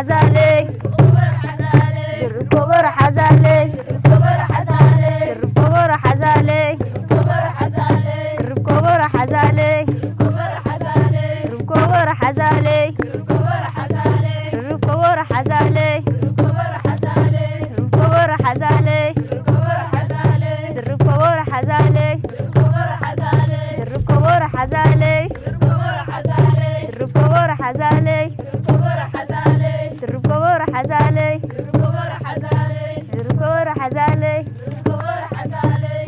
ሓዛለይ ድርብ ኮቦሮ ሓዛለይ ድርብ ኮቦሮ ሓዛለይ ድርብ ኮቦሮ ሓዛለይ ድርብ ኮቦሮ ሓዛለይ ድርብ ኮቦሮ ሓዛለይ ድርብ ኮቦሮ ሓዛለይ ድርብ ኮቦሮ ሓዛለይ ድርብ ኮቦሮ ሓዛለይ ድርብ ኮቦሮ ሓዛለይ ድርብ ኮቦሮ ሓዛለይ ድርብ ኮቦሮ ሓዛለይ ድርብ ኮቦሮ ሓዛለይ ድርብ ኮቦሮ ሓዛለይ ድርብ ኮቦሮ ሓዛለይ ድርብ ኮቦሮ ሓዛለይ ድርብ ኮቦሮ ሓዛለይ ድርብ ኮቦሮ ሓዛለይ ድርብ ኮቦሮ ሓዛለይ ድርብ ኮቦሮ ሓዛለይ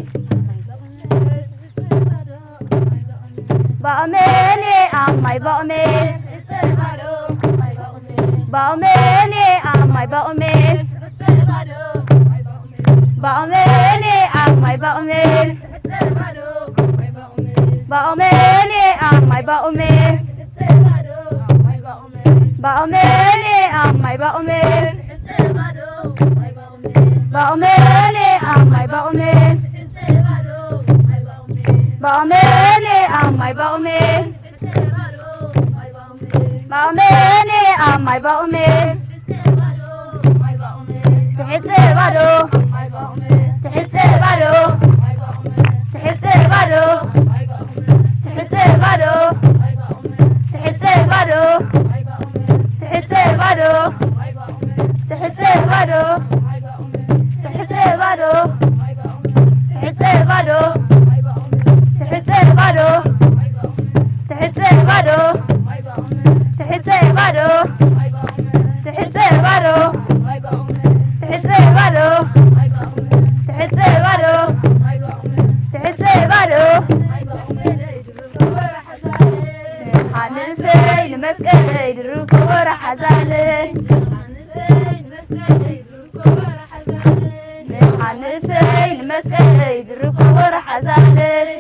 ባኦሜን ኣማይ ባኦሜን ባኦሜን ኣማይ ባኦሜን ባኦሜን ኣማይ ባኦሜን ባኦሜን ኣማይ ባኦሜን ባኦሜን ኣማይ ባኦሜን ባኦሜን ኣማይ ባኦሜን ባኦሜን ኣማይ ባኦሜን ባኦሜን ኣማይ ባኦሜን ትሕጽር ባዶ ትሕጽር ባዶ ትሕጽር ባዶ ትሕጽር ባዶ ትሕጽር ባዶ ትሕጽር ባዶ ትሕጽር ባዶ ትሕጽር ባዶ ትሕጽር ባዶ ትሕጽር ባዶ ትሕጽር ባዶ ትሕጽር ባዶ ትሕጽር ባዶ ትሕጽር ባዶ ትሕጽር ባዶ ትሕጽር ባዶ ሓንሰይ ንመስቀለይ ድርብ ኮቦሮ ሓዛለይ ሓንሰይ ንመስቀለይ ድርብ ኮቦሮ ሓዛለይ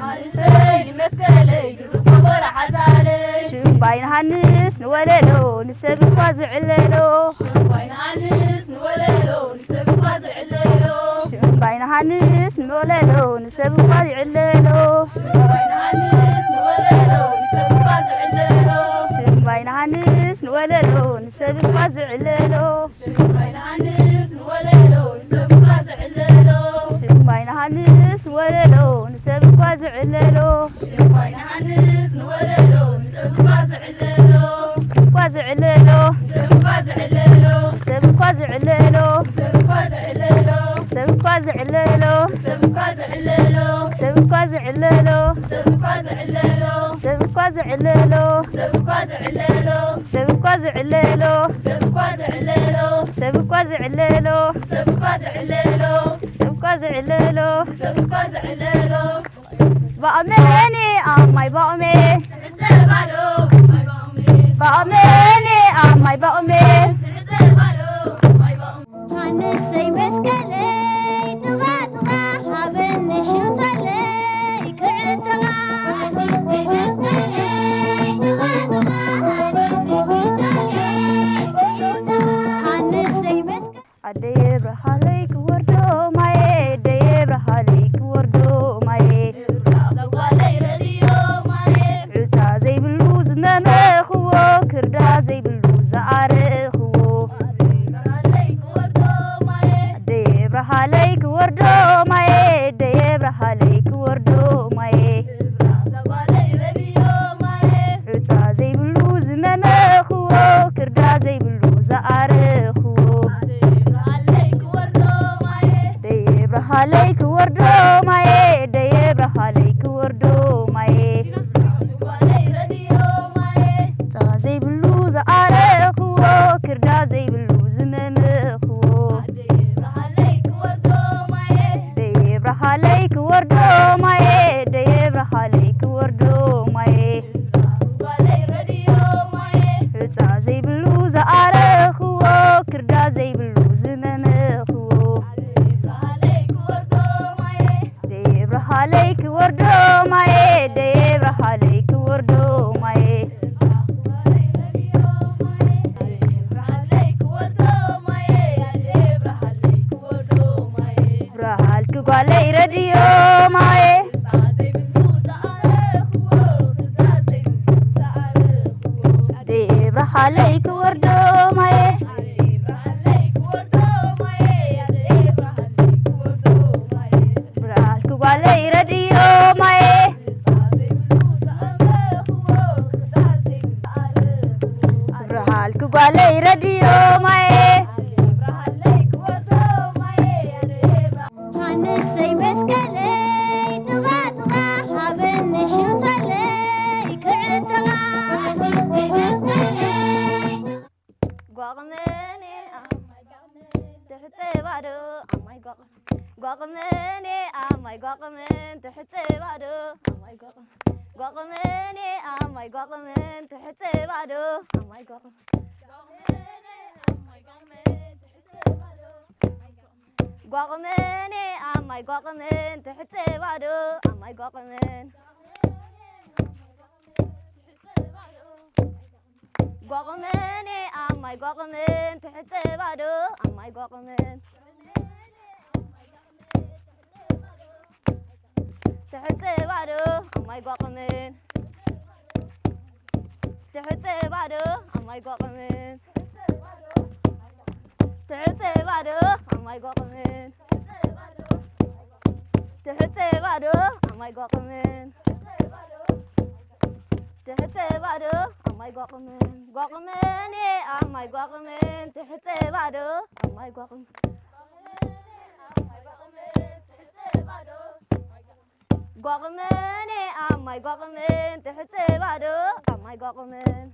ሓንሰይ ንመስቀለይ ድርብ ኮቦሮ ሓዛለይ ሽምባይ ንሃንስ ንወለሎ ንሰብ እኳ ዝዕለሎ ሽምባይ ንሃንስ ንወለሎ ንሰብ እኳ ዝዕለሎ ሽምባይ ንሃንስ ንወለሎ ንሰብ እኳ ዝዕለሎ ሽምባይ ንሃንስ ንወለሎ ንሰብ እኳ ዝዕለሎ ሽምባይ ንሃንስ ንወለሎ ንሰብ እኳ ዝዕለሎ ሽምባይ ንሃንስ ንወለሎ ንሰብ እኳ ዝዕለሎ ሽምባይ ንሃንስ ንወለሎ ንሰብ እኳ ዝዕለሎ ሽምባይ ንሃንስ ንወለሎ ንሰብ እኳ ዝዕለሎ እኳ ዝዕለሎ ሰብ እኳ ዝዕለሎ ሰብ እኳ ዝዕለሎ ሰብ እኳ ዝዕለሎ ሰብ እኳ ዝዕለሎ ሰብ እኳ ዝዕለሎ ሰብ እኳ ዝዕለሎ ሰብ እኳ ዝዕለሎ ሰብ እኳ ዝዕለሎ ሰብ እኳ ዝዕለሎ ሰብ እኳ ዝዕለሎ ሰብ እኳ ዝዕለሎ ሰብ እኳ ዝዕለሎ ሰብ እኳ ዝዕለሎ ሰብ እኳ ዝዕለሎ ሰብ እኳ ዝዕለሎ ባኦሜን ኣማይ ባኦሜ ትሕዘ ባዶ ማይ ባኦሜ ባኦሜን ኣማይ ባኦሜ ትሕዘ ባዶ ማይ ባኦሜ ሃንሰይ መስቀለይ ጥቓ ጥቓ ሃበኒ ሽቶለይ ክዕጥቓ ሃንሰይ መስቀለይ ጥቓ ጥቓ ሃበኒ ሽቶለይ ክዕጥቓ ሃንሰይ መስቀለይ ኣደየ ብርሃለይ ክወርዶ ማየ ኣደየ ብርሃለይ ክወርዶ ማየ ሑጻ ዘይብሉ ዝመመኽዎ ክርዳ ዘይብሉ ዝኣረኽዎ ኣደየ ብርሃለይ ክወርዶ ማየ ኣደየ ብርሃለይ ክወርዶ ማየ ሑጻ ዘይብሉ ዝመመኽዎ ክርዳ ዘይብሉ ዝኣረኽዎ ደይ ብርሃለይ ክወርዶ ማየ ደይ ብርሃለይ ክወርዶ ማየ ሑጻ ዘይብሉ ዝኣረኽዎ ክርዳ ዘይብሉ ዝመመኽዎ ደይ ብርሃለይ ክወርዶ ማየ ደይ ብርሃለይ ክወርዶ ማየ ደይ ብርሃለይ ክወርዶ ማየ ሑጻ ዘይብሉ ዝኣረኽዎ ክርዳ ዘይብሉ ዝመመኽዎ ደይ ብርሃለይ ክወርዶ ማየ ደይ ብርሃለይ ክወርዶ ማየ ብርሃልኪ ጓለይ ረድዮ ማየ ብርሃለይ ክወርዶ ማየ፣ ብርሃልኪ ጓለይ ረድዮ ማየ፣ ብርሃልኪ ጓለይ ረድዮ ማየ። ሃንሰይ መስቀለይ ጥቓ ጥቓ ሃበኒ ሽቶለይ ክዕጥቓ። ጓቕመኔ ትሕፀ ባዶ ኣማይ ጓቕመን፣ ጓቕመኔ ኣማይ ጓቕመን ትሕፀ ባዶ ኣማይ ጓቕመን፣ ጓቕመኔ ኣማይ ጓቕመን ትሕፀ ባዶ ኣማይ ጓቕመን። ጓቕመኔ ኣማይ ጓቕመን ትሕፀ ባዶ ኣማይ ጓቕመን፣ ጓቕመኔ ኣማይ ጓቕመን ትሕፀ ባዶ ኣማይ ጓቕመን፣ ትሕፀ ባዶ ኣማይ ጓቕመን፣ ትሕፀ ባዶ ኣማይ ጓቕመን፣ ትሕፀ ባዶ ኣማይ ጓቕመን፣ ትሕፀ ባዶ ኣማይ ጓቕመን፣ ትሕፀ ባዶ ኣማይ ጓቕመን፣ ጓቕመኔ ኣማይ ጓቕመን ትሕፀ ባዶ ኣማይ ጓቕመን። ጓቕመኔ ኣማይ ጓቕመን ትሕፀ ባዶ ኣማይ ጓቕመን፣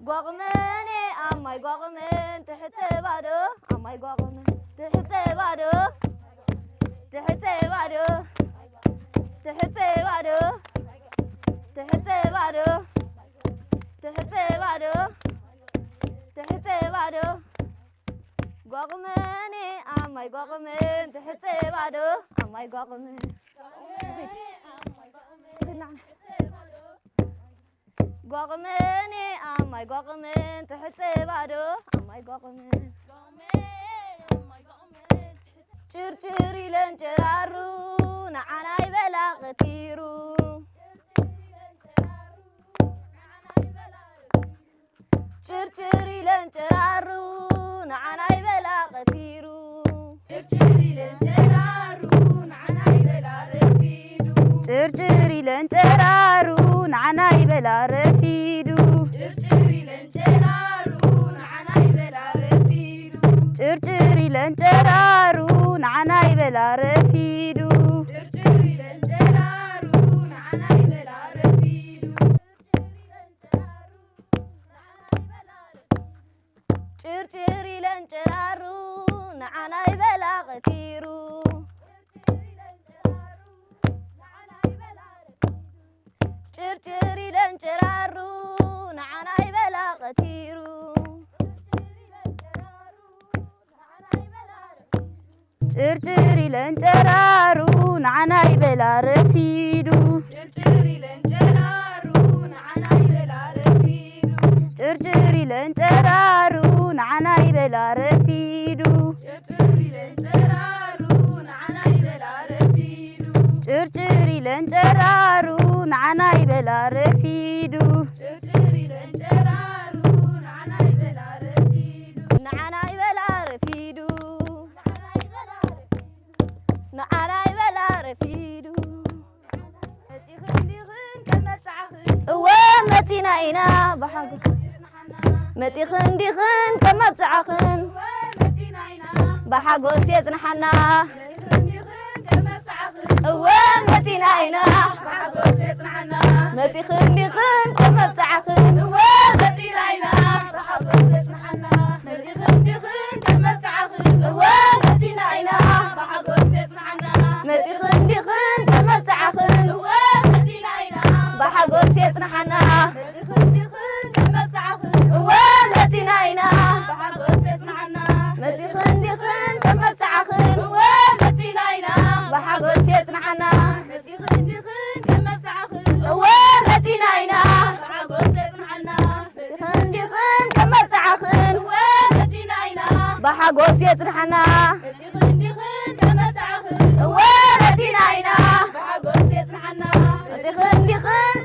ጓቕመኔ ኣማይ ጓቕመን ትሕፀ ባዶ ኣማይ ጓቕመን ትሕፀ ባዶ ትሕፀ ባዶ ትሕፀ ባዶ ትሕፀ ባዶ ትሕፀ ባዶ ትሕፀ ባዶ። ጓቕመኔ ኣማይ ጓቕመን ትሕፀ ባዶ ኣማይ ጓቕመን፣ ጓቕመኔ ኣማይ ጓቕመን ትሕፀ ባዶ ኣማይ ጓቕመን። ጭርጭር ኢለን ጨራሩ ንዓና ይበላ ቀቲሩ፣ ጭርጭር ኢለን ጨራሩ ንዓና ይበላ ቀቲሩ። ጭርጭር ኢለን ጨራሩ ንዓና ይበላ ረፊዱ፣ ጭርጭር ኢለን ጨራሩ ንዓና ይበላ ረፊዱ፣ ጭርጭር ኢለን ጨራሩ ንዓና ይበላ ረፊዱ፣ ጭርጭር ኢለን ጨራሩ ንዓና ይበላ ረፊዱ፣ ጭርጭር ኢለን ጨራሩ ንዓና ይበላ ረፊዱ። ጭርጭር ኢለን ጨራሩ ንዓና ይበላ ቀቲሩ፣ ጭርጭር ኢለን ጨራሩ ንዓና ይበላ ቀቲሩ፣ ጭርጭር ኢለን ጨራሩ ንዓና ይበላ ረፊዱ፣ ጭርጭር ኢለን ጨራሩ ንዓና ይበላ ረፊዱ፣ ጭርጭር ኢለን ጨራሩ ንዓና ይበላ ረፊዱ፣ ጭርጭር ኢለን ጨራሩ ንዓና ይበላ ረፊዱ፣ ጭርጭር ኢለን ጨራሩ ንዓና ይበላ ረፊዱ፣ ጭርጭር ኢለን ጨራሩ ንዓና ይበላ ረፊዱ፣ ንዓና ይበላ ረፊዱ፣ ንዓና ይበላ ረፊዱ። መጺኽን ዲኽን ከም መብጽዓኽን? እወ መጺና ኢና ብሓጎስ። መጺኽን ዲኽን ከም መብጽዓኽን? እወ መጺና ኢና። ብሓጎስ የጽንሓና። መጺኽን ዲኽን ከም መብጽዓኽን? እወ መጺና ኢና። ብሓጎስ የጽንሓና። መጺኽን ዲኽን ከም መብጽዓኽን? እወ መጺና ኢና። ብሓጎስ የጽንሓና። መጺኽን ዲኽን ከም መብጽዓኽን? እወ መጺና ኢና። ብሓጎስ የጽንሓና። መጺኽን ዲኽን ከም መብጽዓኽን? እወ መጺና ኢና። ብሓጎስ የጽንሓና። መጺኽን ዲኽን ከም መብጽዓኽን? እወ መጺና ኢና። ብሓጎስ የጽንሓና። መጺኽን ዲኽን ከም መብጽዓኽን? እወ መጺና ኢና። ብሓጎስ የጽንሓና። መጺኽን ዲኽን ከም መብጽዓኽን? እወ መጺና ኢና። ብሓጎስ የጽንሓና። መጺኽን ዲኽን ከም መብጽዓኽን? እወ መጺና ኢና። ብሓጎስ የጽንሓና። መጺኽን ዲኽን ከም መብጽዓኽን? እወ መጺና ኢና። ብሓጎስ የጽንሓና። መጺኽን ዲኽን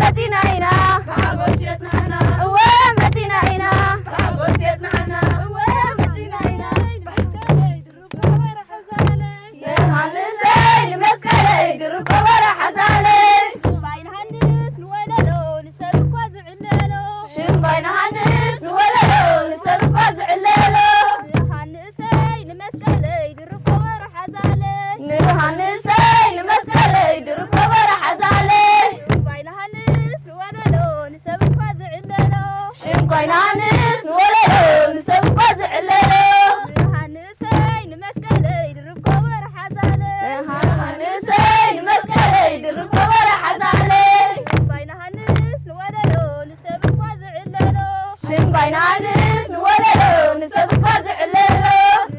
መጺና ኢና ብሓጎስ የጽንሓና። እወ መጺና ኢና ብሓጎስ የጽንሓና። እወ መጺና ኢና። ንሃንሰይ ንመስቀለይ ድርብ ከበሮ ሓዛለይ። ሽምባይ ንሃንስ ንወለሎ ንሰብ እኳ ዝዕለሎ። ሽምባይ ንሃንስ ንወለሎ ንሰብ እኳ ዝዕለሎ። ንሃንሰይ ንመስቀለይ ድርብ ከበሮ ሓዛለይ። ንሃንሰይ ንመስቀለይ ድርብ ከበሮ ሓዛለይ። ሽምባይ ንሃንስ ንወለሎ ንሰብ እኳ ዝዕለሎ። ሽምባይ ንሃንስ ንወለሎ ንሰብ እኳ ዝዕለሎ። ንሃንሰይ ንመስቀለይ ድርብ ከበሮ ሓዛለይ። ንሃንሰይ ንመስቀለይ ድርብ ከበሮ ሓዛለይ። ሽምባይ ንሃንስ ንወለሎ ንሰብ እኳ ዝዕለሎ። ሽምባይ ንሃንስ ንወለሎ ንሰብ እኳ ዝዕለሎ።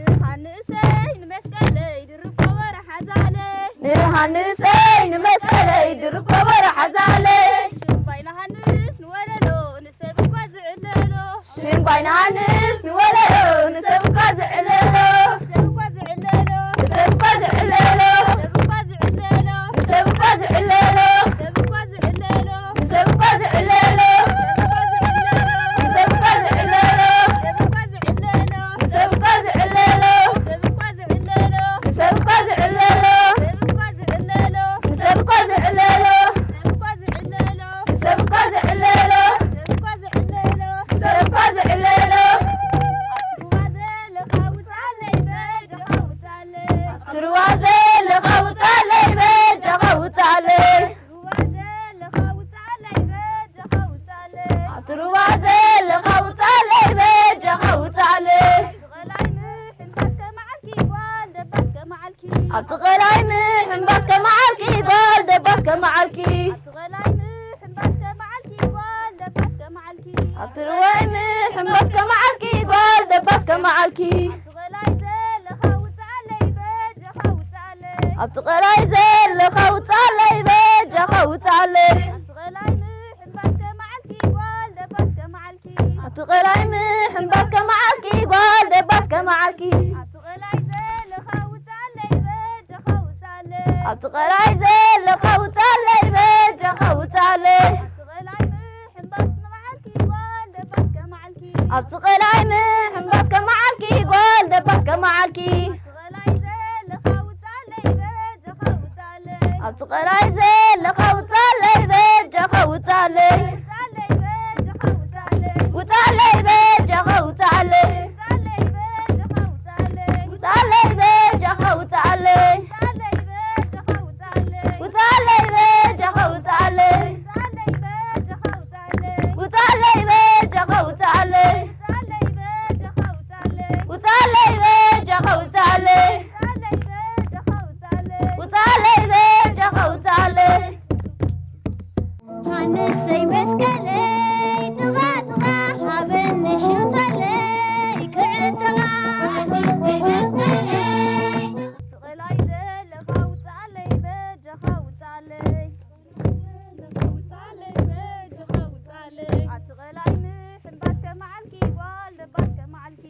ንሃንሰይ ንመስቀለይ ድርብ ከበሮ ሓዛለይ። ንሃንሰይ ንመስቀለይ ድርብ ከበሮ ሓዛለይ። ሽምባይ ንሃንስ ንወለሎ ንሰብ እኳ ዝዕለሎ። ሽምባይ ንሃንስ ንወለሎ ንሰብ እኳ ዝዕለሎ። ንሰብ እኳ ዝዕለሎ። ንሰብ እኳ ዝዕለሎ። ንሰብ እኳ ዝዕለሎ። ንሰብ እኳ ዝዕለሎ። ንሰብ እኳ ዝዕለሎ። ንሰብ እኳ ዝዕለሎ። ንሰብ እኳ ዝዕለሎ። ንሰብ እኳ ዝዕለሎ። ንሰብ እኳ ዝዕለሎ። ንሰብ እኳ ዝዕለሎ። ንሰብ እኳ ዝዕለሎ። ንሰብ እኳ ዝዕለሎ። ንሰብ እኳ ዝዕለሎ። ንሰብ እኳ ዝዕለሎ። ንሰብ እኳ ዝዕለሎ። ንሰብ እኳ ዝዕለሎ። ንሰብ እኳ ዝዕለሎ። ንሰብ እኳ ዝዕለሎ። ኣብ ትሩባ ዘለኻ ውጻለይ በጃኻ ውጻለይ። ኣብ ትሩባ ዘለኻ ውጻለይ በጃኻ ውጻለይ። ትሩባ ዘለኻ ውጻለይ በጃኻ ውጻለይ። ኣብ ትሩባ ዘለኻ ውጻለይ በጃኻ ውጻለይ። ትቐላይ ምሕንባስ ከመዓልኪ ጓል ደባስ ከመዓልኪ። ኣብቲ ቀላይ ምሕንባስ ከመዓልኪ ጓል ደባስ ከመዓልኪ። ኣብቲ ቀላይ ምሕንባስ ከመዓልኪ ጓል ደባስ ከመዓልኪ። ኣብቲ ርዋይ ምሕንባስ ከመዓልኪ ጓል ደባስ ከመዓልኪ። ኣብቲ ቀላይ ዘለኻ ውጻለይ በጃኻ ውጻለይ። ኣብቲ ቀላይ ዘለኻ ውጻለይ በጃኻ ውጻለይ። ኣብቲ ቀላይ ምሕንባስ ከመዓልኪ ጓል ደባስ ከመዓልኪ። ኣብቲ ቀላይ ምሕንባስ ከመዓልኪ ጓል ደባስ ከመዓልኪ። ኣብቲ ቀላይ ዘለኻ ውጻለይ በጃኻ ውጻለይ። ኣብቲ ቀላይ ዘለኻ ውጻለይ በጃኻ ውጻለይ። ኣብቲ ቀላይ ምሕንባስ ከመዓልኪ ጓል ደባስ ከመዓልኪ። ኣብቲ ቀላይ ምሕንባስ ከመዓልኪ ጓል ደባስ ከመዓልኪ። ኣብቲ ቀላይ ዘለኻ ውጻለይ በጃኻ ውጻለይ። ኣብቲ ቀላይ ዘለኻ ውጻለይ በጃኻ ውጻለይ። ውጻለይ በጃኻ ውጻለይ። ውጻለይ በጃኻ ውጻለይ። ውጻለይ በጃኻ ውጻለይ። ውጻለይ በጃኻ ውጻለይ። ውጻለይ በጃኻ ውጻለይ። ውጻለይ በጃኻ ውጻለይ። ውጻለይ በጃኻ ውጻለይ። ውጻለይ በጃኻ ውጻለይ። ውጻለይ በጃኻ ውጻለይ። ውጻለይ በጃኻ ውጻለይ። ውጻለይ በጃኻ ውጻለይ። ሃንሰይ መስቀለይ ጥቓ ጥቓ ሃበኒ ሹተለይ ክዕጠቓ። ሃንሰይ መስቀለይ። ትቕላይ ዘለኻ ውጻለይ በጃኻ ውጻለይ። ውጻለይ በጃኻ ውጻለይ። ኣብቲ ቀላይ ምሕንባስ ከመዓልኪ ጓል ደባስ ከመዓልኪ።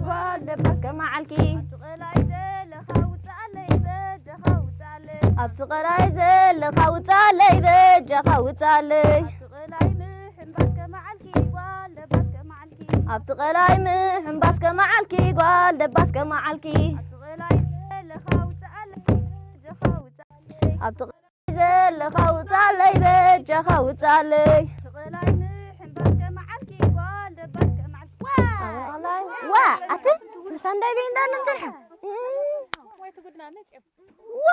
ጓል ደባስ ከመዓልኪ። ኣብቲ ቀላይ ዘለኻ ውጻለይ በጃኻ ውጻለይ። ኣብቲ ቀላይ ዘለኻ ውጻለይ በጃኻ ውጻለይ። ኣብቲ ቀላይ ምሕንባስ ከመዓልኪ ጓል ደባስ ከመዓልኪ። ኣብቲ ቀላይ ምሕንባስ ከመዓልኪ ጓል ደባስ ከመዓልኪ። ኣብቲ ቀላይ ዘለኻ ውጻለይ በጃኻ ውጻለይ። ኣብቲ ዘለኻ ውጻለይ በጃኻ ውጻለይ። ትቕላይ ምሕንባስ ከመዓልኪ ጓል ደባስ ከመዓልኪ። ዋ! ዋ! ኣቲ ክንሳንዳይ ቤንዳ ነምጽርሐ። ዋ!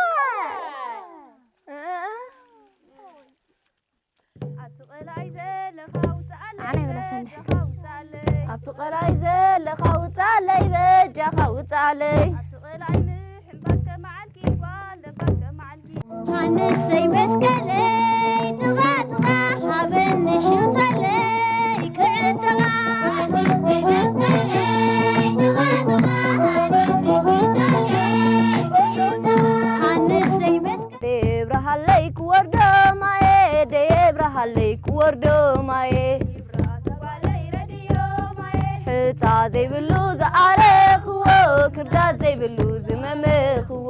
ኣብቲ ቀላይ ዘለኻ ውጻለይ ኣነ ይበላ ሰንደ። በጃኻ ውጻለይ። ኣብቲ ቀላይ ዘለኻ ውጻለይ በጃኻ ውጻለይ። ኣብቲ ቀላይ ምሕንባስ ከመዓልኪ ጓል ደባስ ከመዓልኪ። ሃንሰይ መስቀለይ ጥቓ ጥቓ ሃበኒ ሹተለይ ክዕጠቓ። ሃንሰይ መስቀለይ ጥቓ ጥቓ ሃበኒ ሹተለይ ክዕጠቓ። ሃንሰይ መስቀለይ ደየብረሃለይ ክወርዶ ማየ፣ ደየብረሃለይ ክወርዶ ማየ። ሕጻ ዘይብሉ ዝኣረኽዎ፣ ክርዳድ ዘይብሉ ዝመመኽዎ።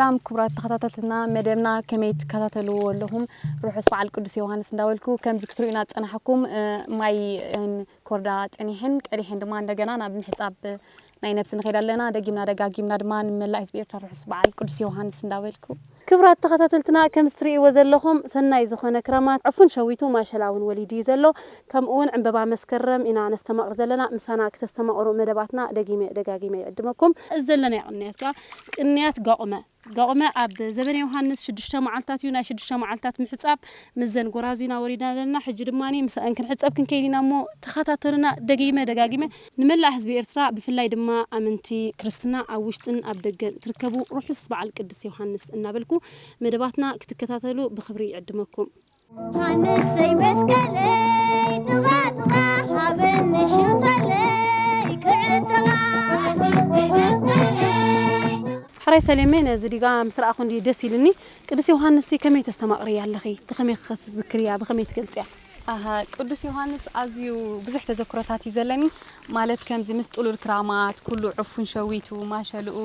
ሰላም ክቡራት ተኸታተልትና መደብና፣ ከመይ ትከታተልዎ ኣለኹም? ርሑስ በዓል ቅዱስ ዮሃንስ እንዳበልኩ፣ ከምዚ ክትርእዩና ዝጸናሕኩም፣ እ፣ ማይ፣ እ፣ ኮርዳ ጸኒሐን ቀዲሐን ድማ እንደገና ናብ ምሕጻብ ናይ ነብሲ ንኸይድ ኣለና። ደጊምና ደጋጊምና ድማ ንመላእ ህዝቢ ኤርትራ ርሑስ በዓል ቅዱስ ዮሃንስ እንዳበልኩ። ክቡራት ተኸታተልትና፣ ከምዚ ትርእይዎ ዘለኹም ሰናይ ዝኾነ ክራማት ዕፉን ሸዊቱ ማሸላ እውን ወሊዱ እዩ ዘሎ። ከምኡ እውን ዕምበባ መስከረም ኢና ነስተማቕር ዘለና። ምሳና ክተስተማቕሩ መደባትና ደጊመ ደጋጊመ ይዕድመኩም። እዚ ዘለናዮ ቅንያት ከኣ ቅንያት ጋቑመ። ጋቑመ ኣብ ዘበነ ዮሃንስ ሽዱሽተ መዓልታት እዩ። ናይ ሽዱሽተ መዓልታት ምሕጻብ ምስ ዘን ጎራዙና ወሪድና ኣለና። ሕጂ ድማ ምስኣን ክንሕጸብ ክንከይድ ኢና እሞ ተኸታተሉና። ደጊመ ደጋጊመ ንመላእ ህዝቢ ኤርትራ፣ ብፍላይ ድማ ኣመንቲ ክርስትና ኣብ ውሽጥን ኣብ ደገን ትርከቡ፣ ርሑስ በዓል ቅዱስ ዮሃንስ እናበልኩ መደባትና ክትከታተሉ ብኽብሪ ይዕድመኩም። ዮሃንሰይ መስቀለይ ጥቓ ጥቓ ሃበኒ ሽቶለይ ክዕጠቓ። ሓራይ ሰሌመይ፣ ነዚ ዲጋ ምስ ረኣኹ እንዲ ደስ ኢልኒ። ቅዱስ ዮሃንስ ከመይ ተስተማቕርያ ኣለኺ? ብኸመይ ክትዝክርያ? ብኸመይ ትገልጽያ? ኣሃ፣ ቅዱስ ዮሃንስ ኣዝዩ ብዙሕ ተዘክሮታት እዩ ዘለኒ። ማለት ከምዚ ምስ ጥሉል ክራማት፣ ኩሉ ዕፉን ሸዊቱ፣ ማሸልኡ፣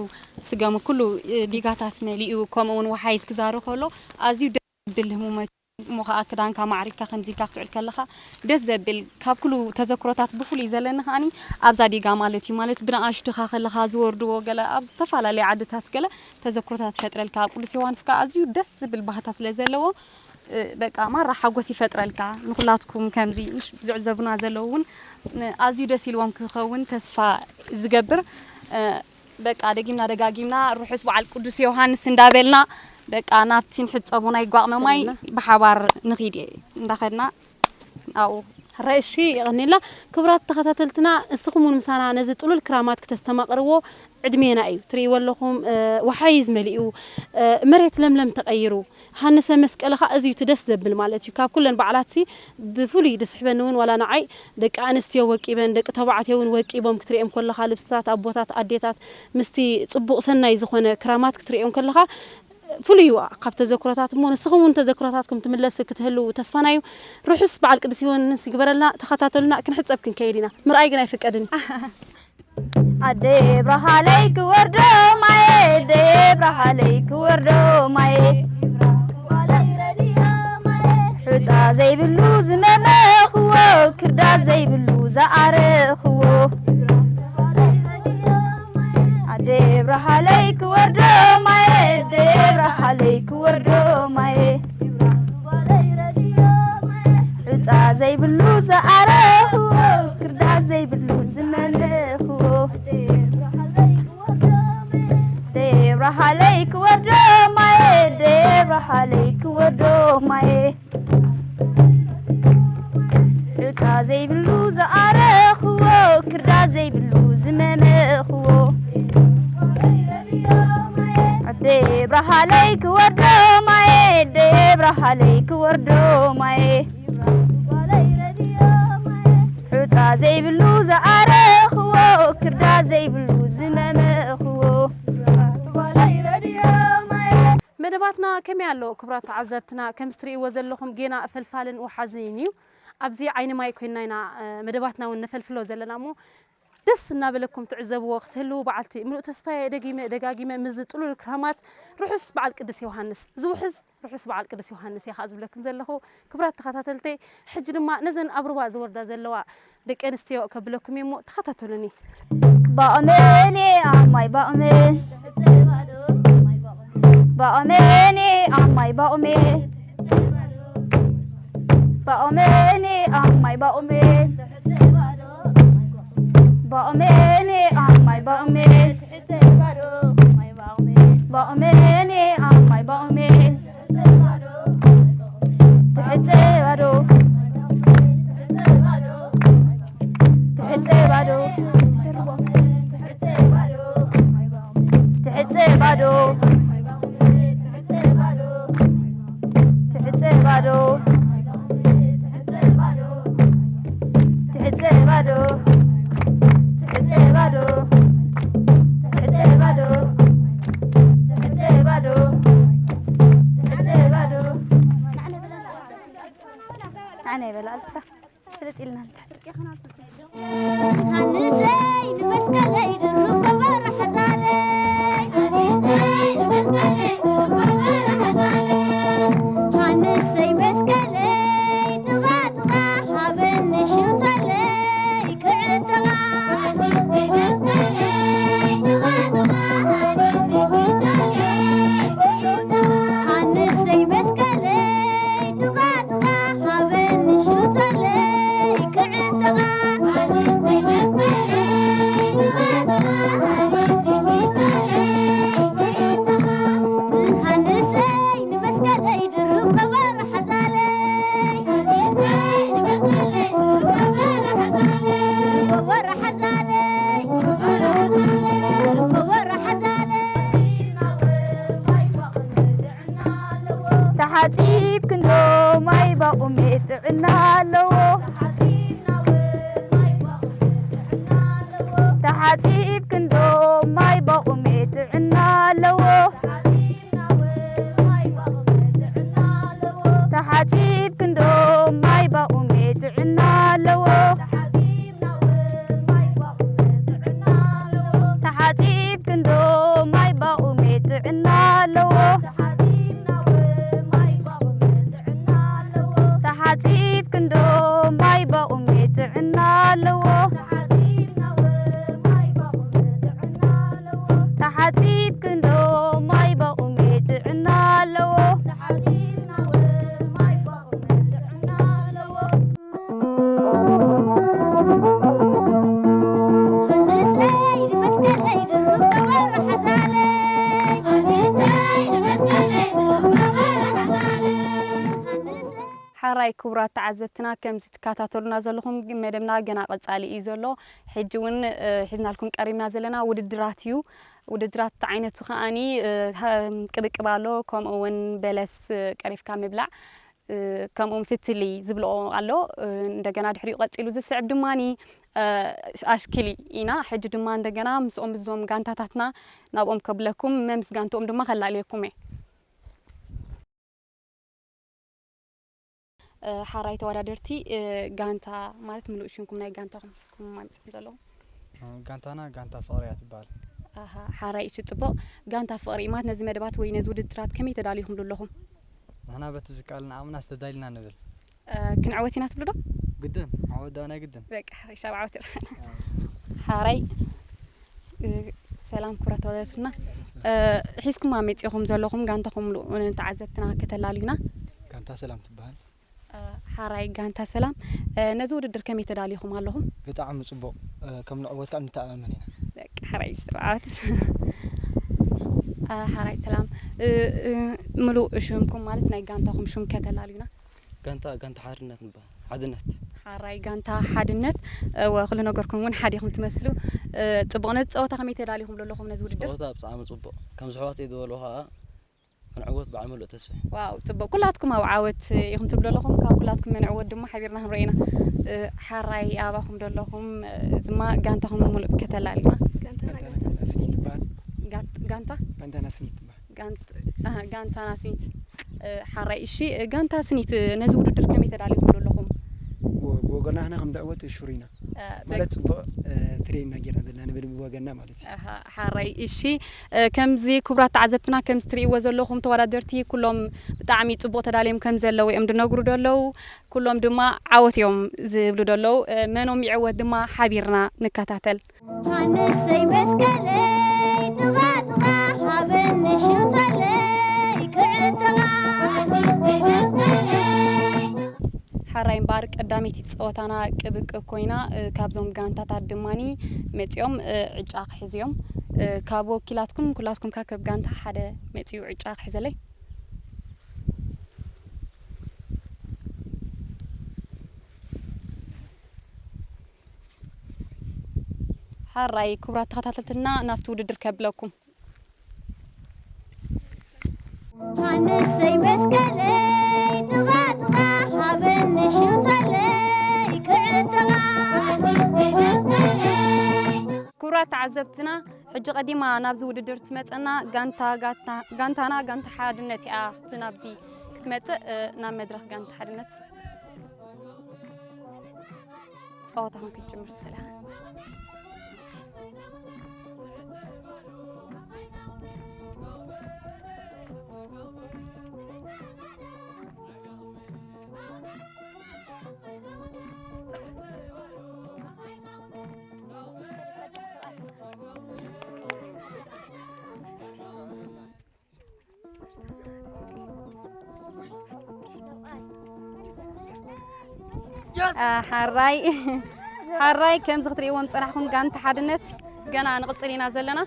ስገሙ፣ ኩሉ፣ እ፣ ዲጋታት መሊኡ፣ ከምኡ እውን ወሓይዝ ክዛሩ ከሎ ኣዝዩ ደስ ዘብል ህሙመት እሞ ኸኣ ክዳንካ ማዕሪግካ ከምዚ ኢልካ ክትውዕል ከለኻ ደስ ዘብል፣ ካብ ኩሉ ተዘክሮታት ብፍሉይ ዘለኒ ከኣኒ ኣብዛ ዲጋ ማለት እዩ። ማለት ብንኣሽቱኻ ከለኻ ዝወርድዎ ገለ ኣብ ዝተፈላለየ ዓድታት ገለ ተዘክሮታት ይፈጥረልካ። ኣብ ቅዱስ ዮሃንስ ከኣ ኣዝዩ ደስ ዝብል ባህታ ስለ ዘለዎ፣ እ፣ በቃ ማራ ሓጎስ ይፈጥረልካ። ንኹላትኩም ከምዚ ምሽ-፣ ዝዕዘቡና ዘለዉ እውን፣ እ፣ ኣዝዩ ደስ ኢልዎም ክኸውን ተስፋ ዝገብር። እ፣ በቃ ደጊምና ደጋጊምና ርሑስ በዓል ቅዱስ ዮሃንስ እንዳበልና፣ በቃ ናብቲ ንሕጸቦ ናይ ጓቕመ ማይ ሰለና። ብሓባር ንኺድ እንዳኸድና ኣብኡ። ሕራይ እሺ፣ የቐኔልና። ክቡራት ተኸታተልትና፣ እስኹም እውን ምሳና ነዚ ጥሉል ክራማት ክተስተማቕርዎ ዕድሜና እዩ። ትርእይዎ ኣለኹም፣ እ፣ ወሓይዝ መሊኡ፣ እ፣ መሬት ለምለም ተቐይሩ። ሃንሰ መስቀልኻ እዚ እዩ እቲ ደስ ዘብል ማለት እዩ። ካብ ኩለን በዓላትሲ ብፍሉይ ዝስሕበኒ እውን ዋላ ንዓይ ደቂ ኣንስትዮ ወቂበን፣ ደቂ ተባዕትዮ እውን ወቂቦም ክትርእዮም ከለኻ፣ ልብስታት ኣቦታት፣ ኣዴታት ምስቲ ጽቡቕ ሰናይ ዝኾነ ክራማት ክትርእዮም ከለኻ ፍሉይ እዩ ካብ ተዘክሮታት እሞ፣ ንስኹም እውን ተዘክሮታትኩም ትምለስ ክትህልው ተስፋና እዩ። ርሑስ በዓል ቅዱስ ዮሃንስ ይግበረልና። ተኸታተሉና፣ ክንሕጸብ ክንከይድ ኢና። ምርኣይ ግን ኣይፍቀድን እዩ። ኣደ ብርሃለይ ክወርዶ ማየ፣ ኣደ ብርሃለይ ክወርዶ ማየ። ሑጻ ዘይብሉ ዝመመኽዎ፣ ክርዳድ ዘይብሉ ዝኣረኽዎ። ኣደ ብርሃለይ ክወርዶ ማየ፣ ኣደ ብርሃለይ ክወርዶ ማየ። ሑጻ ዘይብሉ ዝኣረኽዎ፣ ክርዳድ ዘይብሉ ዝመመኽዎ። ኣደ ብርሃለይ ክወርዶ ማየ፣ ኣደ ብርሃለይ ክወርዶ ማየ። ሑጻ ዘይብሉ ዝኣረኽዎ፣ ክርዳድ ዘይብሉ ዝመመኽዎ። ኣደ ብርሃለይ ክወርዶ ማየ፣ ኣደ ብርሃለይ ክወርዶ ማየ። ሑጻ ዘይብሉ ዝኣረኽዎ፣ ክርዳድ ዘይብሉ ዝመመኽዎ። መደባትና ከመይ ኣሎ ክቡራት ተዓዘብትና? ከም እትርእይዎ ዘለኹም ጌና ፈልፋልን ወሓዝን እዩ። ኣብዚ ዓይኒ ማይ ኮይንና ኢና፣ እ፣ መደባትና እውን ነፈልፍሎ ዘለና እሞ፣ ደስ እናበለኩም ትዕዘብዎ ክትህልዉ በዓልቲ ምሉእ ተስፋ እየ። ደጊመ ደጋጊመ ምስዚ ጥሉል ክራማት ርሑስ በዓል ቅዱስ ዮሃንስ ዝውሕዝ ርሑስ በዓል ቅዱስ ዮሃንስ እየ ከዓ ዝብለኩም ዘለኹ። ክቡራት ተኸታተልተይ፣ ሕጂ ድማ ነዘን ኣብ ሩባ ዝወርዳ ዘለዋ ደቂ ኣንስትዮ ከብለኩም እየ እሞ ተኸታተሉኒ። ባቕመን እየ ኣማይ ባቕመን፣ ባቕመን እየ ኣማይ ባቕመን፣ ባቕመን እየ ኣማይ ባቕመን፣ ባቕመን እየ ኣማይ ባቕመን፣ ባቕመን እየ ኣማይ ባቕመን። ትሕጸ ባዶ፣ ትሕጸ ባዶ፣ ትሕጸ ባዶ፣ ትሕጸ ባዶ፣ ትሕጸ ባዶ፣ ትሕጸ ባዶ፣ ትሕጸ ባዶ፣ ትሕጸ ባዶ፣ ትሕጸ ባዶ። ኣነ ይበላልታ ስለጥ ኢልና ንታሕት። ሃንሰይ ንመስቀለይ ድሩብ ተባረኽ ሓዛለይ። ሃንሰይ መስቀለይ ጥቓ ጥቓ ሃበኒ ሹተለይ ክዕጠቓ። ሃንሰይ መስቀለይ ጥቓ ጥቓ ሃበኒ ሹተለይ ክዕጠቓ። ንሃንሰይ ንመስቀለይ ድርብ ከበሮ ሓዛለይ። ድርብ ከበሮ ሓዛለይ። ድርብ ከበሮ ሓዛለይ። ተሓጺብ ክንዶ ማይ ባቑሜ ጥዕና ኣለዎ። ተሓጺብ ክንዶ ማይ ባቑሜ ጥዕና ኣለዎ። ተሓጺብ ክንዶ ማይ ባቑሜ ጥዕና ኣለዎ። ተሓጺብ ክንዶ ማይ ባቑሜ ጥዕና ኣለዎ። ተሓጺብ ክንዶ ማይ ባቑሜ ጥዕና ኣለዎ። ተሓጺብ ክንዶ ማይ ባቑሜ ጥዕና ኣለዎ። ሓራይ ክቡራት ተዓዘብትና፣ ከምዚ ትከታተሉና ዘለኹም መደብና ገና ቀጻሊ እዩ ዘሎ። ሕጂ እውን እ፣ ሒዝናልኩም ቀሪብና ዘለና ውድድራት እዩ። ውድድራት ዓይነት ከኣኒ እ፣ ሀ- ቅብቅብ ኣሎ፣ ከምኡ እውን በለስ እ፣ ቀሪፍካ ምብላዕ እ፣ ከምኡ እውን ፍትሊ ዝብልኦ ኣሎ። እ፣ እንደገና ድሕሪኡ ቀጺሉ ዝስዕብ ድማኒ እ፣ ኣሽክሊ ኢና። ሕጂ ድማ እንደገና ምስኦም እዞም ጋንታታትና ናብኦም ከብለኩም፣ መምስ ጋንትኦም ድማ ከላልየኩም እየ። እ፣ ሓራይ ተወዳደርቲ እ፣ ጋንታ ማለት ምሉእ ሽምኩም ናይ ጋንታኹም ሒዝኩም ኣምፅም ዘለኹም። እ፣ ጋንታና ጋንታ ፍቕሪ እያ ትበሃል። ኣሃ፣ ሓራይ እሺ፣ ፅቡቕ። ጋንታ ፍቕሪ ማለት ነዚ መደባት ወይ ነዚ ውድድራት ከመይ ተዳሊኹምሉ ኣለኹም? ንሕና በቲ ዝከኣልና ዓቕምና ዝተዳልና ንብል። እ፣ ክንዕወት ኢና ትብሉ ዶ? ግድን፣ ዓወት ዳ ናይ ግድን። በቃ፣ ሓራይ ሻብ ዓወት ይረኸና። ሓራይ እ፣ ሰላም ክብራት ተወዳደርትና። እ፣ ሒዝኩም መፂኹም ዘለኹም ጋንታኹም ሉ- ንተዓዘብትና ከተላልዩና። ጋንታ ሰላም ትበሃል። እ፣ ሓራይ ጋንታ ሰላም። እ፣ ነዚ ውድድር ከመይ ተዳሊኹም ኣለኹም? ብጣዕሚ ጽቡቕ። እ፣ ከም ንዕወት ከዓ ንተኣማመን ኢና። በቃ፣ ሓራይ ስርዓት። እ፣ ሓራይ ሰላም። እ፣ እ፣ ምሉእ ሽምኩም ማለት ናይ ጋንታኹም ሽም ከተላልዩና። ጋንታ፣ ጋንታ ሓርነት ንበሃል። ሓድነት። ሓራይ ጋንታ ሓድነት። እወ፣ ኩሉ ነገርኩም እውን ሓደ ኢኹም ትመስሉ። እ፣ ጽቡቕ። ነዚ ጸወታ ከመይ ተዳሊኹም ኣለኹም ነዚ ውድድር? ጸወታ ብጣዕሚ ጽቡቕ። ከምዚ ኣሕዋተይ ዝበልዎ ከዓ ክንዕወት ብዓል መሉእ ተስፋ። ዋው፣ ጽቡቕ። ኩላትኩም ኣብ ዓወት ኢኹም ትብሉ ኣለኹም። ካብ ኩላትኩም መንዕወት ድማ ሓቢርና ክንርኢ ኢና። እ፣ ሓራይ ኣባኹም ደለኹም፣ እ፣ ድማ ጋንታኹም ምሉእ ከተላልና። ጋንታና ጋንታ ስኒት ትበሃል። ጋት- ጋንታ? ጋንታና ስኒት ትበሃል። ጋንት- ኣህ፣ ጋንታና ስኒት። እ፣ ሓራይ፣ እሺ፣ እ፣ ጋንታ ስኒት፣ እ፣ ነዚ ውድድር ከመይ ተዳሊኹም ኣለኹም? ብ- ብወገና ንሕና ከም ንዕወት ሽሩር ኢና። እ፣ ማለት በግ- ጽቡቕ፣ እ፣ ትሬን ኢና ጌርና ዘለና ንብል ብወገና ማለት እዩ። ኣሃ፣ ሓራይ፣ እሺ። እ፣ ከምዚ ክቡራት ተዓዘብትና ከምዚ ትርእይዎ ዘለኹም ተወዳደርቲ ኩሎም ብጣዕሚ ጽቡቕ ተዳልዮም ከም ዘለዉ እዮም ዝነግሩ ዘለዉ። ኩሎም ድማ ዓወት እዮም ዝብሉ ዘለዉ። እ፣ መኖም ይዕወት ድማ ሓቢርና ንከታተል። ሃንሰይ መስቀለይ ጥቓ ጥቓ ሃበኒ ሹተለይ ክዕጠቓ። ሓራይ እምበኣር ቀዳመይቲ ጸወታና ቅብቅብ ኮይና፣ እ፣ ካብዞም ጋንታታት ድማኒ መጺኦም፣ እ፣ ዕጫ ክሕዙ እዮም። እ፣ ካብ ወኪላትኩም ኩላትኩም ካብ ጋንታ ሓደ መጺኡ ዕጫ ክሕዘለይ። ሓራይ ክቡራት ተኸታተልትና ናብቲ ውድድር ከብለኩም። ሃንሰይ መስቀለይ ጥቓ ጥቓ ሃበኒ ሹተለይ ክዕጠቓ። ክቡራት ተዓዘብትና፣ ሕጂ ቀዲማ ናብዚ ውድድር ትመጸና ጋንታ፣ ጋንታ፣ ጋንታና ጋንታ ሓድነት እያ። እቲ ናብዚ ክትመጽእ፣ እ፣ ናብ መድረኽ ጋንታ ሓድነት ጸወታኹም ክትጅምር ትኽእል ኢኻ። ሓራይ ሓራይ ከምዚ ክትርእይዎም ጸናሕኩም ጋንታ ሓድነት ገና ንቕጽል ኢና ዘለና።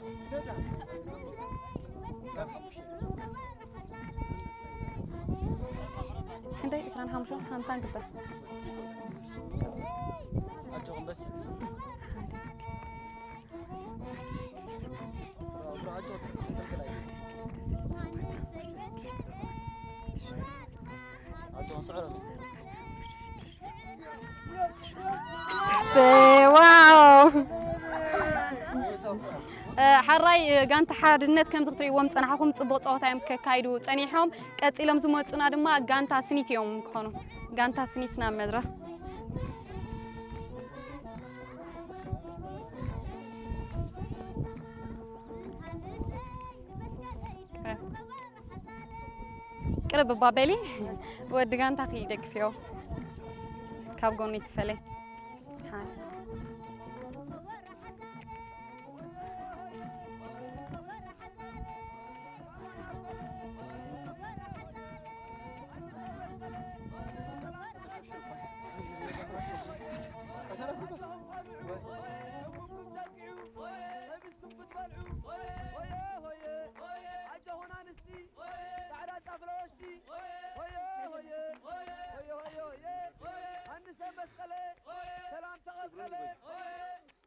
ክንደይ ዕስራን ሓሙሽተን ሓምሳን ክልተ ዋው ሓራይ ጋንታ ሓድነት ከምዚ ክትርእይዎም ጸናሕኩም ጽቡቕ ጸወታ እዮም ከካይዱ ጸኒሖም። ቀጺሎም ዝመጹና ድማ ጋንታ ስኒት እዮም ክኾኑ። ጋንታ ስኒት ናብ መድረኽ። ቅርብ እባ በሊ ወዲ ጋንታ ክይደግፍዮ ካብ ጎኒ ትፈለ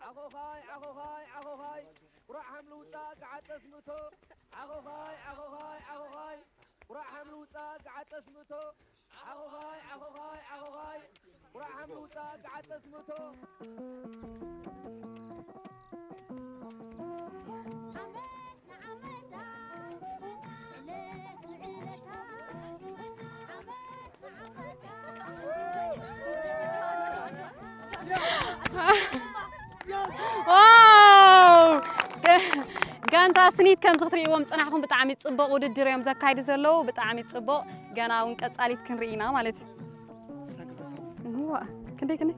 ዓኾኻይ ዓኾኻይ ዓኾኻይ ቁራዕ ሃምልውጣ ገዓጠ ስምእቶ ዓኾኻይ ዓኾኻይ ዓኾኻይ ቁራዕ ሃምልውጣ ገዓጠ ስምእቶ ዓኾኻይ ዓኾኻይ ዓኾኻይ ቁራዕ ሃምልውጣ ገዓጠ ስምእቶ ዋው! ጋንታ ስኒት ከምዚ ክትርእይዎም ዝጸናሕኩም ብጣዕሚ ጽቡቕ ውድድር እዮም ዘካይዱ ዘለዉ። ብጣዕሚ ጽቡቕ። ገና እውን ቀጻሊት ክንርኢ ኢና ማለት እዩ። እዋ፣ ክንደይ ክንደይ?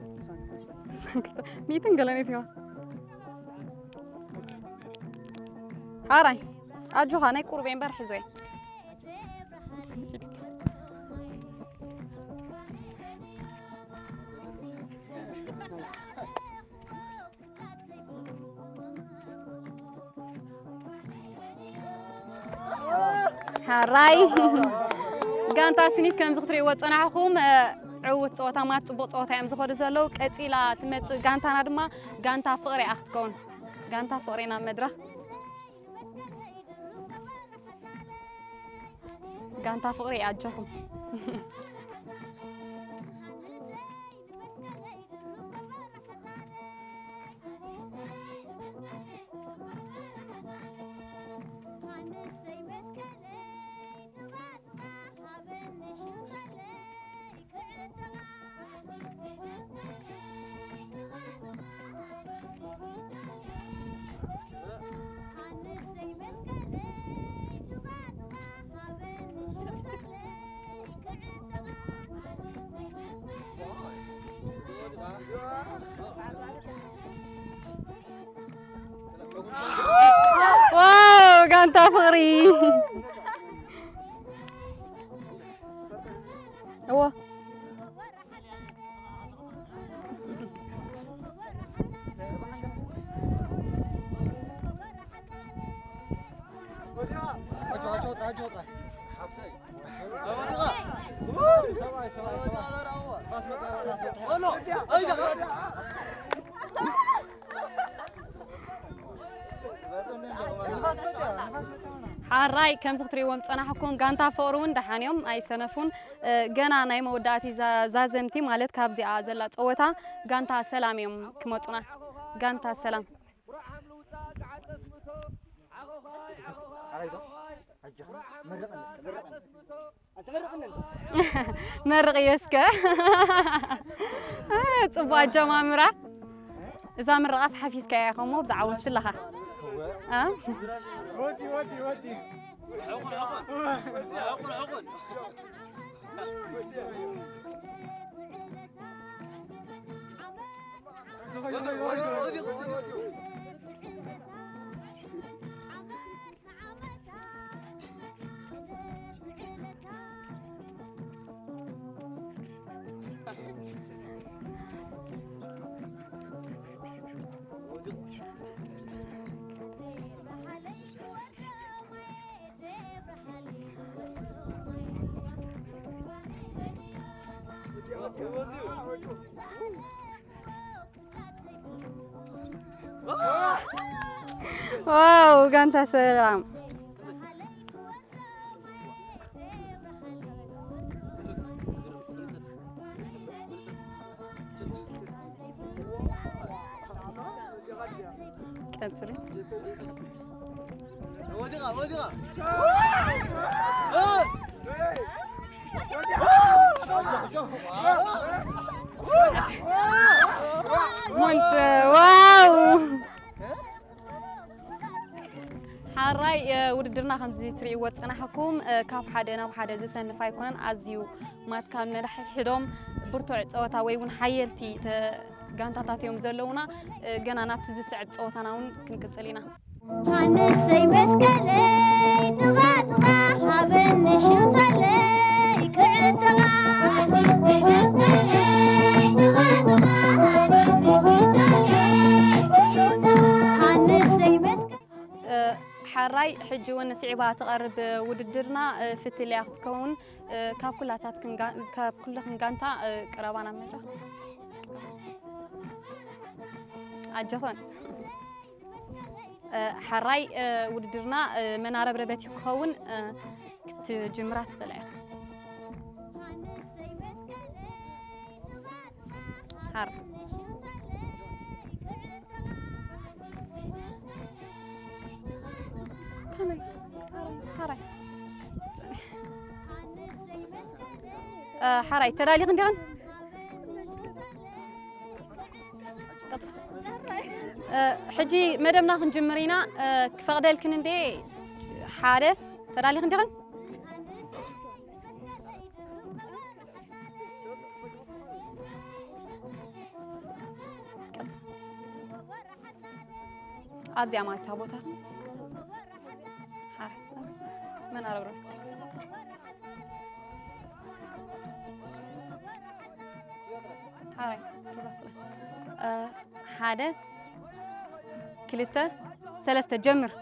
ሚእትን ገለኔት እዋ። ሓራይ ኣጆኻ ናይ ቁሩብ እምበር ሕዞ እየ። ሓራይ ጋንታ ስኒት ከምዚ ክትርእይዎ ዝጸናሕኹም ዕውት ጸወታ ማለት ጽቡቕ ጸወታ እዮም ዝኸዱ ዘለዉ። ቀጺላ ትመጽእ ጋንታና ድማ ጋንታ ፍቕሪ እያ ክትከውን። ጋንታ ፍቕሪ ናብ መድረኽ። ጋንታ ፍቕሪ ኣጆኹም። ዋው ጋንታ ፍቕሪ እዎ ሓራይ ከምዚ ክትርእይዎም ዝጸናሕኩም ጋንታ ፍቕሪ እውን ደሓን እዮም ኣይሰነፉን። ገና ናይ መወዳእቲ ዛዘምቲ ማለት ካብዚኣ ዘላ ጸወታ ጋንታ ሰላም እዮም ክመጹና። ጋንታ ሰላም መርቕዮ እስከ ጽቡቅ ኣጀማምራ። እዛ ምርቓስ ሓፊዝካያ ኢኻ እሞ ብዛዕባ ወስለኻ። ዋው፣ ጋንታ ሰላም። ቀጽሊ። ሞንት፣ ዋው! ሓራይ፣ እ፣ ውድድርና ከምዚ ትርእይዎ ዝጸናሕኩም፣ እ፣ ካብ ሓደ ናብ ሓደ ዝሰንፍ ኣይኮነን። ኣዝዩ ማት ካብ ነድሕዶም ብርቱዕ ጸወታ ወይ እውን ሓየልቲ ተ-፣ ጋንታታት እዮም ዘለዉና። እ፣ ገና ናብቲ ዝስዕብ ጸወታና እውን ክንቅጽል ኢና። ሃንሰይ መስቀለይ ጥቓ ጥቓ ሃበኒ ሽቶለይ ክዕጥቓ። ሃንሰይ መስቀለይ ጥቓ ጥቓ ሃበኒ ሽቶለይ ክዕጥቓ። ሃንሰይ መስቀለይ እ፣ ሓራይ፣ ሕጂ እውን ስዒባ ትቐርብ ውድድርና፣ እ፣ ፍትል እያ ክትከውን። እ፣ ካብ ኩላታትክን ጋ-፣ ካብ ኩልኽን ጋንታ፣ እ፣ ቅረባ ናብ መድረኽ። ኣጆኽን። እ፣ ሓራይ፣ እ፣ ውድድርና፣ እ፣ መናረብረበት እዩ ክኸውን፣ እ፣ ክትጅምራ ትኽእላ ኢኻ። ሓር-፣ ከመይ? ሓራይ፣ ሓራይ። እ፣ ሓራይ፣ ተዳሊኽን ዲኽን? እ፣ ሕጂ መደብና ክንጅምር ኢና። እ፣ ክፈቕደልክን እንዴ? ሓደ፣ ተዳሊኽን ዲኽን? ኣብዚኣ ማለት እታ ቦታ። ሓራይ። መን ኣረብረብ? ሓራይ። እ፣ ሓደ፣ ክልተ፣ ሰለስተ፣ ጀምር።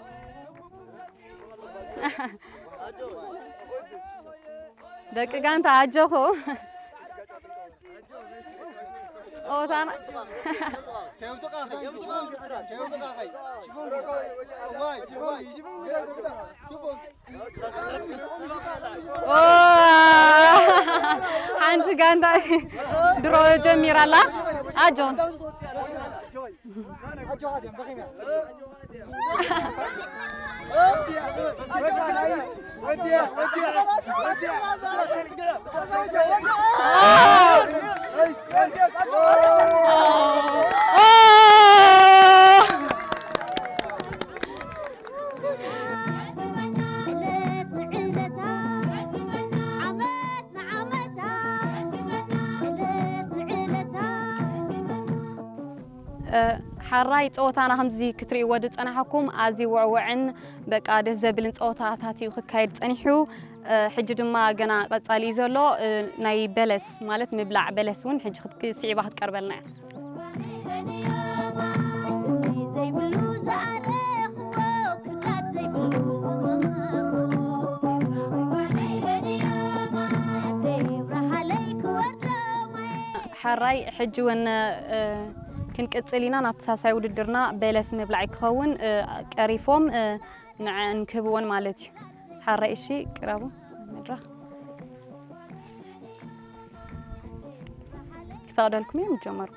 ደቂ ጋንታ ኣጆኹ። ጸወታና ኦ፣ ሓንቲ ጋንታ ድሮ ጀሚራ ኣላ። ኣጆ። እ፣ ሓራይ ጸወታና ከምዚ ክትርእይዎ ዝጸናሕኩም ኣዝዩ ውዕውዕን በቃ ደስ ዘብልን ጸወታታት እዩ ክካየድ ጸኒሑ። እ፣ ሕጂ ድማ ገና ቀጻሊ እዩ ዘሎ። እ፣ ናይ በለስ ማለት ምብላዕ በለስ እውን ሕጂ ክትክ-፣ ስዒባ ክትቀርበልና እያ። ዘይብሉ ዝኣረኽዎ ክላድ ዘይብሉ ዝመመኽዎ ኣደይ ብርሃለይ ክወርዶ ማየ ሓራይ ሕጂ እውን፣ እ፣ ክንቅጽል ኢና። ናብቲ ሳልሳይ ውድድርና በለስ ምብላዕ ክኸውን፣ እ፣ ቀሪፎም፣ እ፣ ንዐን ክህብወን ማለት እዩ። ሓራይ እሺ፣ ቅረቡ መድረኽ። ክፈቕደልኩም እዮም ጀመርኩ።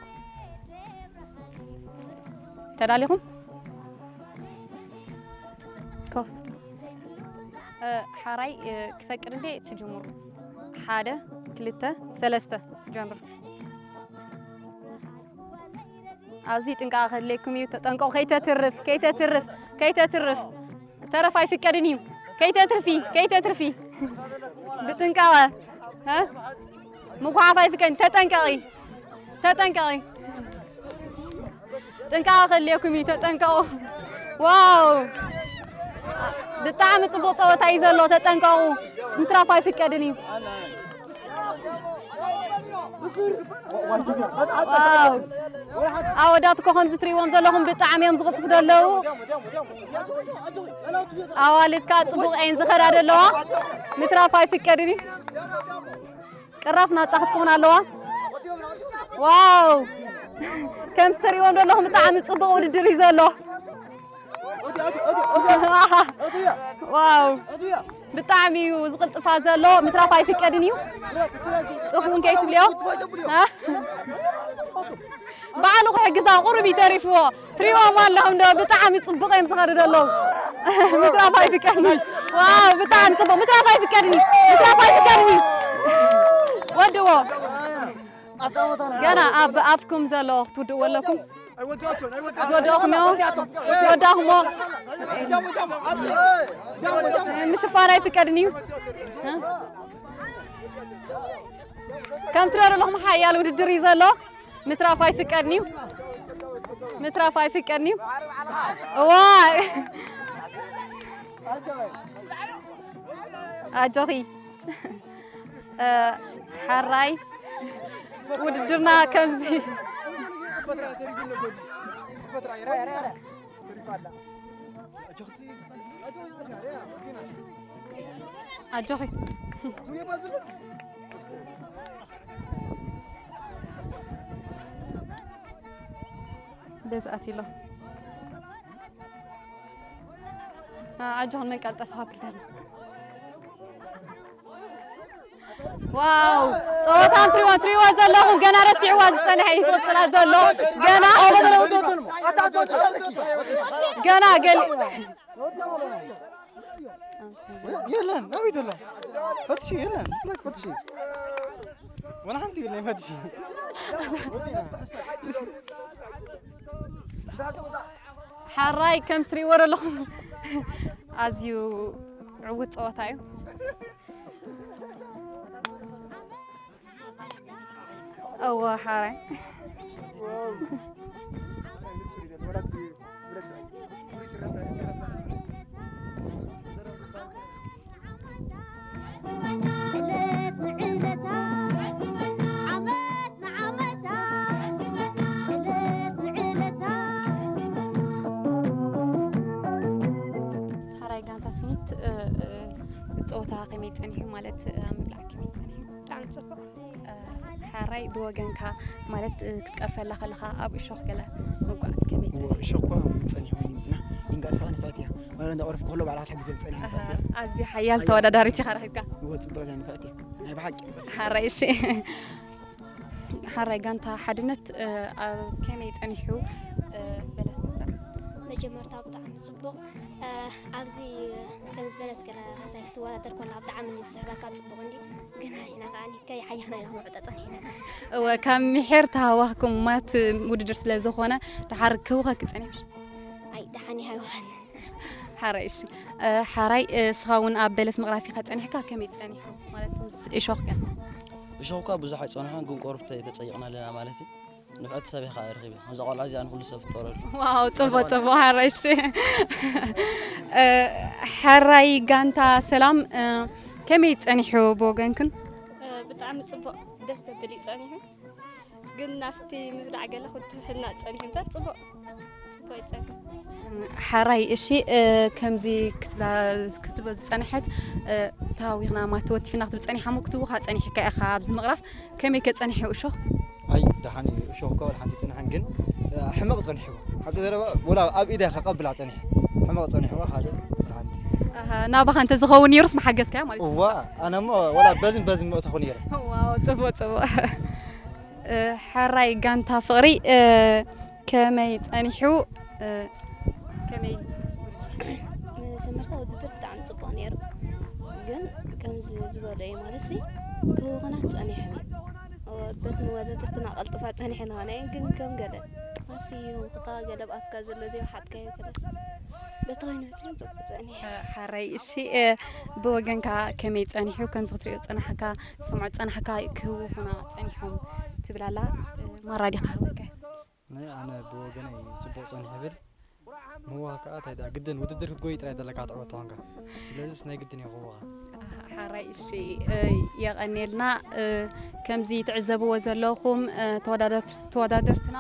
ተዳሊኹም? ኮፍ። እ፣ ሓራይ፣ እ፣ ክፈቅድ እንዴ ትጅምሩ? ሓደ፣ ክልተ፣ ሰለስተ፣ ጀምር። ኣብዚ ጥንቃቐ ከድልየኩም እዩ። ተጠንቀቑ፣ ከይተትርፍ፣ ከይተትርፍ፣ ከይተትርፍ። ተረፍ ኣይፍቀድን እዩ። ከይተትርፊ፣ ከይተትርፊ። ብጥንቃቐ፣ እ? ምጉሓፍ ኣይፍቀድን። ተጠንቀቒ፣ ተጠንቀቒ። ጥንቃቐ ከድልየኩም እዩ፣ ተጠንቀቑ። ዋው! ብጣዕሚ ጽቡቕ ጸወታ እዩ ዘሎ፣ ተጠንቀቑ። ምትራፍ ኣይፍቀድን እዩ። ዋው! ኣወዳት እኮ ከምዚ ትርእይዎም ዘለኹም ብጣዕሚ እዮም ዝቕልጥፉ ዘለዉ። ኣዋልድ ከኣ ጽቡቕ እየን ዝኸዳ ዘለዋ። ምትራፍ ኣይፍቀድን እዩ። ቅራፍ ናጻ ክትከውን ኣለዋ። ዋው፣ ከም እትሪእዎ ዘለኹም ብጣዕሚ ጽቡቕ ውድድር እዩ ዘሎ። ዋው፣ ብጣዕሚ እዩ ዝቕልጥፋ ዘሎ። ምትራፍ ኣይፍቀድን እዩ። ጽፉ እውን ከይትብልዮ። እ? ባዕሉ ክሕግዛ ቁሩብ እዩ ተሪፍዎ። ትሪእዎም ኣለኹም ዶ? ብጣዕሚ ጽቡቕ እዮም ዝኸዱ ዘለዉ። ምትራፍ ኣይፍቀድን እዩ። ዋው፣ ብጣዕሚ ጽቡቕ። ምትራፍ ኣይፍቀድን እዩ። ምትራፍ ኣይፍቀድን እዩ። ወድዎ። ገና ኣብ ኣፍኩም ዘሎ ክትውድእዎ ኣለኩም። ዝወደእኹም እዮም። ዝወዳእኹሞ ምሽፋን ኣይፍቀድን እዩ። ከም ትሪኦ ዘለኹም ሓያል ውድድር እዩ ዘሎ። ምትራፍ ኣይፍቀድን እዩ። ምትራፍ ኣይፍቀድን እዩ። እዋ፣ ኣጆኺ። እ፣ ሓራይ ውድድርና ከምዚ። ኣጆኺ። ደስ ኣትሎ። እ፣ ኣጆኽን መን ቀልጠፍኻ ክልተን። ዋው! ጸወታ እንትሪእዎ፣ እንትሪእዎ ዘለኹም ገና ረሲዕዋ ዝጸንሐ እዩ ዝቕጽላ ዘሎ። ገና፣ ገና ገሊ-፣ የለን፣ ኣበይ ዘሎ? ፈትሺ፣ የለን፣ ፈትሺ። ወላ ሓንቲ የለን፣ ፈትሺ። ሓራይ ከም ትሪእዎ ዘለኹም ኣዝዩ ዕዉት ጸወታ እዩ። እወ፣ ሓራይ። ዕለት ንዕለታ፣ ዓመት ንዓመታ፣ ዕለት ንዕለታ። ሓራይ ጋንታ ስኒት፣ እ፣ እ፣ ጸወታ ከመይ ጸኒሑ? ማለት፣ እ፣ ኣብ ምብላዕ ከመይ ጸኒሑ? ብጣዕሚ ጽቡቕ። እ፣ ሓራይ ብወገንካ፣ ማለት፣ እ፣ ክትቀርፈላ ከለኻ ኣብ እሾኽ ገለ ምውጋእ ከመይ ጸኒሑ? እሾኽ እኳ ጸኒሑ እዩ ምጽናሕ፣ ግን ከኣ ንስኻ ንፍዕቲ እያ። ማለት፣ እንዳቐረፍኩ ከሎ ባዕላ ክትሕግዘኒ ጸኒሓ ኣሃ፣ ንፍዕቲ እያ። ኣዝዩ ሓያል ሓያል ተወዳዳሪት ኢኻ ረኺብካ። እወ፣ ጽብቕቲ እያ፣ ንፍዕቲ እያ። ናይ ብሓቂ። ሓራይ፣ እሺ። ሓራይ ጋንታ ሓድነት፣ እ፣ ኣብ ከመይ ጸኒሑ፣ እ፣ በለስ ምብላዕ? መጀመርታ ብጣዕሚ ጽቡቕ። እ፣ ኣብዚ ከምዚ በለስ ገለ ክሳይ ክትወዳደር ከላ ብጣዕሚ እንዲ ዝስሕበካ ጽቡቕ እንዲ፣ ግን ኢና ከኣ ከይሓየኽና ኢና ክንውዕጦ ጸኒሕና። እወ፣ ካብ ምሒር ተሃዋኽኩም ማት ውድድር ስለ ዝኾነ፣ ደሓር ክህውኸኪ ጸኒሑ? ኣይ፣ ደሓን ይሃይወኸኒ። ሓራይ፣ እሺ። እ፣ ሓራይ፣ እ፣ እስኻ እውን ኣብ በለስ ምቕራፍ ኢኻ ጸኒሕካ፣ ከመይ ጸኒሑ? ማለት ምስ እሾኽ ከ? እሾኽ እኳ ብዙሕ ኣይጸንሖን፣ ግን ቆርብ ተ-፣ ተጸይቕና ኣለና ማለት እዩ። ንፍዕቲ ሰብ ኢኻ ረኺበ። ከምዛ ቆልዓ እዚኣ ንኹሉ ሰብ ትጠረሉ። ዋው፣ ጽቡቕ፣ ጽቡቕ፣ ሓራይ፣ እሺ። እ፣ ሓራይ ጋንታ ሰላም፣ እ፣ ከመይ ጸኒሑ ብወገንክን? እ፣ ብጣዕሚ ጽቡቕ፣ ደስ ዘብል እዩ ጸኒሑ። ግን ናብቲ ምብላዕ ገለ ክትውሕድና ጸኒሑ እምበር ጽቡቕ፣ ጽቡቕ ይጸንሕ። ሓራይ፣ እሺ፣ እ፣ ከምዚ ክትብላ፣ ክትብሎ ዝጸንሐት፣ እ፣ ተሃዊኽና ማት ተወቲፍና ክትብል ጸኒሓ እሞ ክትውኻ ጸኒሕካ ኢኻ ኣብዚ ምቕራፍ። ከመይ ከ ጸኒሑ እሾኽ? ኣይ፣ ደሓን እዩ። እሾኽ እኳ ወላ ሓንቲ ጸኒሓን ግን፣ እ፣ ሕመቕ ጸኒሕዎ። ሓቂ ዘረባ ወላ ኣብ ኢዳ ከቐብላ ጸኒሐ። ሕመቕ ጸኒሕዎ ካልእ ወላ ሓንቲ። ኣሃ፣ ናባኻ እንተ ዝኸውን ነይሩስ ምሓገዝካያ ማለት እዩ። እዋ፣ ኣነ እሞ ወላ በዝን በዝን ምእተኹ ነይረ። ዋው፣ ጽቡቕ፣ ጽቡቕ። እ፣ ሓራይ ጋንታ ፍቕሪ፣ እ፣ ከመይ ጸኒሑ? እ፣ ከመይ? መጀመርታ ውድድር ብጣዕሚ ጽቡቕ ነይሩ፣ ግን ከምዚ ዝበሎ እዩ ማለት ሲ ክህውኹና ጸኒሖም እዮም። እወ፣ በቲ መወዳድርትና ቀልጥፋ ጸኒሐን ኾነ ግን ከም ገለ ማሲ ይህውኹኻ ገለ ኣብ ኣፍካ ዘሎ ዘይወሓጥካዮ ገለስ በቲ ኮይኑ በቲ ግን ጽቡቕ ጸኒሑ። ሓራይ፣ እሺ፣ እ፣ ብወገንካ ከመይ ጸኒሑ? ከምዚ ክትሪኦ ዝጸናሕካ፣ ዝሰምዖ ዝጸናሕካ ክህውኹና ጸኒሖም ትብል ኣላ፣ እ፣ ማራ ዲኻ ሃወልካ? ናይ ኣነ ብወገነይ ጽቡቕ ጸኒሑ ይብል። ምውኻ ከኣ እንታይ ደኣ ግድን ውድድር ክትጎይ ጥራይ ዘለካ ክትዕወት ተኾንካ። ስለዚስ ናይ ግድን እዩ ክውኻ። ኣሃ፣ ሓራይ፣ እሺ፣ እ፣ የቐንየልና። እ፣ ከምዚ ትዕዘብዎ ዘለኹም፣ እ፣ ተወዳደርት-፣ ተወዳደርትና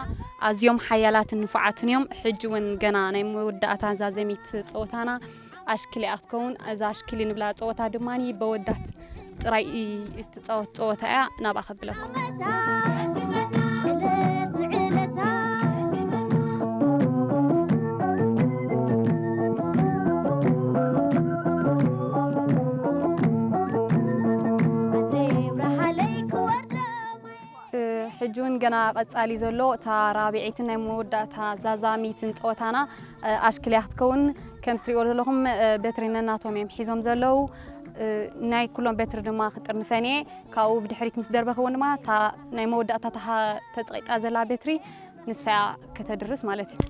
ኣዝዮም ሓያላትን ንፉዓትን እዮም። ሕጂ እውን ገና ናይ መወዳእታ ዛዘሚት ጸወታና ኣሽክሊ እያ ክትከውን። እዛ ኣሽክሊ ንብላ ጸወታ ድማ በወዳት ጥራይ እትጻወት ጸወታ እያ። ናብኣ ከብለኩም። ሕጂ እውን ገና ቀጻሊ ዘሎ እታ ራብዐይትን ናይ መወዳእታ ዛዛሚትን ጸወታና ኣሽክልያ ክትከውን። ከም ትሪእዎ ዘለኹም በትሪ ነናቶም እዮም ሒዞም ዘለዉ። ናይ ኩሎም በትሪ ድማ ክጥርንፈን እየ። ካብኡ ብድሕሪት ምስ ደርበኽወን ድማ እታ ናይ መወዳእታ ተሃ ተጸቂጣ ዘላ በትሪ ንሳ እያ ከተድርስ ማለት እዩ።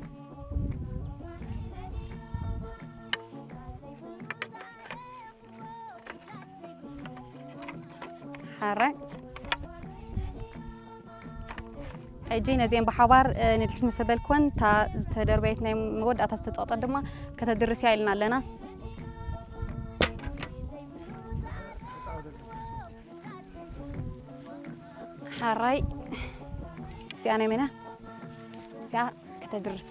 ሓራይ ሕጂ ነዚአን ብሓባር ንድሕሪት ምስ ኣበልክወን እታ ዝተደርበየት ናይ መወዳእታ ዝተጸቕጠት ድማ ከተድርስ እያ ኢልና ኣለና። ሓራይ እዚኣ ናይ መና እዚኣ ከተድርስ።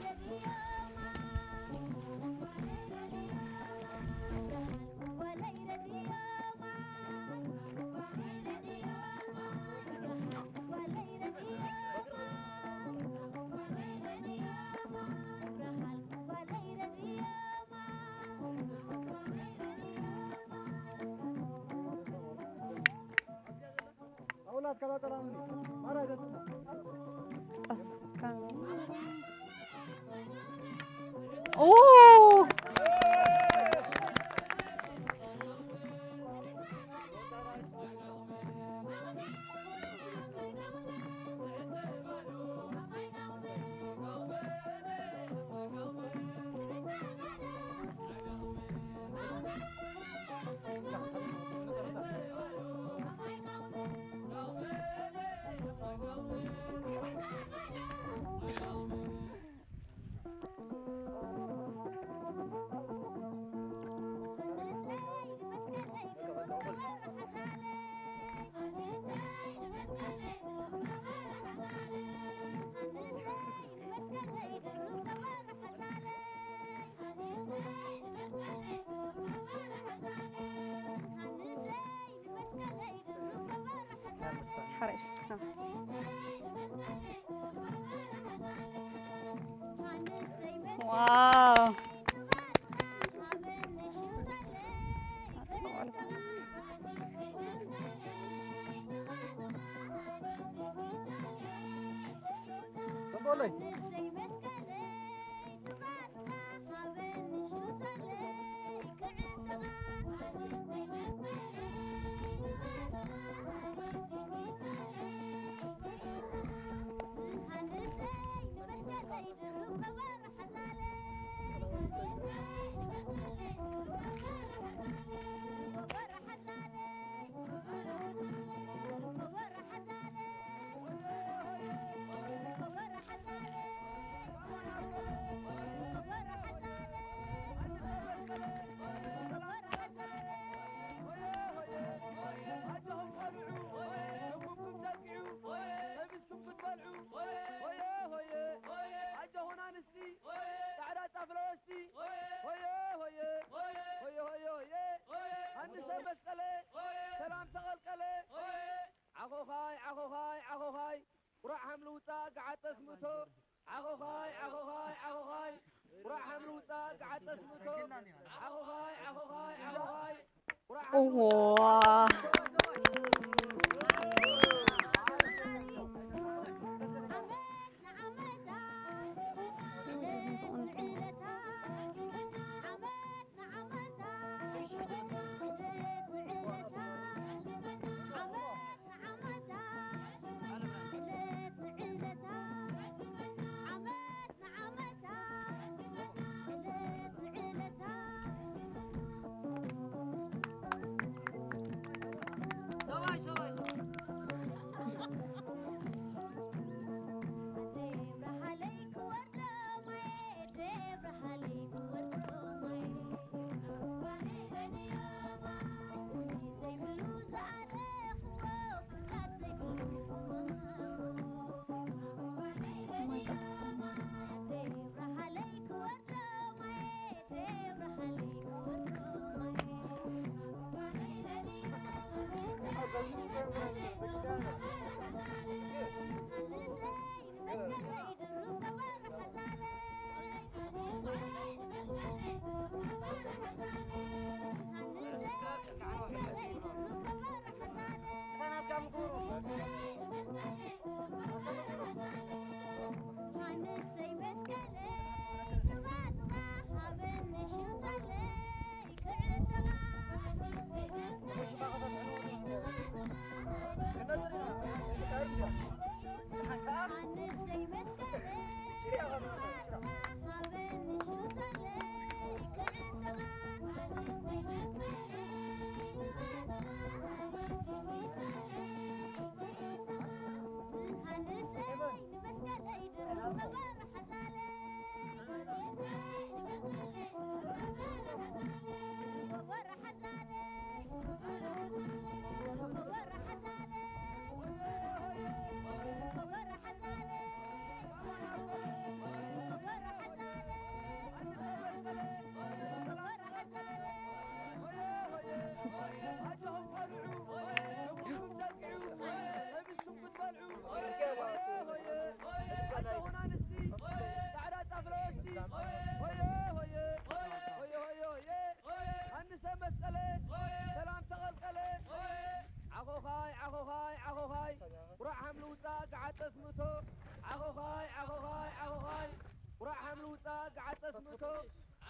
ገዓት ጠስምቶ።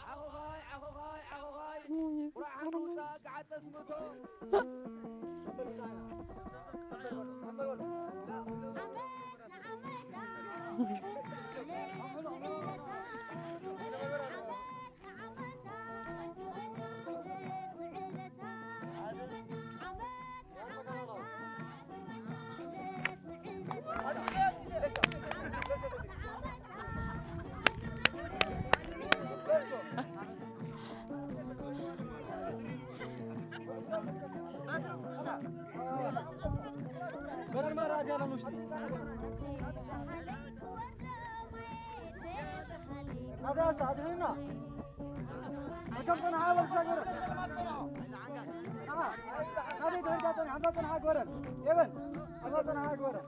ዓኾኻይ፣ ዓኾኻይ፣ ዓኾኻይ። ቁራዕ ሓምሉጻ ገዓት ጠስምቶ። ናብራስ ኣድሕንና። ከም ጸንሓ በል ክሳብ ገረን። ኣዓ፣ ናበይ ድሕርካ ጸንሓ? ኣብዛ ጸንሓ ግበረን። የበል፣ ኣብዛ ጸንሓ ግበረን።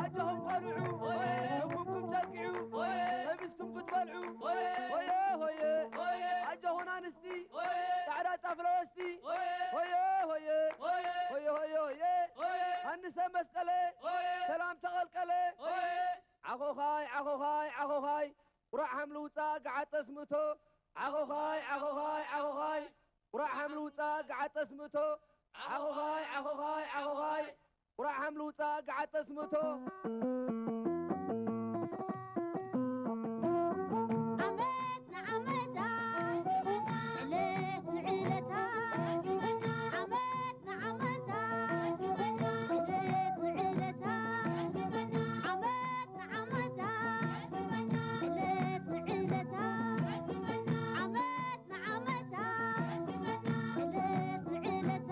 ኣጆኹም ቆልዑ፣ ደጉኩም ጨቂዑ፣ ከሚስኩም ክትበልዑ። ሆየ ሆየ፣ ኣጆኹም ኣንስቲ፣ ጻዕዳ ጣፍ ለበስቲ። ሆየ ሆየ፣ ሆየ ሆየ ሆየ፣ ሃንሰ መስቀለ፣ ሰላም ተቐልቀለ። ዓኾኻይ ዓኾኻይ ዓኾኻይ፣ ቁራዕ ሓምሊ ውጻእ ገዓት ጠስምቶ። ዓኾኻይ ዓኾኻይ ዓኾኻይ፣ ቁራዕ ሓምሊ ውጻእ ገዓት ጠስምቶ። ዓኾኻይ ዓኾኻይ ዓኾኻይ፣ ቁራዕ ሓምሊ ውጻእ ገዓት ጠስምቶ። ዓመት ንዓመታ፣ ዕለት ንዕለታ፣ ዓመት ንዓመታ፣ ዕለት ንዕለታ፣ ዓመት ንዓመታ፣ ዕለት ንዕለታ፣ ዓመት ንዓመታ፣ ዕለት ንዕለታ።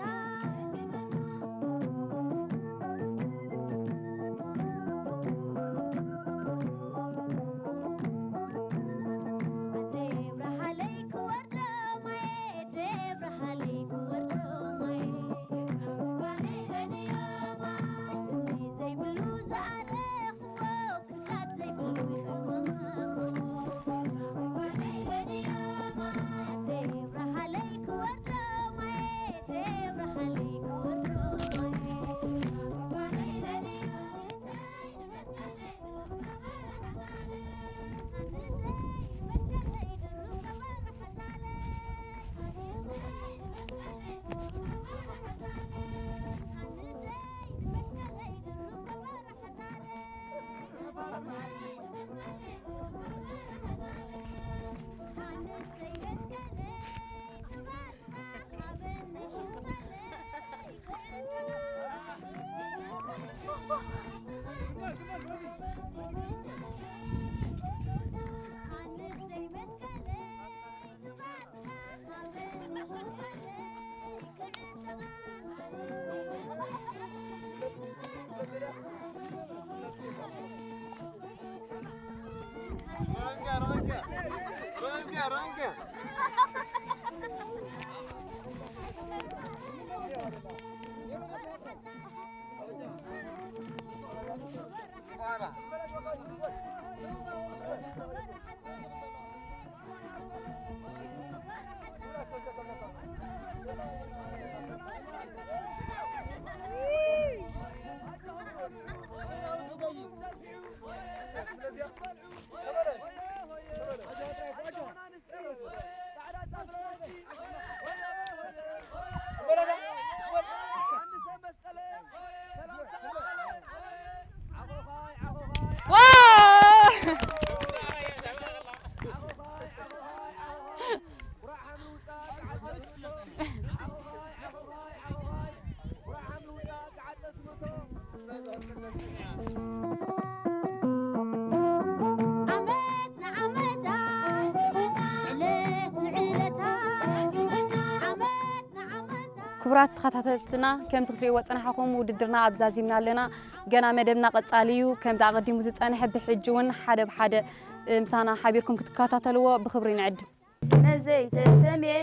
ዓመት ንዓመታ፣ ዕለት ንዕለታ፣ ዓመት ንዓመታ። ክቡራት ተኸታተልትና፣ ከምዚ ክትርእይዎ ዝጸናሕኩም ውድድርና ኣብዛ ዚምና ኣለና። ገና መደብና ቀጻሊ እዩ። ከምዚ ኣቐዲሙ ዝጸንሐ ብሕጂ እውን ሓደ ብሓደ፣ እ፣ ምሳና ሓቢርኩም ክትከታተልዎ ብኽብሪ ንዕድም። ስመን ዘይተሰምየ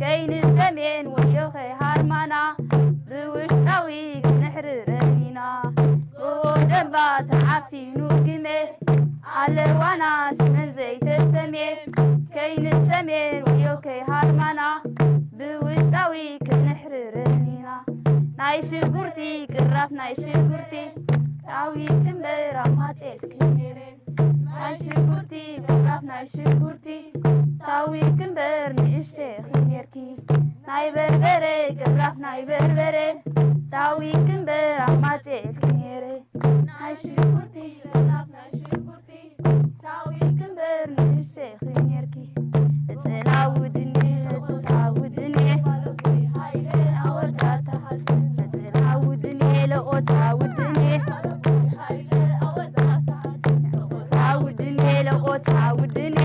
ከይንሰምየን ወዮ ከይሃርማና ብውሽጣዊ ክንሕርረን ኢና። ጎቦ ደንባ ተዓፊኑ ግመ ኣለዋና ስመን ዘይተሰምየ ከይንሰምየን ወዮ ከይሃርማና ብውሽጣዊ ክንሕርረን ኢና። ናይ ሽጉርቲ ቅራፍ ናይ ሽጉርቲ ታዊ ክንበር ኣማጼልኪ ነይረ። ናይ ሽጉርቲ ቅራፍ ናይ ሽጉርቲ ታዊክ እምበር ንእሽተይ ኺ ኔርኪ። ናይ በርበረ ቅራፍ ናይ በርበረ ታዊክ እምበር ኣማጽኤልኪ ኔረ። ናይ ሽጉርቲ ቅራፍ ናይ ሽጉርቲ ታዊክ እምበር ንእሽተይ ኺ ኔርኪ። እጽላ ውድኔ እጽላ ውድኔ እጽላ ውድኔ ለኦታ ውድኔ ለኦታ ውድኔ ለኦታ ውድኔ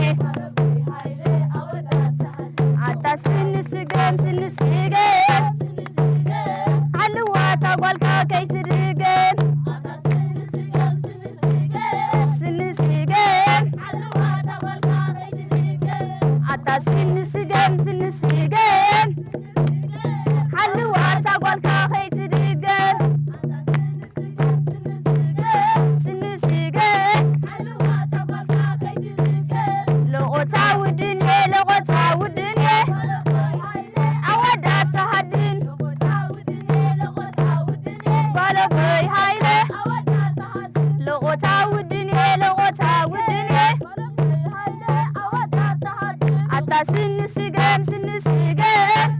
ኣታ ስንስገም ስንስገም ዓልዋ እታ ጓልካ ከይትድገም ስንስገም ኣታ ስንስገም ስንስገም ሓልዋ እታ ጓልካ ከይትድገም ስንስገም ለቆታ ውድን እየ ለቆታ ውድን እየ ኣወዳት ተሃድን ጓለጎይ ሃይለ ለቆታ ውድን እየ ለቆታ ውድን እየ ኣታ ስንስገም ስንስገም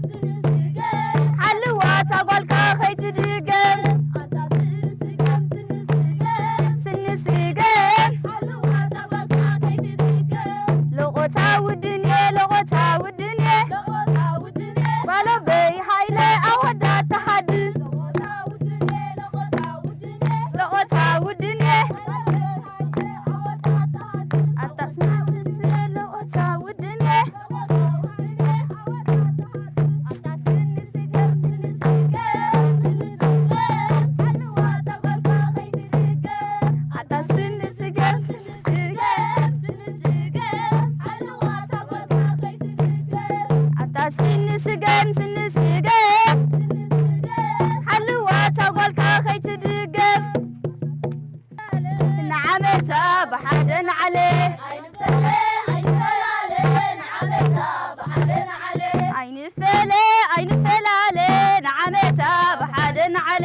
ሓልዋ እታ ጓልካ ከይትድገም ስንስገም ለቆታ ውድን እየ ለቆታ ውድን እየ ጓለበይ ሃይለ ኣወዳት ተሃድን ለቆታ ውድን እየ ኣታ ስንስገም ለቆታ ውድን እየ ኣታ ስንስገም ስንስገም ኣታ ስንስገም ስንስገም ሓልዋ እታ ጓልካ ከይትድገም ንዓመታ ብሓደ ንዓለ ኣይንፈለ ኣይንፈላለ ንዓመታ ብሓደ ንዓለ ኣይንፈለ ኣይንፈላለ ንዓመታ ብሓደ ንዓለ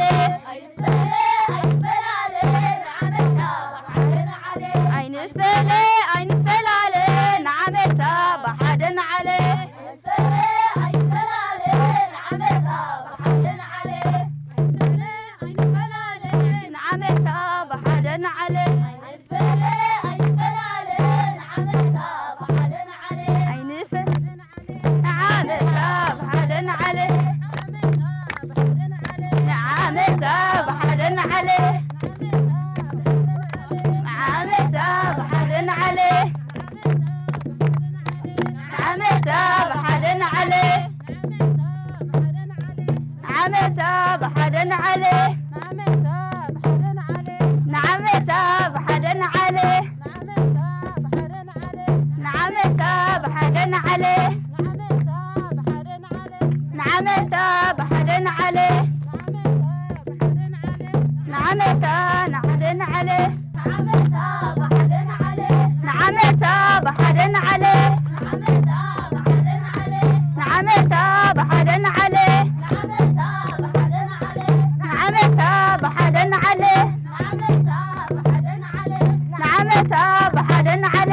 ንዓመታ ብሓደ ንዓለ ኣይንፈ ንዓመታ ብሓደ ንዓለ ንዓመታ ብሓደ ንዓለ ንዓመታ ብሓደ ንዓለ ንዓመታ ብሓደ ንዓለ ንዓመታ ብሓደ ንዓለ ንዓመታ ብሓደ ንዓለ ንዓመታ ብሓደ ንዓለ ንዓመታ ብሓደ ንዓለ ዓመታ ንዓደ ንዓለ፣ ንዓመታ ብሓደ ንዓለ፣ ንዓመታ ብሓደ ንዓለ፣ ንዓመታ ብሓደ ንዓለ፣ ንዓመታ ብሓደ ንዓለ፣ ንዓመታ ብሓደ ንዓለ፣ ንዓመታ ብሓደ ንዓለ፣ ንዓመታ ብሓደ ንዓለ፣ ንዓመታ ብሓደ ንዓለ፣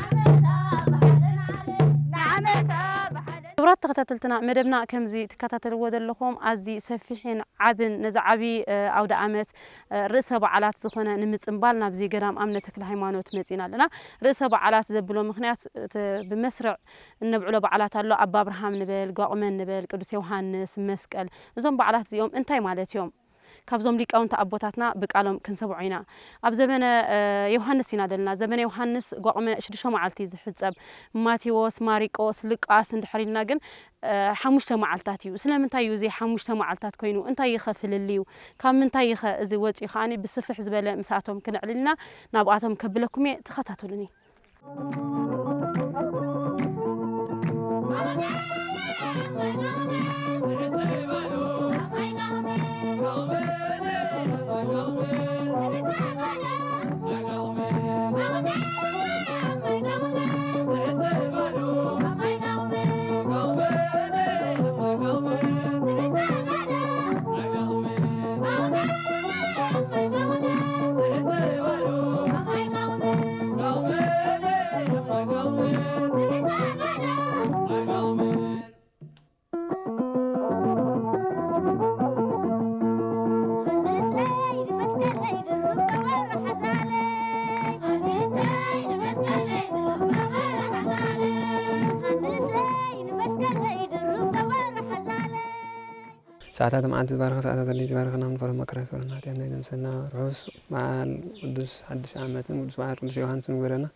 ንዓመታ ብሓደ ንዓለ፣ ንዓመታ ብሓደ። ክቡራት ተኸታተልትና፣ መደብና ከምዚ ትከታተልዎ ዘለኹም ኣዝዩ ሰፊሕን ዓብን፣ ነዚ ዓብዪ፣ እ፣ ኣውደ ዓመት፣ እ፣ ርእሰ በዓላት ዝኾነ ንምጽንባል ናብዚ ገዳም ኣምነ ተክለ ሃይማኖት መጺና ኣለና። ርእሰ በዓላት ዘብሎ ምኽንያት፣ እቲ ብመስርዕ እነብዕሎ በዓላት ኣሎ። ኣባ ኣብርሃም ንበል፣ ጓቑመን ንበል፣ ቅዱስ ዮሃንስ፣ መስቀል። እዞም በዓላት እዚኦም እንታይ ማለት እዮም? ካብዞም ሊቃውንቲ ኣቦታትና ብቃሎም ክንሰምዖ ኢና። ኣብ ዘመነ፣ እ፣ ዮሃንስ ኢና ዘለና። ዘመነ ዮሃንስ ጓቑመ ሽዱሽተ መዓልቲ ዝሕጸብ። ማቴዎስ፣ ማሪቆስ፣ ሉቃስ እንድሕር ኢልና ግን፣ እ፣ ሓሙሽተ መዓልታት እዩ። ስለምንታይ እዩ እዚ ሓሙሽተ መዓልታት ኮይኑ? እንታይ እዩ ኸ ፍልልዩ? ካብ ምንታይ እዩ ኸ እዚ ወፂኡ? ከዓኒ ብስፍሕ ዝበለ ምስኣቶም ክነዕልል ኢና። ናብኣቶም ከብለኩም እየ። ተኸታተሉኒ። ሰዓታት መዓልቲ ትባርኽ፣ ሰዓታት ለይቲ ትባርኽ፣ ናብ ንፈረ መከራ ሰውረና፣ ኃጢኣትና ይደምሰና። ርሑስ በዓል ቅዱስ ሓድሽ ዓመትን ቅዱስ በዓል ቅዱስ ዮሃንስን ይግበረና።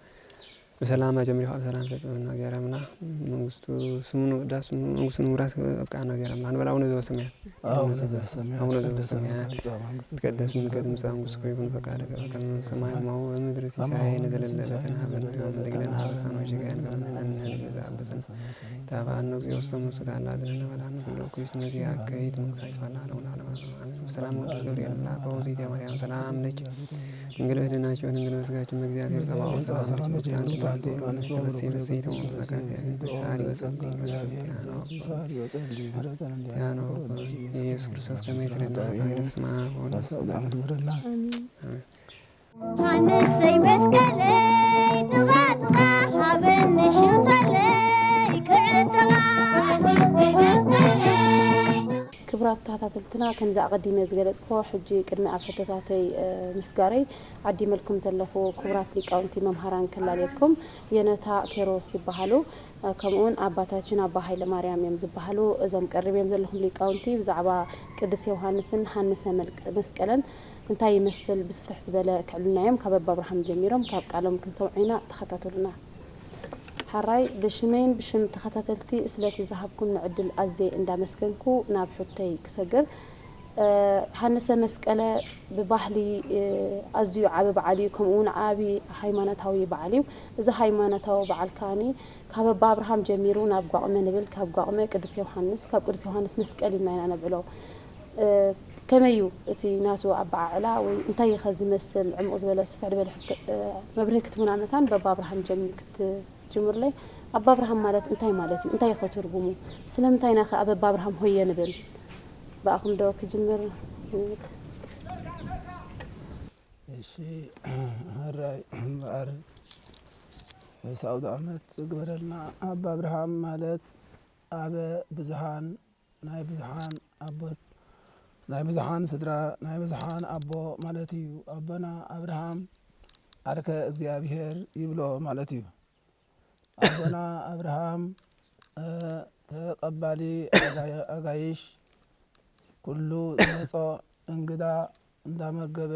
ብሰላም ኣጀሚርካ ብሰላም ፈጽመና። እግዚኣብሔር ኣምላኽ መንግስቱ ስሙ ንምቅዳስ፣ መንግስቱ ንምውራስ ኣብቅዓና። እግዚኣብሔር ኣምላኽ ንበል ኣቡነ ዘበሰማያት። ኣቡነ ዘበሰማያት፣ ኣቡነ ይትቀደስ ዘበሰማያት፣ ስምከ፣ ትምጻእ መንግስትከ፣ ይትቀደስ ስምከ፣ ትምጻእ መንግስትከ፣ ይኩን ፈቃድከ በከመ በሰማይ ከማሁ በምድሪ። ሲሳየነ ዘለለ ዕለትነ ሀበነ ዮም፣ ወህድግ ለነ አበሳነ ወጌጋየነ ከመ ንሕነኒ ንህድግ ለዘአበሰነ። ኢታብአነ እግዚኦ ውስተ መንሱት፣ አላ አድነነ ወአድኃነ ኩሉ እኩይ፣ እስመ ዚአከ ይእቲ መንግስት ኃይል ስብሐት ለዓለመ ዓለም። አሜን። ሰላም ቅዱስ ገብርኤል መልአከ ሆይ፣ ዜተ ማርያም ሰላም ለኪ፣ ድንግል በድናኪ ወድንግል በስጋኪ፣ በእግዚአብሔር ጸባኦት ሰላም ለኪ። ብሩክት አንቲ እምአንስት፣ ተፈሲ ፍስሕት ወሙሉ ጸጋ፣ እግዚአብሔር ምስሌኪ። ሰአሊ ወጸሊ ኪያኖ ኢየሱስ ክርስቶስ ከመ ይስረይ ጣዕታ ይነፍስና ወንፈስ። አሜን። ሃንሰይ መስቀለይ ጥቓ ጥቓ ሃበኒ ሽቶለይ ክዕጥቓ። ሃንሰይ መስቀለይ። ክቡራት ተኸታተልትና፣ ከምዚ ኣቐዲመ ዝገለጽክዎ፣ ሕጂ ቅድሚ ኣብ ሕቶታተይ፣ እ፣ ምስጋረይ ዓዲመልኩም ዘለኹ ክቡራት ሊቃውንቲ መምሃራን ክላለየኩም የነታ ኬሮስ ይበሃሉ። እ፣ ከምኡውን ኣባታችን ኣባ ሃይለ ማርያም እዮም ዝበሃሉ። እዞም ቀሪበዮም ዘለኹም ሊቃውንቲ ብዛዕባ ቅዱስ ዮሃንስን ሃንሰ መልቅ-፣ መስቀለን እንታይ ይመስል ብስፍሕ ዝበለ ክዕሉና እዮም። ካብ ኣባ ኣብርሃም ጀሚሮም ካብ ቃሎም ክንሰምዖ ኢና። ተኸታተሉና። ሓራይ፣ ብሽመይን ብሽም ተኸታተልቲ ስለቲ ዝሃብኩምኒ ዕድል ኣዝየ እንዳመስገንኩ ናብ ሕቶይ ክሰግር። እ፣ ሃንሰ መስቀለ ብባህሊ፣ እ፣ ኣዝዩ ዓቢ በዓል እዩ፣ ከምኡ እውን ዓቢ ሃይማኖታዊ በዓል እዩ። እዚ ሃይማኖታዊ በዓል ከኣኒ ካብ ኣባ ኣብርሃም ጀሚሩ ናብ ጓቕመ ንብል፣ ካብ ጓቕመ ቅዱስ ዮሃንስ፣ ካብ ቅዱስ ዮሃንስ መስቀል ኢልና ኢና ነብዕሎ። እ፣ ከመይ እዩ እቲ ናቱ ኣበዓዕላ ወይ እንታይ እዩ ከ ዝመስል? ዕሙቕ ዝበለ ስፍሕ ዝበለ ሕቶ፣ እ፣ መብርሂ ክትህቡና መታን በባ ኣብርሃም ጀሚ-፣ ክትጅምሩለይ። ኣባ ኣብርሃም ማለት እንታይ ማለት እዩ? እንታይ እዩ ከ ትርጉሙ? ስለምንታይ ኢና ከ ኣብ ኣባ ኣብርሃም ሆየ ንብል? ብኣኹም ዶ ክጅምር? እሺ፣ ሕራይ እምበኣር ርእሰ ኣውደ ዓመት ግበረልና። ኣባ ኣብርሃም ማለት ኣበ ብዙኃን ናይ ብዙኃን ኣቦት ናይ ብዙኃን ስድራ ናይ ብዙኃን ኣቦ ማለት እዩ። ኣቦና ኣብርሃም ዓርከ እግዚኣብሔር ይብሎ ማለት እዩ። ኣቦና ኣብርሃም እ፣ ተቐባሊ ኣጋ- ኣጋይሽ ኩሉ ዝመጾ እንግዳ እንዳመገበ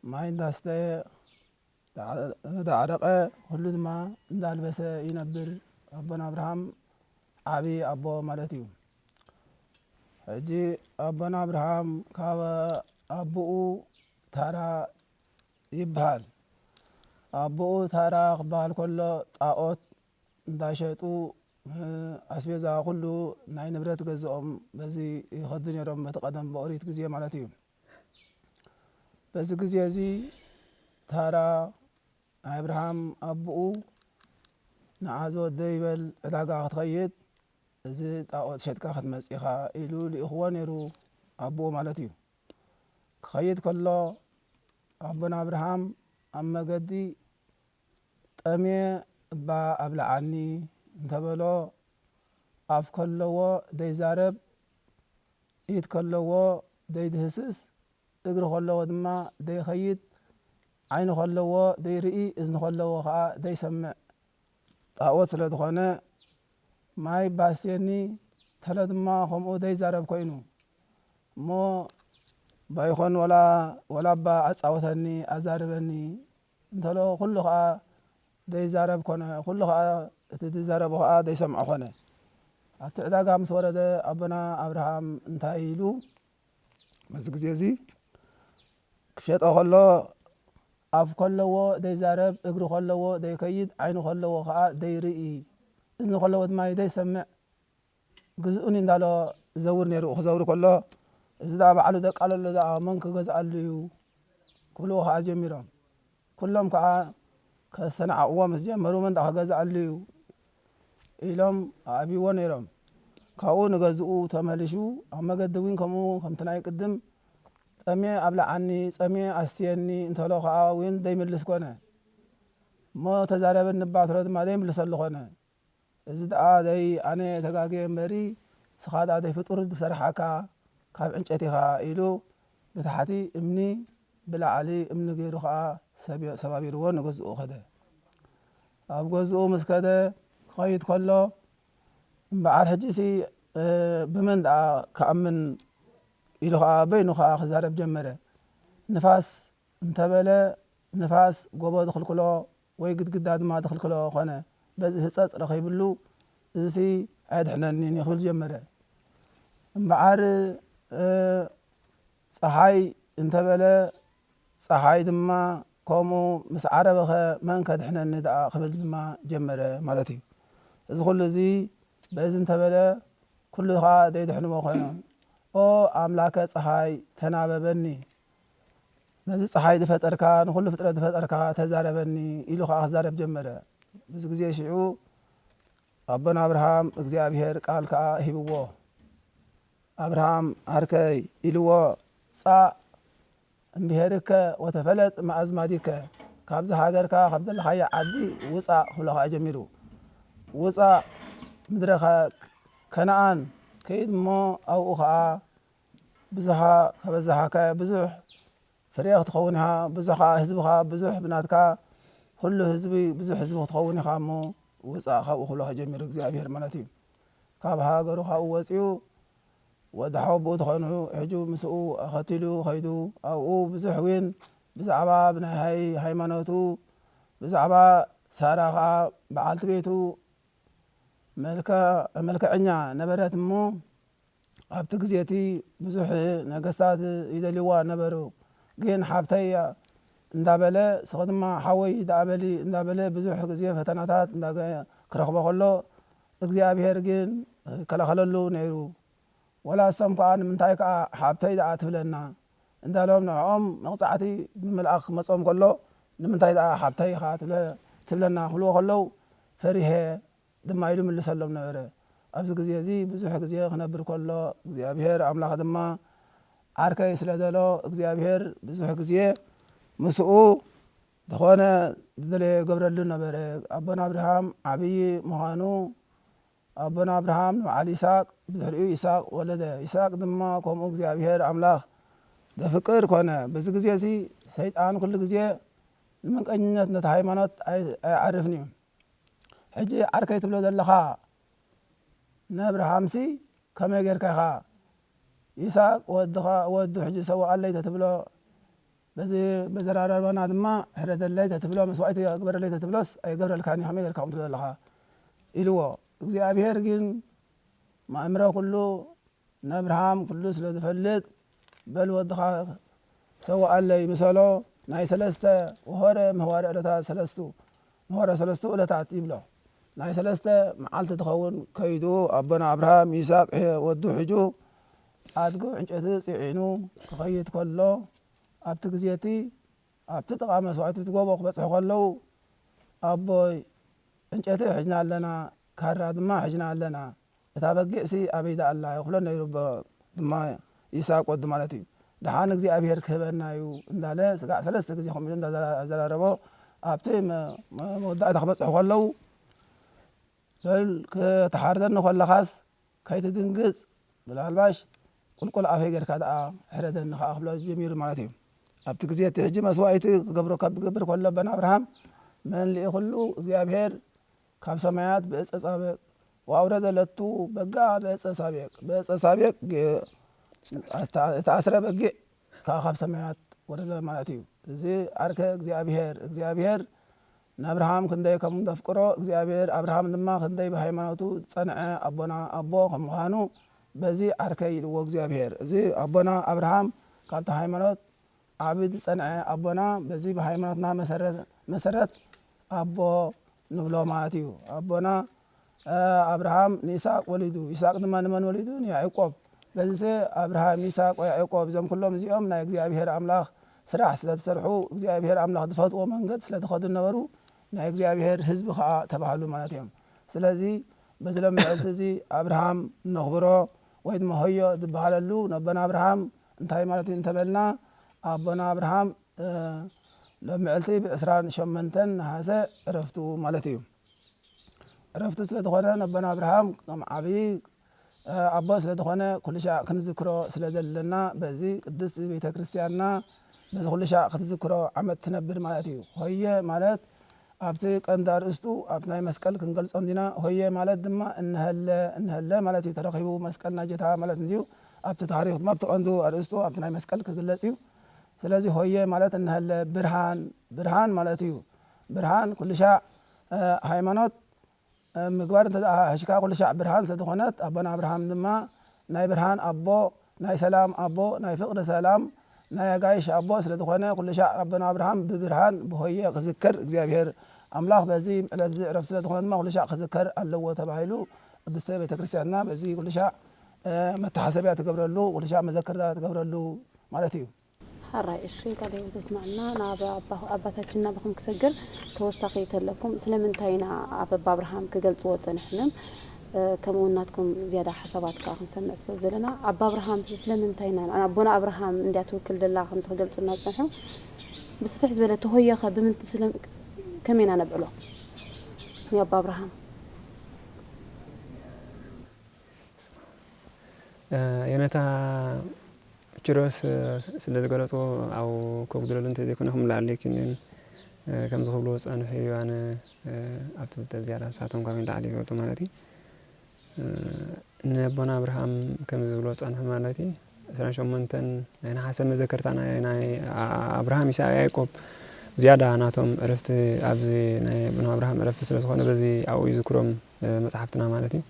ማይ እንዳስተየ ዳዕረቐ ኩሉ ድማ እንዳልበሰ ይነብር ኣቦና ኣብርሃም ዓቢ ኣቦ ማለት እዩ። ሕጂ ኣቦና ኣብርሃም ካብ ኣቦኡ ታራ ይበሃል። ኣቦኡ ታራ ክበሃል ከሎ ጣኦት እንዳሸጡ ኣስቤዛ ኩሉ ናይ ንብረት ገዝኦም በዚ ይኸዱ ነይሮም በቲ ቀደም ብኦሪት ግዜ ማለት እዩ። በዚ ግዜ እዚ ታራ ናይ ኣብርሃም ኣቦኡ፣ "ንዓ ዝወደይ በል ዕዳጋ ክትኸይድ፣ እዚ ጣኦት ሸጥካ ክትመጽእ ኢኻ" ኢሉ ልኢኽዎ ነይሩ፣ ኣቦኡ ማለት እዩ። ክኸይድ ከሎ ኣቦና ኣብርሃም ኣብ መገዲ "ጠምየ እባ ኣብልዓኒ" እንተበሎ፣ ኣፍ ከለዎ ደይዛረብ፣ ኢድ ከለዎ ደይድህስስ፣ እግሪ ከለዎ ድማ ደይኸይድ፣ ዓይኒ ከለዎ ደይርኢ፣ እዝኒ ከለዎ ኸኣ ደይሰምዕ ጣኦት ስለ ዝኾነ፣ "ማይ ባስትየኒ" እንተለ ድማ ከምኡ ደይዛረብ ኮይኑ። እሞ "ባይኾን ወላ፣ ወላ እባ ኣጻውተኒ፣ ኣዛርበኒ" እንተሎ፣ ኩሉ ኸኣ ደይዛረብ ኮነ፣ ኩሉ ኸኣ እቲ ዝዛረቦ ኸኣ ደይሰምዖ ኮነ። ኣብቲ ዕዳጋ ምስ ወረደ ኣቦና ኣብርሃም እንታይ ኢሉ? በዚ ግዜ እዚ ክሸጦ ከሎ፣ ኣፍ ከለዎ ደይዛረብ፣ እግሪ ከለዎ ደይከይድ፣ ዓይኒ ከለዎ ኸኣ ደይርኢ፣ እዝኒ ከለዎ ድማ ደይሰምዕ፣ "ግዝኡኒ" እንዳሎ ዝዘውር ነይሩ። ክዘውር ከሎ፣ "እዚ ደኣ ባዕሉ ደቃለሎ ደኣ መን ክገዝኣሉ እዩ?" ክብልዎ ከኣ ጀሚሮም። ኩሎም ከኣ ከስተናዕቕዎ ምስ ጀመሩ፣ "መን ደኣ ክገዝኣሉ እዩ?" ኢሎም ኣዕብይዎ ነይሮም። ካብኡ ንገዝኡ ተመሊሹ፣ ኣብ መገዲ እውን ከምኡ ከምቲ ናይ ቅድም "ጸምየ ኣብልዓኒ፣ ጸምየ ኣስትየኒ" እንተሎ ከኣ እውን ደይምልስ ኮነ። እሞ "ተዛረበኒ እባ" እንተሎ ድማ ደይምልሰሉ ኮነ። "እዚ ደኣ ደይ ኣነ ተጋግየ እምበሪ፣ ንስኻ ደኣ ደይ ፍጡር ዝሰርሓካ ካብ ዕንጨይቲ ኢኻ" ኢሉ ብታሕቲ እምኒ ብላዕሊ እምኒ ገይሩ ኸኣ ሰብዮ-፣ ሰባቢርዎ ንገዝኡ ኸደ። ኣብ ገዝኡ ምስ ከደ ክኸይድ ከሎ፣ "እምበኣር ሕጂሲ፣ እ፣ ብመን ደኣ ክኣምን?" ኢሉ ኸኣ በይኑ ኸኣ ክዛረብ ጀመረ። ንፋስ እንተበለ፣ ንፋስ ጎቦ ዝኽልክሎ ወይ ግድግዳ ድማ ዝኽልክሎ ኾነ። በዚ ህጸጽ ረኺብሉ፣ "እዚሲ ኣየድሕነንን እዩ" ክብል ጀመረ። እምበኣር፣ እ፣ ጸሓይ እንተበለ፣ ጸሓይ ድማ ከምኡ ምስ ዓረበኸ መን ከድሕነኒ ደኣ ክብል ድማ ጀመረ ማለት እዩ። እዚ ኩሉ እዚ በዚ እንተበለ፣ ኩሉ ኸኣ ደይድሕንዎ ኮይኖም። "ኦ ኣምላከ ጸሓይ ተናበበኒ፣ ነዚ ጸሓይ ዝፈጠርካ፣ ንኹሉ ፍጥረት ዝፈጠርካ ተዛረበኒ" ኢሉ ኸኣ ክዛረብ ጀመረ። በዚ ግዜ ሽዑ ኣቦና ኣብርሃም እግዚኣብሔር ቃል ከኣ ሂብዎ። "ኣብርሃም ዓርከይ" ኢልዎ፣ "ጻእ እምብሄርከ ወተፈለጥ መኣዝማዲከ፣ ካብዚ ሃገርካ፣ ካብ ዘለኻዮ ዓዲ ውጻእ" ክብሎ ከኣ ጀሚሩ። "ውጻእ ምድረ ከ-፣ ከነኣን፣ ከይድ እሞ ኣብኡ ከኣ ብዙሃ ከበዝሃካ፣ ብዙሕ ፍሬ ክትኸውን ኢኻ፣ ብዙሕ ከኣ ህዝብኻ ብዙሕ ብናትካ፣ ኩሉ ህዝቢ ብዙሕ ህዝቢ ክትኸውን ኢኻ እሞ ውጻእ ካብኡ" ክብሎ ከኣ ጀሚሩ እግዚኣብሔር ማለት እዩ። ካብ ሃገሩ ካብኡ ወጺኡ ወዲ ሓወቦኡ ዝኾኑ ሕጂ ምስኡ ኣኸቲሉ ኸይዱ፣ ኣብኡ ብዙሕ እውን ብዛዕባ ብናይ ሃይ-፣ ሃይማኖቱ፣ ብዛዕባ ሳራ ኸዓ በዓልቲ ቤቱ መልከ-፣ መልከዐኛ ነበረት እሞ፣ ኣብቲ ግዜ እቲ ብዙሕ ነገስታት ይደልይዋ ነበሩ። ግን ሓብተይ እንዳበለ፣ ንስኺ ድማ ሓወይ ደኣ በሊ እንዳበለ ብዙሕ ግዜ ፈተናታት እንዳገ-፣ ክረኽቦ ከሎ፣ እግዚኣብሔር ግን ይከላኸለሉ ነይሩ። ወላ እሶም ከኣ "ንምንታይ ከኣ ሓብተይ ደኣ ትብለና?" እንዳሎም ንዕኦም መቕጻዕቲ ብምልኣኽ ክመጾም ከሎ፣ "ንምንታይ ደኣ ሓብተይ ኢኻ ትብለ-፣ ትብለና?" ክብልዎ ከለዉ፣ "ፈሪሄ" ድማ ኢሉ ምልሰሎም ነበረ። ኣብዚ ግዜ እዚ ብዙሕ ግዜ ክነብር ከሎ፣ እግዚኣብሔር ኣምላኽ ድማ ዓርከይ ስለ ደሎ፣ እግዚኣብሔር ብዙሕ ግዜ ምስኡ ዝኾነ ዝደለዮ ይገብረሉ ነበረ። ኣቦና ኣብርሃም ዓብዪ ምዃኑ፣ ኣቦና ኣብርሃም ንበዓል ይስሐቅ፣ ብድሕሪኡ ይስሐቅ ወለደ። ይስሐቅ ድማ ከምኡ እግዚኣብሔር ኣምላኽ ዘፍቅር ኮነ። በዚ ግዜ እዚ ሰይጣን ኩሉ ግዜ ንምንቀኝነት ነቲ ሃይማኖት ኣይ-፣ ኣይዓርፍን እዩ። ሕጂ ዓርከይ ትብሎ ዘለኻ ንኣብርሃምሲ ከመይ ጌርካ ኢኻ ይስሐቅ ወድኻ፣ ወዱ ሕጂ ሰውኣለይ ተትብሎ፣ በዚ በዘራረባና ድማ ሕረደለይ ተትብሎ፣ መስዋእቲ ግበረለይ ተትብሎስ ኣይገብረልካን እዩ፣ ከመይ ጌርካ ከምኡ ትብሎ ዘለኻ? ኢልዎ። እግዚኣብሔር ግን ማእምሮ ኩሉ ንኣብርሃም ኩሉ ስለ ዝፈልጥ፣ በል ወድኻ ሰውኣለይ ምሰሎ፣ ናይ ሰለስተ ወሆረ ምህዋረ ዕለታት ሰለስቱ፣ ምህዋረ ሰለስቱ ዕለታት ይብሎ። ናይ ሰለስተ መዓልቲ ትኸውን ከይዱ፣ ኣቦና ኣብርሃም ይስሐቅ ወዱ ሒዙ፣ ኣድጉ ዕንጨይቲ ጽዒኑ ክኸይድ ከሎ፣ ኣብቲ ግዜ እቲ ኣብቲ ጥቓ መስዋእቲ እቲ ጎቦ ክበጽሑ ከለዉ፣ ኣቦይ፣ ዕንጨይቲ ሒዝና ኣለና፣ ካራ ድማ ሒዝና ኣለና፣ እታ በጊዕሲ ኣበይ ደኣ ኣላ? ይኹሎ ነይሩ። ኣቦ ድማ ይስሐቅ ወዱ ማለት እዩ። ደሓን እግዚኣብሔር ክህበና እዩ እንዳለ ስጋዕ ሰለስተ ግዜ ከምኡ ኢሉ እንዳዘራረቦ ኣብቲ መ- መ- መወዳእታ ክበጽሑ ከለዉ፣ በል ክትሓርደኒ ከለኻስ ከይትድንግጽ፣ ብላልባሽ ቁልቁል ኣፈይ ጌርካ ደኣ ሕረደኒ ከኣ ክብሎ ጀሚሩ ማለት እዩ። ኣብቲ ግዜ እቲ ሕጂ መስዋእቲ ክገብሮ ካብ ክገብር ከሎ ኣቦና ኣብርሃም መን ልኢኹሉ እግዚኣብሔር ካብ ሰማያት ብእፀ ሳቤቅ ወኣውረደ ለቱ በጋ ብእፀ ሳቤቅ ብእፀ ሳቤቅ ዝተኣስረ በጊዕ ከኣ ካብ ሰማያት ወረደ ማለት እዩ። እዚ ዓርከ እግዚኣብሔር እግዚኣብሔር ንኣብርሃም ክንደይ ከም ዘፍቅሮ እግዚኣብሔር ኣብርሃም ድማ ክንደይ ብሃይማኖቱ ዝጸንዐ ኣቦና ኣቦ ከም ምዃኑ በዚ ዓርከይ ኢልዎ እግዚኣብሔር። እዚ ኣቦና ኣብርሃም ካብቲ ሃይማኖት ዓቢ ዝጸንዐ ኣቦና በዚ ብሃይማኖትና መሰረት ኣቦ ንብሎ ማለት እዩ። ኣቦና ኣብርሃም ንይስሐቅ ወሊዱ፣ ይስሐቅ ድማ ንመን ወሊዱ? ንያዕቆብ። በዚሰ ኣብርሃም፣ ይስሐቅ ወያዕቆብ እዞም ኩሎም እዚኦም ናይ እግዚኣብሔር ኣምላኽ ስራሕ ስለ ዝሰርሑ እግዚኣብሔር ኣምላኽ ዝፈትዎ መንገድ ስለ ዝኸዱ ነበሩ ናይ እግዚኣብሔር ህዝቢ ከዓ ተባሃሉ ማለት እዮም። ስለዚ በዚ ሎም መዕልቲ እዚ ኣብርሃም ነኽብሮ ወይ ድማ ሆዮ ዝበሃለሉ ነቦና ኣብርሃም እንታይ ማለት እዩ እንተበልና ኣቦና ኣብርሃም ሎም መዕልቲ ብዕስራን ሸሞንተን ነሃሰ ዕረፍቱ ማለት እዩ። ዕረፍቱ ስለ ዝኾነ ነቦና ኣብርሃም ከም ዓብዪ ኣቦ ስለ ዝኾነ ኩሉ ሻዕ ክንዝክሮ ስለ ዘለና በዚ ቅድስቲ ቤተ ክርስቲያንና በዚ ኩሉ ሻዕ ክትዝክሮ ዓመት ትነብር ማለት እዩ። ሆየ ማለት ኣብቲ ቀንዲ ኣርእስቱ ኣብቲ ናይ መስቀል ክንገልጾ እንዲና። ሆየ ማለት ድማ እንሀለ እንሀለ ማለት እዩ። ተረኺቡ መስቀል ናይ ጀታ ማለት እንዲዩ። ኣብቲ ታሪኽ ድማ ኣብቲ ቀንዱ ኣርእስቱ ኣብቲ ናይ መስቀል ክግለጽ እዩ። ስለዚ ሆየ ማለት እንሀለ ብርሃን ብርሃን ማለት እዩ። ብርሃን ኩሉ ሻዕ ሃይማኖት ምግባር እንተ ደኣ ሕሽካ ኩሉ ሻዕ ብርሃን ስለ ዝኾነት ኣቦና ኣብርሃም ድማ ናይ ብርሃን ኣቦ ናይ ሰላም ኣቦ ናይ ፍቕሪ ሰላም ናይ ኣጋይሽ ኣቦ ስለ ዝኾነ ኩሉ ሻዕ ኣቦና ኣብርሃም ብብርሃን ብሆየ ክዝከር እግዚኣብሔር ኣምላኽ በዚ ዕለት እዚ ዕረፍቲ ስለ ዝኾነ ድማ ኩሉ ሻዕ ክዝከር ኣለዎ ተባሂሉ ቅድስተ ቤተ ክርስቲያንና በዚ ኩሉ ሻዕ መተሓሰቢያ ትገብረሉ ኩሉ ሻዕ መዘከርታ ትገብረሉ ማለት እዩ። ሓራይ እሺ፣ ቃለ ሕይወት የስማዕና። ናብ ኣባ- ኣባታችን ናባኹም ክሰግር ተወሳኺ ተለኩም ስለምንታይ ኢና ኣብ ኣባ ኣብርሃም ክገልጽዎ ጸንሕንም ከምኡ እውን ናትኩም ዝያዳ ሓሳባት ከዓ ክንሰምዕ ስለ ዘለና ኣባ ኣብርሃም ስለምንታይ ኢና ኣቦና ኣብርሃም እንድያ ትውክል ዘላ ከምዚ ክገልጹና ጸንሑ ብስፍሕ ዝበለ ተሆየኸ ብምንቲ ስለ ከመይ ኢና ነብዕሎ ንኣባ ኣብርሃም የነታ ኪሮስ ስለ ዝገለፅዎ ኣብኡ ከጉድለሉ እንተዘይኮነ ክምላኣሉ ኣይክእልን። ከምዚ ክብልዎ ዝፀንሑ እዩ ኣነ ኣብቲ ፍልጠት ዝያዳ ንሳቶም ካብ ንላዕሊ ይፈልጡ ማለት እዩ። ንኣቦና ኣብርሃም ከምዚ ዝብልዎ ዝፀንሑ ማለት እዩ ዕስራን ሸሞንተን ናይ ነሓሰ መዘከርታ ናይ ናይ ኣብርሃም ይስሐቅ ያዕቆብ ዝያዳ ናቶም ዕረፍቲ ኣብዚ ናይ ኣቦና ኣብርሃም ዕረፍቲ ስለ ዝኾነ በዚ ኣብኡ ይዝክሮም መፅሓፍትና ማለት እዩ።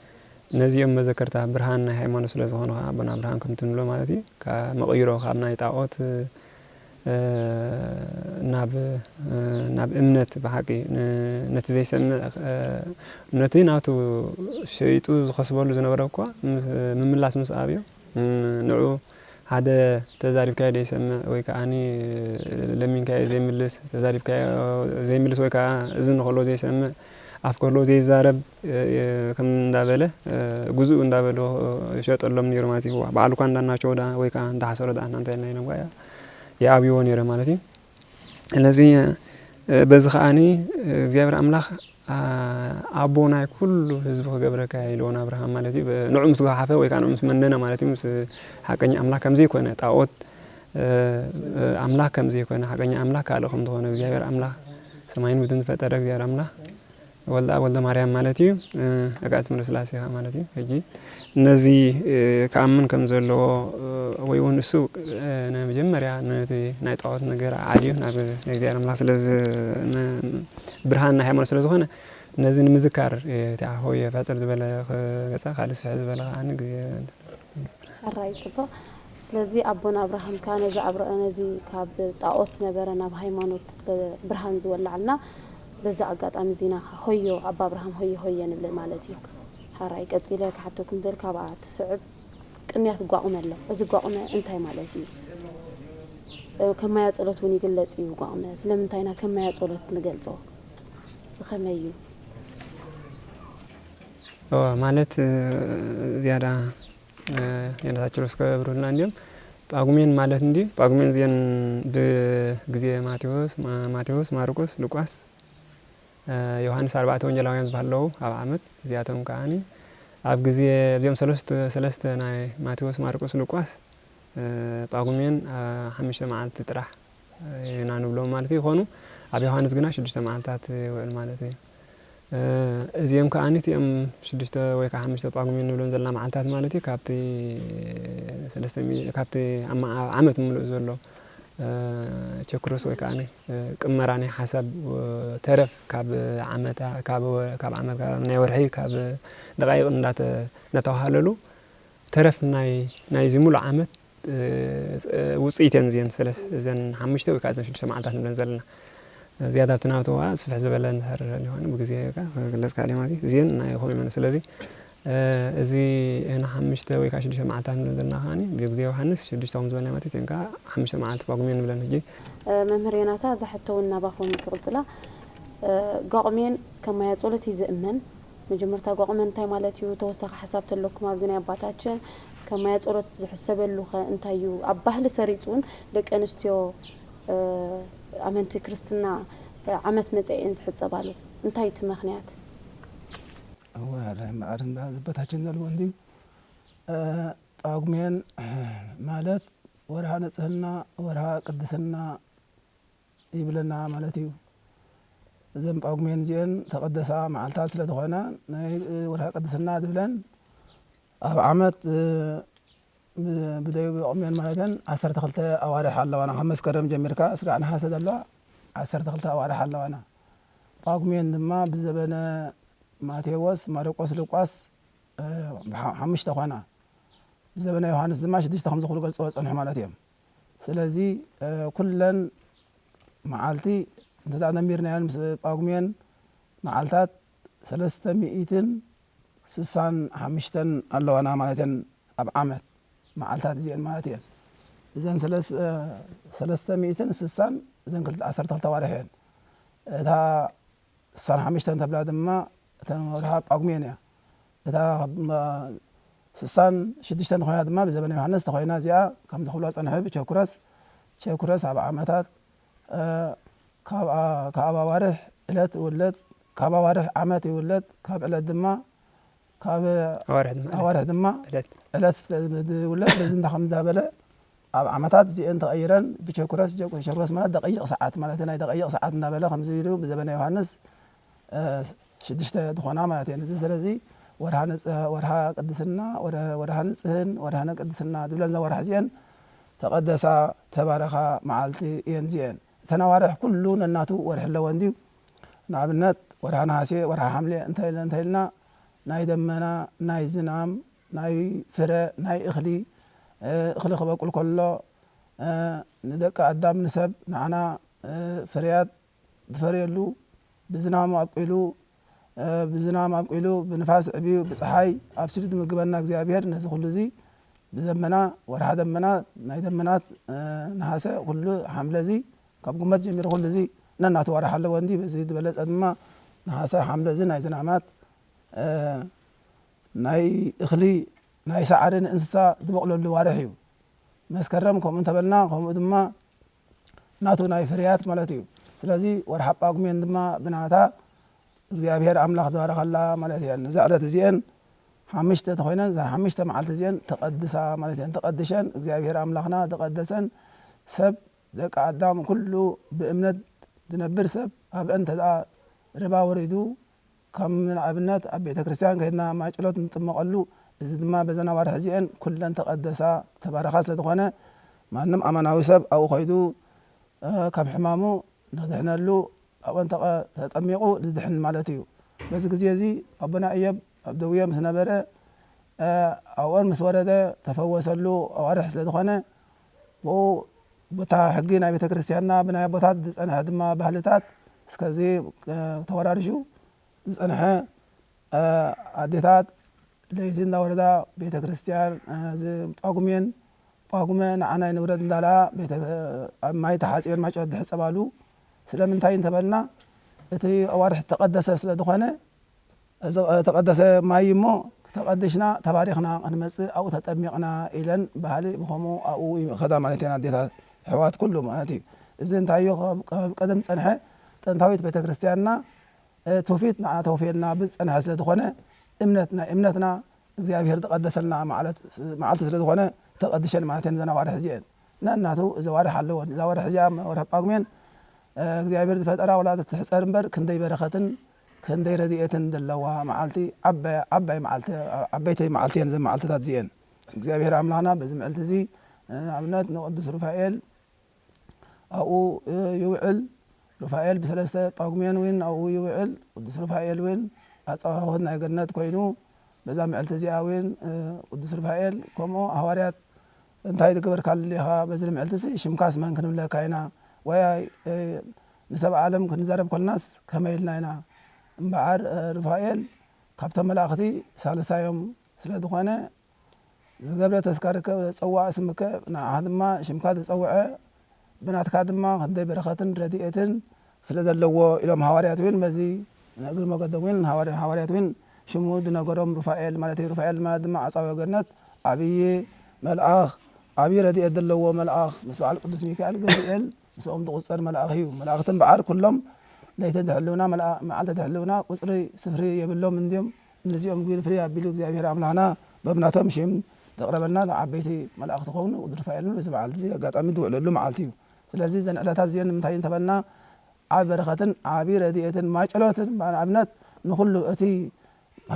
ነዚኦም መዘከርታ ብርሃን ናይ ሃይማኖት ስለ ዝኾኑ ከዓ ኣቦና ኣብርሃም ከምቲ ንብሎ ማለት እዩ ካብ መቐይሮ ካብ ናይ ጣኦት ናብ ናብ እምነት ብሓቂ ነቲ ዘይሰምዕ ነቲ ናቱ ሸይጡ ዝኸስበሉ ዝነበረ እኳ ምምላስ ምስ ኣብዮ ንዑ ሓደ ተዛሪብካዮ ዘይሰምዕ ወይ ከዓ ለሚንካዮ ዘይምልስ ተዛሪብካዮ ዘይምልስ ወይ ከዓ እዝኒ ከሎ ዘይሰምዕ ኣፍ ከሎ ዘይዛረብ ከም እንዳበለ ግዝኡ እንዳበሎ ይሸጠሎም ነይሩ ማለት እዩ። ባዕሉ እኳ እንዳናቸው ዳ ወይ ከዓ እንዳሓሰሮ ዳ እናንታይ ናይ ነጓያ ይኣብይዎ ነይረ ማለት እዩ። ስለዚ በዚ ከዓኒ እግዚኣብሔር ኣምላኽ ኣቦ ናይ ኩሉ ህዝቢ ክገብረካ ኢልዎ ንኣብርሃም ማለት እዩ። ንዑ ምስ ገሓፈ ወይ ከዓ ንዑ ምስ መነነ ማለት እዩ። ምስ ሓቀኛ ኣምላኽ ከምዘይኮነ ጣዖት ኣምላኽ ከምዘይኮነ ሓቀኛ ኣምላኽ ካልእ ከምዝኾነ እግዚኣብሔር ኣምላኽ ሰማይን ምድርን ዝፈጠረ እግዚኣብሔር ኣምላኽ ወልደ ኣብ ወልደ ማርያም ማለት እዩ። ኣጋእዝቲ ምሉእ ስላሴ ከዓ ማለት እዩ። ሕጂ ነዚ ክኣምን ከም ዘለዎ ወይ እውን እሱ ንመጀመርያ ነቲ ናይ ጣዖት ነገር ዓልዩ ናብ ናይ እግዚኣብሔር ኣምላኽ ስለ ብርሃን ናይ ሃይማኖት ስለ ዝኾነ ነዚ ንምዝካር እቲ ሆየ ፈፅር ዝበለ ገፃ ካልእ ስፍሕ ዝበለ ከዓ ግዜ ሕራይ ፅቡቕ። ስለዚ ኣቦና ኣብርሃም ከዓ ነዚ ኣብርአ ነዚ ካብ ጣኦት ዝነበረ ናብ ሃይማኖት ብርሃን ዝወላዓልና በዚ ኣጋጣሚ እዚና ሆዮ ኣባ ኣብርሃም ሆዮ ሆየ ንብል ማለት እዩ። ሕራይ ቀፂለ ክሓተኩም ዝደል ካብኣ ትስዕብ ቅንያት ጓቑመ ኣሎ። እዚ ጓቑመ እንታይ ማለት እዩ? ከማያ ጸሎት እውን ይግለጽ እዩ ጓቕመ። ስለምንታይ ኢና ከማያ ጸሎት ንገልጾ? ብኸመይ እዩ? እወ፣ ማለት ዝያዳ የነታችሎ እስከ ብሩህልና እንዲም ጳጉሜን ማለት እንዲ ጳጉሜን እዚአን ብግዜ ማቴዎስ ማቴዎስ ማርቆስ ሉቃስ ዮሃንስ ኣርባዕተ ወንጌላውያን ዝበሃለዉ ኣብ ዓመት እዚኣቶም ከዓኒ ኣብ ግዜ እዚኦም ሰለስተ ሰለስተ ናይ ማቴዎስ ማርቆስ ሉቃስ ጳጉሜን ሓሙሽተ መዓልቲ ጥራሕ ኢና ንብሎም ማለት እዩ። ይኾኑ ኣብ ዮሃንስ ግና ሽዱሽተ መዓልታት ይውዕል ማለት እዩ። እዚኦም ከዓኒ እቲኦም ሽዱሽተ ወይ ከዓ ሓሙሽተ ጳጉሜን ንብሎም ዘለና መዓልታት ማለት እዩ ካብቲ ሰለስተ ሚሊ- ካብቲ ኣብ መዓ- ዓመት ምሉእ ዘሎ ቸክሮስ ወይ ከዓ ቅመራ ናይ ሓሳብ ተረፍ ካብ ዓመታ ካብ ወ- ካብ ዓመት ካብ ናይ ወርሒ ካብ ደቃይቕ እንዳተ- እንዳተዋሃለሉ ተረፍ ናይ ናይዚ ሙሉእ ዓመት ውፅኢት እየን እዚአን ሰለስ እዘን ሓሙሽተ ወይ ከዓ እዘን ሽዱሽተ መዓልታት ንብለን ዘለና ዝያዳ ኣብቲ ናብቲ ዋ ስፍሕ ዝበለ እንድሕር ይኾን ብግዜ ክግለፅ ካል ማለት እዩ እዚአን ናይ ኾሚ ማለት ስለዚ እዚ ን ሓሙሽተ ወይ ከዓ ሽዱሽተ መዓልታት ንብለን ዘለና ከዓኒ ብግዜ ዮሃንስ ሽዱሽተ ከም ዝበልና ማለት እዩ እዚአን ከዓ ሓሙሽተ መዓልቲ ጳጉሜን ንብለን ሕጂ መምህር ዮናታ እዛ ሕቶ እውን ናባኹም ክቕፅላ ጓቕሜን ከማያ ጸሎት እዩ ዝእመን መጀመርታ ጓቕመ እንታይ ማለት እዩ? ተወሳኺ ሓሳብ ተለኩም ኣብዚ ናይ ኣባታችን ከማያ ጸሎት ዝሕሰበሉ ኸ እንታይ እዩ? ኣብ ባህሊ ሰሪጹ እውን ደቂ ኣንስትዮ ኣመንቲ ክርስትና ዓመት መጸ እየን ዝሕጸባሉ። እንታይ እቲ ምኽንያት? እወ ማዕረ እንዳ ዝበታችን ዘልዎ እንዲዩ ጳጉሜን ማለት ወርሃ ንጽህና ወርሃ ቅድስና ይብለና ማለት እዩ። እዘን ጳጉሜን እዚአን ተቐደሳ መዓልታት ስለ ዝኾና ናይ ወርሃ ቅድስና ዝብለን ኣብ ዓመት ብደቡብ ጳጉሜን ማለተን ዓሰርተ ክልተ ኣዋርሕ ኣለዋና ካብ መስከረም ጀሚርካ እስካዕ ነሓሰ ዘለዋ ዓሰርተ ክልተ ኣዋርሕ ኣለዋና። ጳጉሜን ድማ ብዘበነ ማቴዎስ፣ ማርቆስ፣ ሉቃስ ሓሙሽተ ኾና። ብዘበነ ዮሃንስ ድማ ሽዱሽተ ከም ዝኽሉ ገልጽዎ ዝጸንሑ ማለት እዮም። ስለዚ ኩለን መዓልቲ እንተ ደኣ ደሚርናየን ምስ ጳጉሜን መዓልታት ሰለስተ ሚእትን ስሳን ሓሙሽተን ኣለዋና ማለት እየን ኣብ ዓመት መዓልታት እዚአን ማለት እየን። እዘን ሰለስተ ሚእትን ስሳን እዘን ክልተ ዓሰርተ ክልተ ኣዋርሕ እየን። እታ ስሳን ሓሙሽተን ተብላ ድማ እተን ወርሃ ጳጉሜን እያ። እታ ስሳን ሽዱሽተን ተኾይና ድማ ብዘበነ ዮሃንስ ተኾይና እዚኣ ከም ዝኽብሎ ጸንሐ ብቸኩረስ ቸኩረስ ኣብ ዓመታት ካብ ኣዋርሕ ዕለት ይውለድ ካብ ኣዋርሕ ዓመት ይውለድ ካብ ዕለት ድማ ካብ ኣዋርሕ ድማ ዕለት ዝውለድ በዚ እንዳ ከም እንዳበለ ኣብ ዓመታት እዚአን ተቐይረን ብቸኩረስ ቸኩረስ ማለት ደቀይቕ ሰዓት ማለት ናይ ደቀይቕ ሰዓት እንዳበለ ከምዚ ኢሉ ብዘበነ ዮሃንስ ሽዱሽተ ዝኾና ማለት እየን። እዚ ስለዚ ወርሃ ንጽህ ወርሃ ቅድስና ወርሃ ንጽህን ወርሃ ቅድስና ዝብለን እዛ ወርሒ እዚአን ተቐደሳ ተባረኻ መዓልቲ እየን እዚአን። እተን ኣዋርሕ ኩሉ ነናቱ ወርሒ ኣለወን ድዩ? ንኣብነት ወርሃ ነሃሴ፣ ወርሃ ሓምሌ እንተ እንተ ኢልና ናይ ደመና፣ ናይ ዝናም፣ ናይ ፍረ፣ ናይ እኽሊ እኽሊ ክበቁል ከሎ ንደቂ ኣዳም ንሰብ ንዓና ፍርያት ዝፈርየሉ ብዝናም ኣብቂሉ ብዝናም ኣብቂሉ ብንፋስ ዕብዩ ብፀሓይ ኣብሲሉ ዝምግበና እግዚኣብሔር ነዚ ኩሉ እዚ ብደመና ወርሓ ደመና ናይ ደመናት ነሃሰ ኩሉ ሓምለ እዚ ካብ ጉመት ጀሚሩ ኩሉ እዚ ነናቱ ወርሓ ኣለዎ እንዲ በዚ ዝበለፀ ድማ ነሃሰ ሓምለ እዚ ናይ ዝናማት ናይ እኽሊ ናይ ሳዕሪ ንእንስሳ ዝበቕለሉ ዋርሕ እዩ። መስከረም ከምኡ እንተበልና ከምኡ ድማ ናቱ ናይ ፍርያት ማለት እዩ። ስለዚ ወርሓ ጳጉሜን ድማ ብናታ እግዚኣብሔር ኣምላኽ ዝባረኸላ ማለት እየን። እዛ ዕለት እዚአን ሓምሽተ ተኾይነን እዘን ሓምሽተ መዓልቲ እዚአን ተቐድሳ ማለት እየን። ተቐድሸን እግዚኣብሔር ኣምላኽና ዝቐደሰን ሰብ ደቂ ኣዳም ኩሉ ብእምነት ዝነብር ሰብ ኣብአን እንተ ደኣ ርባ ወሪዱ ከም ንኣብነት ኣብ ቤተ ክርስቲያን ከይድና ማይ ጸሎት ንጥመቐሉ፣ እዚ ድማ በዘን ኣዋርሕ እዚአን ኩለን ተቐደሳ ተባረኻ ስለ ዝኾነ ማንም ኣማናዊ ሰብ ኣብኡ ከይዱ ካብ ሕማሙ ንኽድሕነሉ ኣብአን ተጠሚቑ ዝድሕን ማለት እዩ። በዚ ግዜ እዚ ኣቦና እዮብ ኣብ ደውዮ ምስ ነበረ ኣብአን ምስ ወረደ ተፈወሰሉ ኣዋርሕ ስለ ዝኾነ ብኡ በታ ሕጊ ናይ ቤተ ክርስቲያንና ብናይ ኣቦታት ዝጸንሐ ድማ ባህልታት እስከዚ ተወራሪሹ ዝጸንሐ ኣዴታት ለይቲ እንዳወረዳ ቤተ ክርስቲያን ጳጉሜን ጳጉመ ንዓናይ ንውረድ እንዳላ ቤተ ኣብ ማይ ተሓጺበን ማይጨሎት ዝሕጸባሉ ስለምንታይ እንተበልና እቲ ኣዋርሕ ዝተቐደሰ ስለ ዝኾነ ዝተቐደሰ ማይ እሞ ተቐዲሽና ተባሪኽና ክንመጽእ ኣብኡ ተጠሚቕና ኢለን ባህሊ ብኸምኡ ኣብኡ ይኸዳ ማለት እየን ኣዴታት ኣሕዋት ኩሉ ማለት እዩ። እዚ እንታይ እዩ? ካብ ቀደም ዝጸንሐ ጥንታዊት ቤተክርስትያንና ትውፊት ንዓና ተውፍየልና ብዝጸንሐ ስለ ዝኾነ እምነት ናይ እምነትና እግዚኣብሔር ዝቐደሰልና መዓልቲ ስለ ዝኾነ ተቐድሸን ማለት እየን እዘን ኣዋርሕ እዚአን። ነናቱ እዚ ኣዋርሕ ኣለወን። እዛ ኣዋርሕ እዚኣ ወርሒ ጳጉሜን እግዚኣብሔር ዝፈጠራ ወላ ትሕጸር እምበር ክንደይ በረኸትን ክንደይ ረድኤትን ዘለዋ መዓልቲ ዓባይ ዓባይ መዓልቲ ዓበይተይ መዓልቲ እየን እዘን መዓልትታት እዚአን። እግዚኣብሔር ኣምላኽና በዚ ምዕልቲ እዚ ንኣብነት ንቅዱስ ሩፋኤል ኣብኡ ይውዕል። ሩፋኤል ብሰለስተ ጳጉሜን እውን ኣብኡ ይውዕል። ቅዱስ ሩፋኤል እውን ኣጻዋወት ናይ ገነት ኮይኑ በዛ ምዕልቲ እዚኣ እውን ቅዱስ ሩፋኤል ከምኡ ሃዋርያት እንታይ ዝገበርካሉ ኢኻ በዚ ምዕልትሲ ሽምካስ መን ክንብለካ ኢና ወይ ንሰብ ዓለም ክንዛረብ ኮልናስ ከመይ ኢልና ኢና እምበኣር ሩፋኤል ካብቶም መላእኽቲ ሳልሳዮም ስለ ዝኾነ ዝገብረ ተስካርከ ጸዋዕ ስምከ ንዓኻ ድማ ሽምካ ተጸውዐ ብናትካ ድማ ክንደይ በረኸትን ረድኤትን ስለ ዘለዎ ኢሎም ሃዋርያት እውን በዚ ንእግሪ መገዶም እውን ሃዋርያት እውን ሽሙ ዝነገሮም ሩፋኤል ማለት እዩ። ሩፋኤል ማለት ድማ ዓጻዊ ገነት ዓብዪ መልኣኽ ዓብዪ ረድኤት ዘለዎ መልኣኽ ምስ በዓል ቅዱስ ሚካኤል ገብርኤል ምስኦም ዝቁጸር መልኣኽ እዩ። መላእኽቲ እምበኣር ኩሎም ለይቲ ዝሕልውና መዓልቲ ዝሕልውና ቁጽሪ ስፍሪ የብሎም እንድዮም። ነዚኦም ግን ፍርይ ኣቢሉ እግዚኣብሔር ኣምላኽና በብናቶም ሽም ዘቕረበልና ዓበይቲ መላእኽቲ ክኾኑ ቅዱስ ሩፋኤልን በዚ በዓል እዚ ኣጋጣሚ ዝውዕለሉ መዓልቲ እዩ። ስለዚ እዘን ዕለታት እዚአን ንምንታይ እንተበልና ዓቢ በረኸትን ዓቢ ረድኤትን ማጨሎትን ንኣብነት ንኹሉ እቲ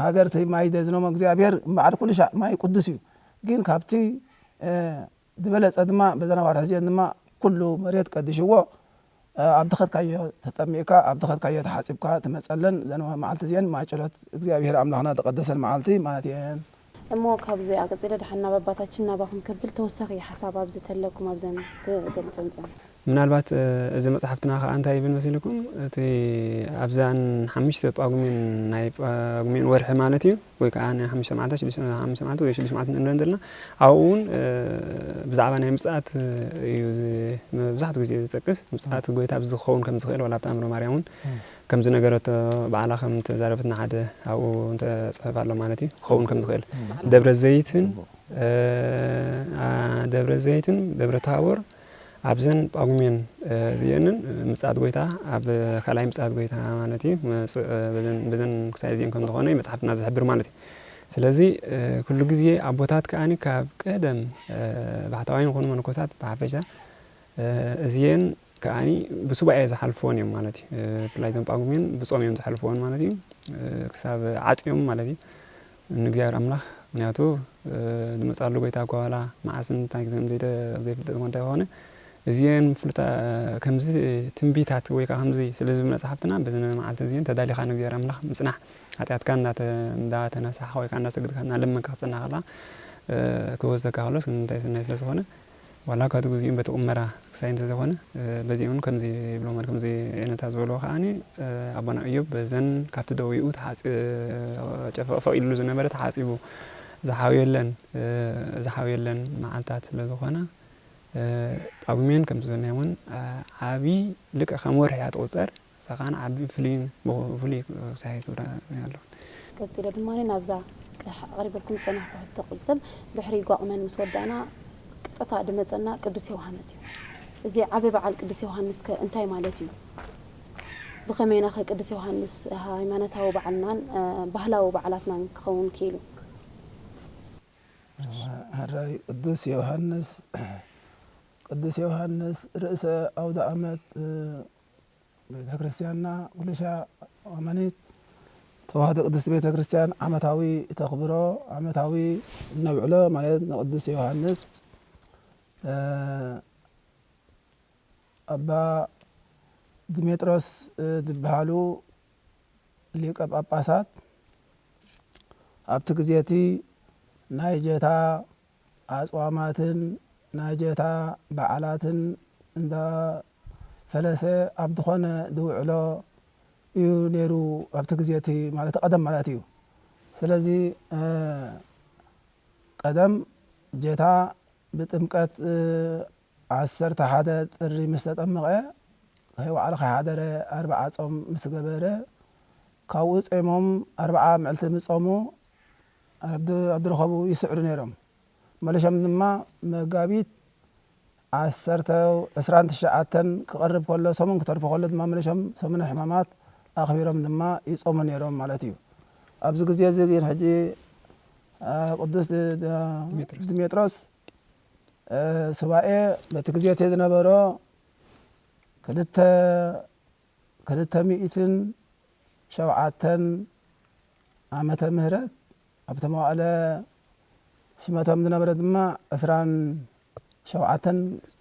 ሃገር እቲ ማይ ዘዝነሞ እግዚኣብሔር እምበዓር ኩሉ ሻዕ ማይ ቅዱስ እዩ። ግን ካብቲ ዝበለጸ ድማ በዘን ኣዋርሕ እዚአን ድማ ኩሉ መሬት ቀዲሽዎ ኣብ ዝኸድካዮ ተጠሚቕካ ኣብ ዝኸድካዮ ተሓጺብካ ትመጸለን እዘን መዓልቲ እዚአን ማጨሎት እግዚኣብሔር ኣምላኽና ተቐደሰን መዓልቲ ማለት እየን። እሞ ካብዚ ኣቀጺለ ድሓን ናብ ኣባታችን ናባኹም ከብል ተወሳኺ ሓሳብ ኣብዚ ተለኩም ኣብዘን ክገልጹ ንጸን። ምናልባት እዚ መጽሓፍትና ከኣ እንታይ ይብል መሲልኩም እቲ ኣብዛን ሓሙሽተ ጳጉሜን ናይ ጳጉሜን ወርሒ ማለት እዩ ወይ ከዓ ናይ ሓሙሽተ መዓልታት ሽዱሽተ ሓሙሽተ መዓልቲ ወይ ሽዱሽተ መዓልቲ ንብለን ዘለና ኣብኡ እውን ብዛዕባ ናይ ምጽኣት እዩ መብዛሕትኡ ግዜ ዝጠቅስ ምጽኣት ጎይታ ኣብዚ ክኸውን ከም ዝኽእል ዋላ ኣብቲ ኣምሮ ማርያም እውን ከም ዝነገረቶ ባዕላ ከም ተዛረበትና ሓደ ኣብኡ እንተፅሑፍ ኣሎ ማለት እዩ ክኸውን ከም ዝኽእል ደብረ ዘይትን ደብረ ዘይትን ደብረ ታቦር ኣብዘን ጳጉሜን እዚአንን ምጽኣት ጎይታ ኣብ ካልኣይ ምጽኣት ጎይታ ማለት እዩ በዘን ክሳይ እዚአን ከም ዝኾነ መጽሓፍትና ዝሕብር ማለት እዩ ስለዚ ኩሉ ግዜ ኣቦታት ከኣ ካብ ቀደም ባሕታውያን ይኹኑ መነኮሳት ብሓፈሻ እዚአን ከኣ ብሱባኤ ዝሓልፍዎን እዮም ማለት እዩ ብፍላይ እዞም ጳጉሜን ብጾም እዮም ዝሓልፍዎን ማለት እዩ ክሳብ ዓጽዮም ማለት እዩ ንእግዚኣብሔር ኣምላኽ ምክንያቱ ዝመፅኣሉ ጎይታ እኳ ዋላ መዓስን እንታይ ግዘን ዘይፍለጥ እኳ እንታይ ኾነ እዚአን ፍሉጣ ከምዚ ትንቢታት ወይ ከዓ ከምዚ ስለ ዝብል መፅሓፍትና በዚ መዓልቲ እዚአን ተዳሊኻ ንእግዚኣብሔር ኣምላኽ ምፅናሕ ሓጢኣትካ እንዳተነሳሕኻ ወይ ከዓ እንዳሰግድካ እናለመንካ ክፅና ከላ ክወስደካ ከሎስ እንታይ ስናይ ስለ ዝኾነ ዋላ ካብቲ ግዜኡ በቲ ቁመራ ክሳይ እንተዘይኮነ በዚኦም ከምዚ ይብሎ ማለት ከምዚ ዒነታ ዝበልዎ ከዓኒ ኣቦና እዮብ በዘን ካብቲ ደዊኡ ፈቒድሉ ዝነበረ ተሓፂቡ ዝሓውየለን ዝሓውየለን መዓልታት ስለ ዝኾና ጳጉሜን ከምቲ ዝበልናዮ እውን ዓብዪ ልክዕ ከም ወርሒ እያ ትቑፀር ንሳ ከዓኒ ዓቢ ፍሉይን ፍሉይ ክሳይ ክብራ ኣለዎ። ቀጺለ ድማ ናብዛ ኣቕሪበልኩም ዝጸናሕኩ ሕቶ ክቕጽል፣ ድሕሪ ጓቕመን ምስ ወዳእና ቀጥታ ዝመጸና ቅዱስ ዮሃንስ እዩ። እዚ ዓቢ በዓል ቅዱስ ዮሃንስ ከ እንታይ ማለት እዩ? ብኸመይና ከ ቅዱስ ዮሃንስ ሃይማኖታዊ በዓልናን ባህላዊ በዓላትናን ክኸውን ክኢሉ? ሕራይ ቅዱስ ዮሃንስ ቅዱስ ዮሃንስ ርእሰ ኣውደ ኣመት ቤተ ክርስቲያንና ኩልሻ ኣማኒት ተዋህዶ ቅድስት ቤተ ክርስቲያን ዓመታዊ ተኽብሮ ዓመታዊ እነብዕሎ ማለት ንቅዱስ ዮሃንስ ኣባ ድሜጥሮስ ዝበሃሉ ሊቀ ጳጳሳት ኣብቲ ግዜ እቲ ናይ ጀታ ኣጽዋማትን ናይ ጀታ በዓላትን እንዳፈለሰ ኣብ ዝኾነ ዝውዕሎ እዩ ነይሩ ኣብቲ ግዜ እቲ ማለት ቀደም ማለት እዩ። ስለዚ ቀደም ጀታ ብጥምቀት ዓሰርተ ሓደ ጥሪ ምስ ተጠመቐ፣ ከይወዓለ ከይሓደረ ኣርብዓ ጾም ምስ ገበረ፣ ካብኡ ጾሞም ኣርብዓ መዕልቲ ምጾሙ ኣብ ዝረኸቡ ይስዕሩ ነይሮም። መለሾም ድማ መጋቢት ዓሰርተ ዕስራን ትሽዓተን ክቐርብ ከሎ፣ ሰሙን ክተርፎ ከሎ ድማ መለሾም ሰሙነ ሕማማት ኣኽቢሮም ድማ ይጾሙ ነይሮም ማለት እዩ። ኣብዚ ግዜ እዚ ግን ሕጂ ቅዱስ ድሜጥሮስ ሱባኤ በቲ ግዜ እቲ ዝነበሮ ክልተ ክልተ ሚእትን ሸውዓተን ዓመተ ምህረት፣ ኣብቲ መዋእለ ሽመቶም ዝነበረ ድማ ዕስራን ሸውዓተን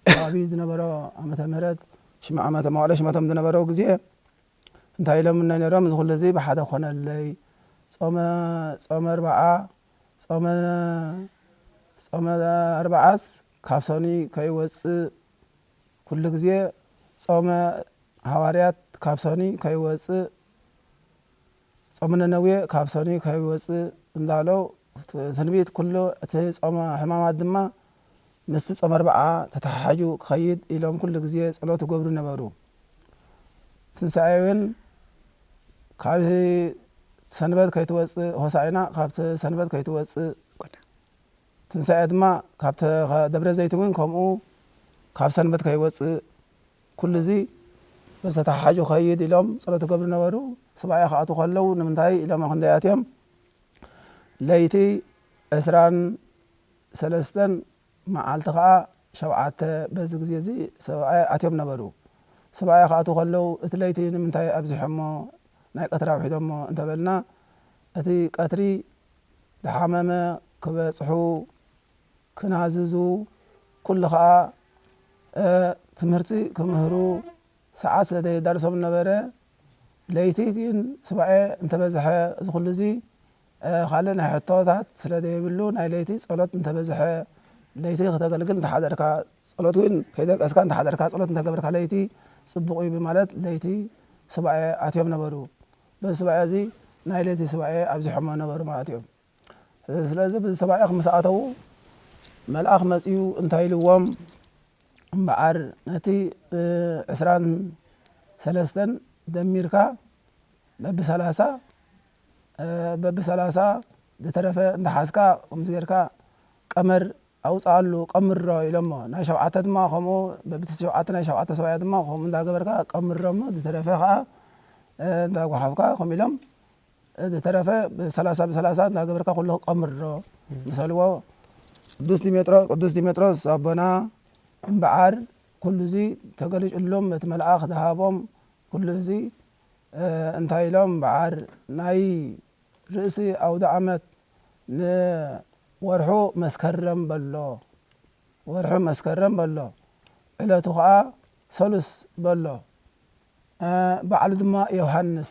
ከባቢ ዝነበሮ ዓመተ ምህረት፣ ሽመ ዓመተ መዋእለ ሽመቶም ዝነበረው ግዜ እንታይ ኢሎም ነይሮም? እዚ ኩሉ እዚ ብሓደ ኮነለይ፣ ጾመ ጾመ ኣርብዓ ጾመ ጾመ ኣርብዓስ ካብ ሰኑይ ከይወጽእ፣ ኩሉ ግዜ ጾመ ሃዋርያት ካብ ሰኑይ ከይወጽእ፣ ጾመ ነነዌ ካብ ሰኑይ ከይወጽእ እንዳበሉ፣ ትንቢት ኩሉ እቲ ጾመ ሕማማት ድማ ምስቲ ጾመ ኣርብዓ ተተሓሒዙ ክኸይድ ኢሎም ኩሉ ግዜ ጸሎት ይገብሩ ነበሩ። ትንሳኤ እውን ካብ ሰንበት ከይትወጽእ፣ ሆሳዕና ካብቲ ሰንበት ከይትወጽእ፣ ትንሳኤ ድማ ካብቲ ደብረ ዘይት እውን ከምኡ ካብ ሰንበት ከይወጽእ፣ ኩሉ እዚ በዚ ተተሓሒዙ ከይድ ኢሎም ጸሎት ይገብሩ ነበሩ። ሱባኤ ክኣትዉ ከለዉ ንምንታይ ኢሎም ክንደይ ኣትዮም? ለይቲ ዕስራን ሰለስተን መዓልቲ ኸኣ ሸውዓተ፣ በዚ ግዜ እዚ ሱባኤ ኣትዮም ነበሩ። ሱባኤ ክኣትዉ ከለዉ እቲ ለይቲ ንምንታይ ኣብዚሖሞ ናይ ቀትሪ ኣውሒዶሞ እንተበልና፣ እቲ ቀትሪ ዝሓመመ ክበጽሑ፣ ክናዝዙ፣ ኩሉ ኸኣ ትምህርቲ ክምህሩ ሰዓት ስለ ዘየዳርሶም ነበረ። ለይቲ ግን ሱባኤ እንተበዝሐ፣ እዚ ኩሉ እዚ ካልእ ናይ ሕቶታት ስለ ዘየብሉ፣ ናይ ለይቲ ጸሎት እንተበዝሐ፣ ለይቲ ክተገልግል እንተሓደርካ፣ ጸሎት ግን ከይደቀስካ እንተሓደርካ፣ ጸሎት እንተገበርካ ለይቲ ጽቡቕ እዩ ብማለት ለይቲ ሱባኤ ኣትዮም ነበሩ። በዚ ሱባኤ እዚ ናይ ለይቲ ሱባኤ ኣብዚሖሞ ነበሩ ማለት እዮም። ስለዚ በዚ ሱባኤ ምስ ኣተዉ መልኣኽ መጺኡ እንታይ ኢልዎም? እምበኣር ነቲ ዕስራን ሰለስተን ደሚርካ በቢ ሰላሳ፣ በቢ ሰላሳ ዝተረፈ እንዳሓዝካ ከምዚ ጌርካ ቀመር ኣውፅኣሉ፣ ቀምሮ ኢሎሞ። ናይ ሸውዓተ ድማ ከምኡ፣ በቢ ሸውዓተ ናይ ሸውዓተ ሱባኤ ድማ ከምኡ እንዳገበርካ ቀምሮሞ፣ ዝተረፈ ከዓ እንዳጓሓፍካ ከምኡ ኢሎም ዝተረፈ ብሰላሳ ብሰላሳ እንዳገበርካ ኩሉ ክቐምሮ ምሰልዎ። ቅዱስ ዲሜጥሮ-፣ ቅዱስ ዲሜጥሮስ ኣቦና እምበዓር ኩሉ እዚ ተገሊጹሎም፣ እቲ መልኣኽ ዝሃቦም ኩሉ እዚ፣ እ፣ እንታይ ኢሎም እምበዓር ናይ ርእሲ ኣውደ ኣመት ንወርሑ መስከረም በሎ፣ ወርሑ መስከረም በሎ፣ ዕለቱ ኸኣ ሰሉስ በሎ፣ እ፣ በዓሉ ድማ ዮሃንስ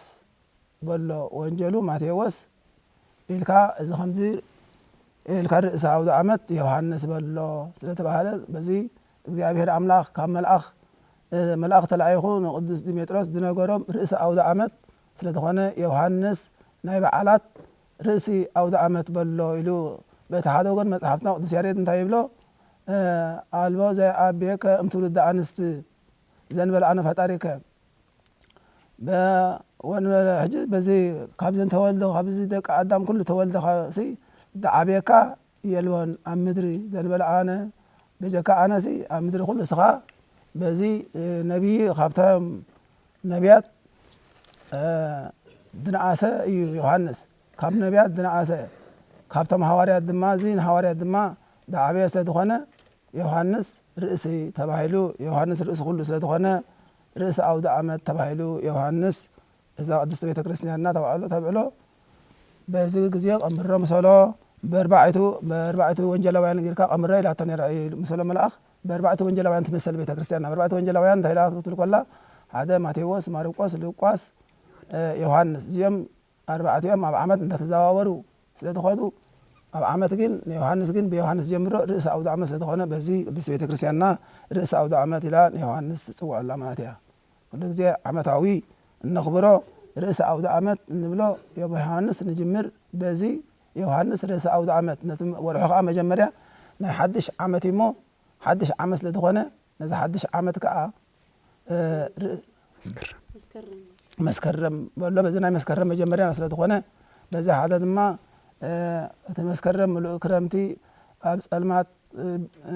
በሎ፣ ወንጀሉ ማቴዎስ ኢልካ፣ እዚ ከምዚ ኢልካ ርእሰ ኣውደ ኣመት ዮሃንስ በሎ ስለ ተባህለ፣ በዚ እግዚኣብሔር ኣምላኽ ካብ መልኣኽ፣ እ፣ መልኣኽ ተላኢኹ ንቅዱስ ዲሜጥሮስ ዝነገሮም ርእሰ ኣውደ ኣመት ስለ ዝኾነ፣ ዮሃንስ ናይ በዓላት ርእሲ ኣውደ ኣመት በሎ ኢሉ፣ በቲ ሓደ ወገን መጽሓፍና ቅዱስ ያሬድ እንታይ ይብሎ? እ፣ ኣልቦ ዘይኣቤከ እምትውልደ ኣንስቲ ዘንበለ ኣነ ፈጣሪከ። በ-፣ ወን-፣ ሕጂ በዚ ካብዘን ተወልዶ፣ ካብዚ ደቂ ኣዳም ኩሉ ተወልዶ ሲ ዝዓብየካ የልቦን ኣብ ምድሪ ዘንበለ ኣነ፣ በጀካ ኣነሲ ኣብ ምድሪ ኩሉ እስኻ። በዚ፣ እ፣ ነቢይ ካብቶም ነቢያት፣ እ፣ ዝነኣሰ እዩ ዮሃንስ። ካብ ነቢያት ዝነኣሰ፣ ካብቶም ሃዋርያት ድማ፣ እዚ ንሃዋርያት ድማ ዝዓበየ ስለ ዝኾነ፣ ዮሃንስ ርእሲ ተባሂሉ፣ ዮሃንስ ርእሲ ኩሉ ስለ ዝኾነ፣ ርእሲ ኣውደ ኣመት ተባሂሉ፣ ዮሃንስ እዛ ቅድስቲ ቤተ ክርስቲያንና ተባዕሎ፣ ተብዕሎ፣ በዚ ግዜ ቀምሮ ምሰሎ፣ በርባዕቱ፣ በርባዕቱ ወንጀላውያን ጌርካ ቀምሮ ኢላቶ ነይራ እዩ፣ ምሰሎ መልኣኽ። በርባዕቱ ወንጀላውያን ትምሰል ቤተ ክርስቲያንና። በርባዕቱ ወንጀላውያን እንታይ ኢላ ክትብል ከላ፣ ሓደ ማቴዎስ፣ ማርቆስ፣ ሉቃስ፣ እ፣ ዮሃንስ። እዚኦም ኣርባዕቲኦም ኣብ ዓመት እንዳተዘዋወሩ ስለ ዝኾዱ፣ ኣብ ዓመት ግን ንዮሃንስ ግን ብዮሃንስ ጀምሮ ርእሰ ኣውደ ዓመት ስለ ዝኾነ፣ በዚ ቅድስት ቤተ ክርስቲያንና ርእሰ ኣውደ ዓመት ኢላ ንዮሃንስ ትጽውዐላ ማለት እያ። ኩሉ ግዜ ዓመታዊ እነኽብሮ ርእሰ ኣውደ ዓመት እንብሎ ዮብ ዮሃንስ ንጅምር። በዚ ዮሃንስ ርእሰ ኣውደ ዓመት፣ ነቲ ወርሑ ኸኣ መጀመርያ ናይ ሓድሽ ዓመት እዩ እሞ፣ ሓድሽ ዓመት ስለ ዝኾነ፣ ነዚ ሓድሽ ዓመት ከኣ፣ እ፣ ር-፣ መስከረም። መስከረም። መስከረም በሎ፣ በዚ ናይ መስከረም መጀመርያ ስለ ዝኾነ፣ በዚ ሓደ ድማ፣ እ፣ እቲ መስከረም ምሉእ ክረምቲ ኣብ ጸልማት፣ እ፣ እ፣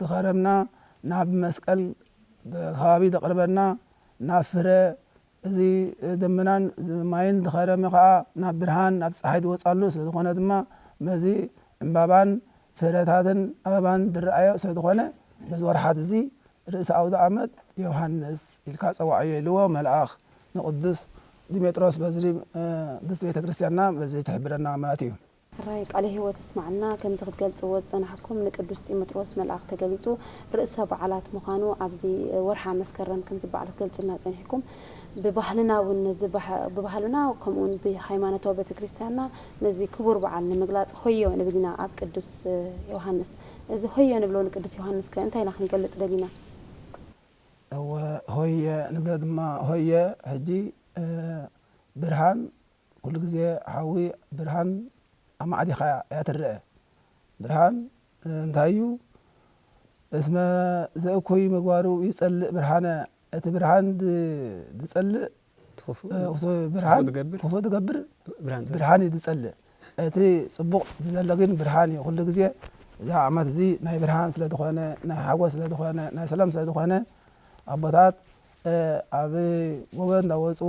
ዝኸረምና፣ ናብ መስቀል ከባቢ ዘቕርበና፣ ናብ ፍረ፣ እዚ ደመናን እዚ ማይን ዝኸረመ ኸኣ ናብ ብርሃን፣ ናብ ጸሓይ ዝወጻሉ ስለ ዝኾነ ድማ፣ በዚ ዕምባባን ፍረታትን ኣበባን ዝረኣዮ ስለ ዝኾነ፣ በዚ ወርሓት እዚ ርእሰ ኣውደ ኣመት ዮሃንስ ኢልካ ጸዋዕዮ ኢልዎ መልኣኽ ንቅዱስ ዲሜጥሮስ በዚ፣ እ፣ ቅድስት ቤተ ክርስቲያንና በዚ ትሕብረና ማለት እዩ። ሕራይ ቃለ ሕይወት ኣስማዕና። ከምዚ ክትገልጽዎ ዝጸናሕኩም ንቅዱስ ጢሞጥሮስ መልኣኽ ተገሊጹ ርእሰ በዓላት ምዃኑ ኣብዚ ወርሓ መስከረም ከምዚ በዓል ክትገልጹልና ጸኒሕኩም። ብባህልና እውን ነዚ ባህ-፣ ብባህልና ከምኡ እውን ብሃይማኖታዊ ቤተ ክርስቲያንና ነዚ ክቡር በዓል ንምግላጽ ሆዮ ንብል ኢና ኣብ ቅዱስ ዮሃንስ። እዚ ሆዮ ንብሎ ንቅዱስ ዮሃንስ ከ እንታይ ኢና ክንገልጽ ደሊና? እወ፣ ሆየ ንብሎ ድማ ሆየ ሕጂ፣ እ፣ ብርሃን ኩሉ ግዜ ሓዊ ብርሃን ኣማዕዲኻ እያ ትረአ። ብርሃን እንታይ እዩ? እስመ ዘእኩይ ምግባሩ ይጸልእ ብርሃነ፣ እቲ ብርሃን ድ-፣ ዝጸልእ፣ እቲ ክፉእ፣ እ፣ እቲ እቲ ብርሃን ክፉእ ዝገብር፣ ክፉእ ዝገብር ብርሃን ዝጸልእ። ብርሃን እዩ ዝጸልእ። እቲ ጽቡቕ ዘሎ ግን ብርሃን እዩ። ኩሉ ግዜ እዚ ዓመት እዚ ናይ ብርሃን ስለ ዝኾነ፣ ናይ ሓጎስ ስለ ዝኾነ፣ ናይ ሰላም ስለ ዝኾነ፣ ኣቦታት፣ እ፣ ኣብ ጎቦ እንዳወጹ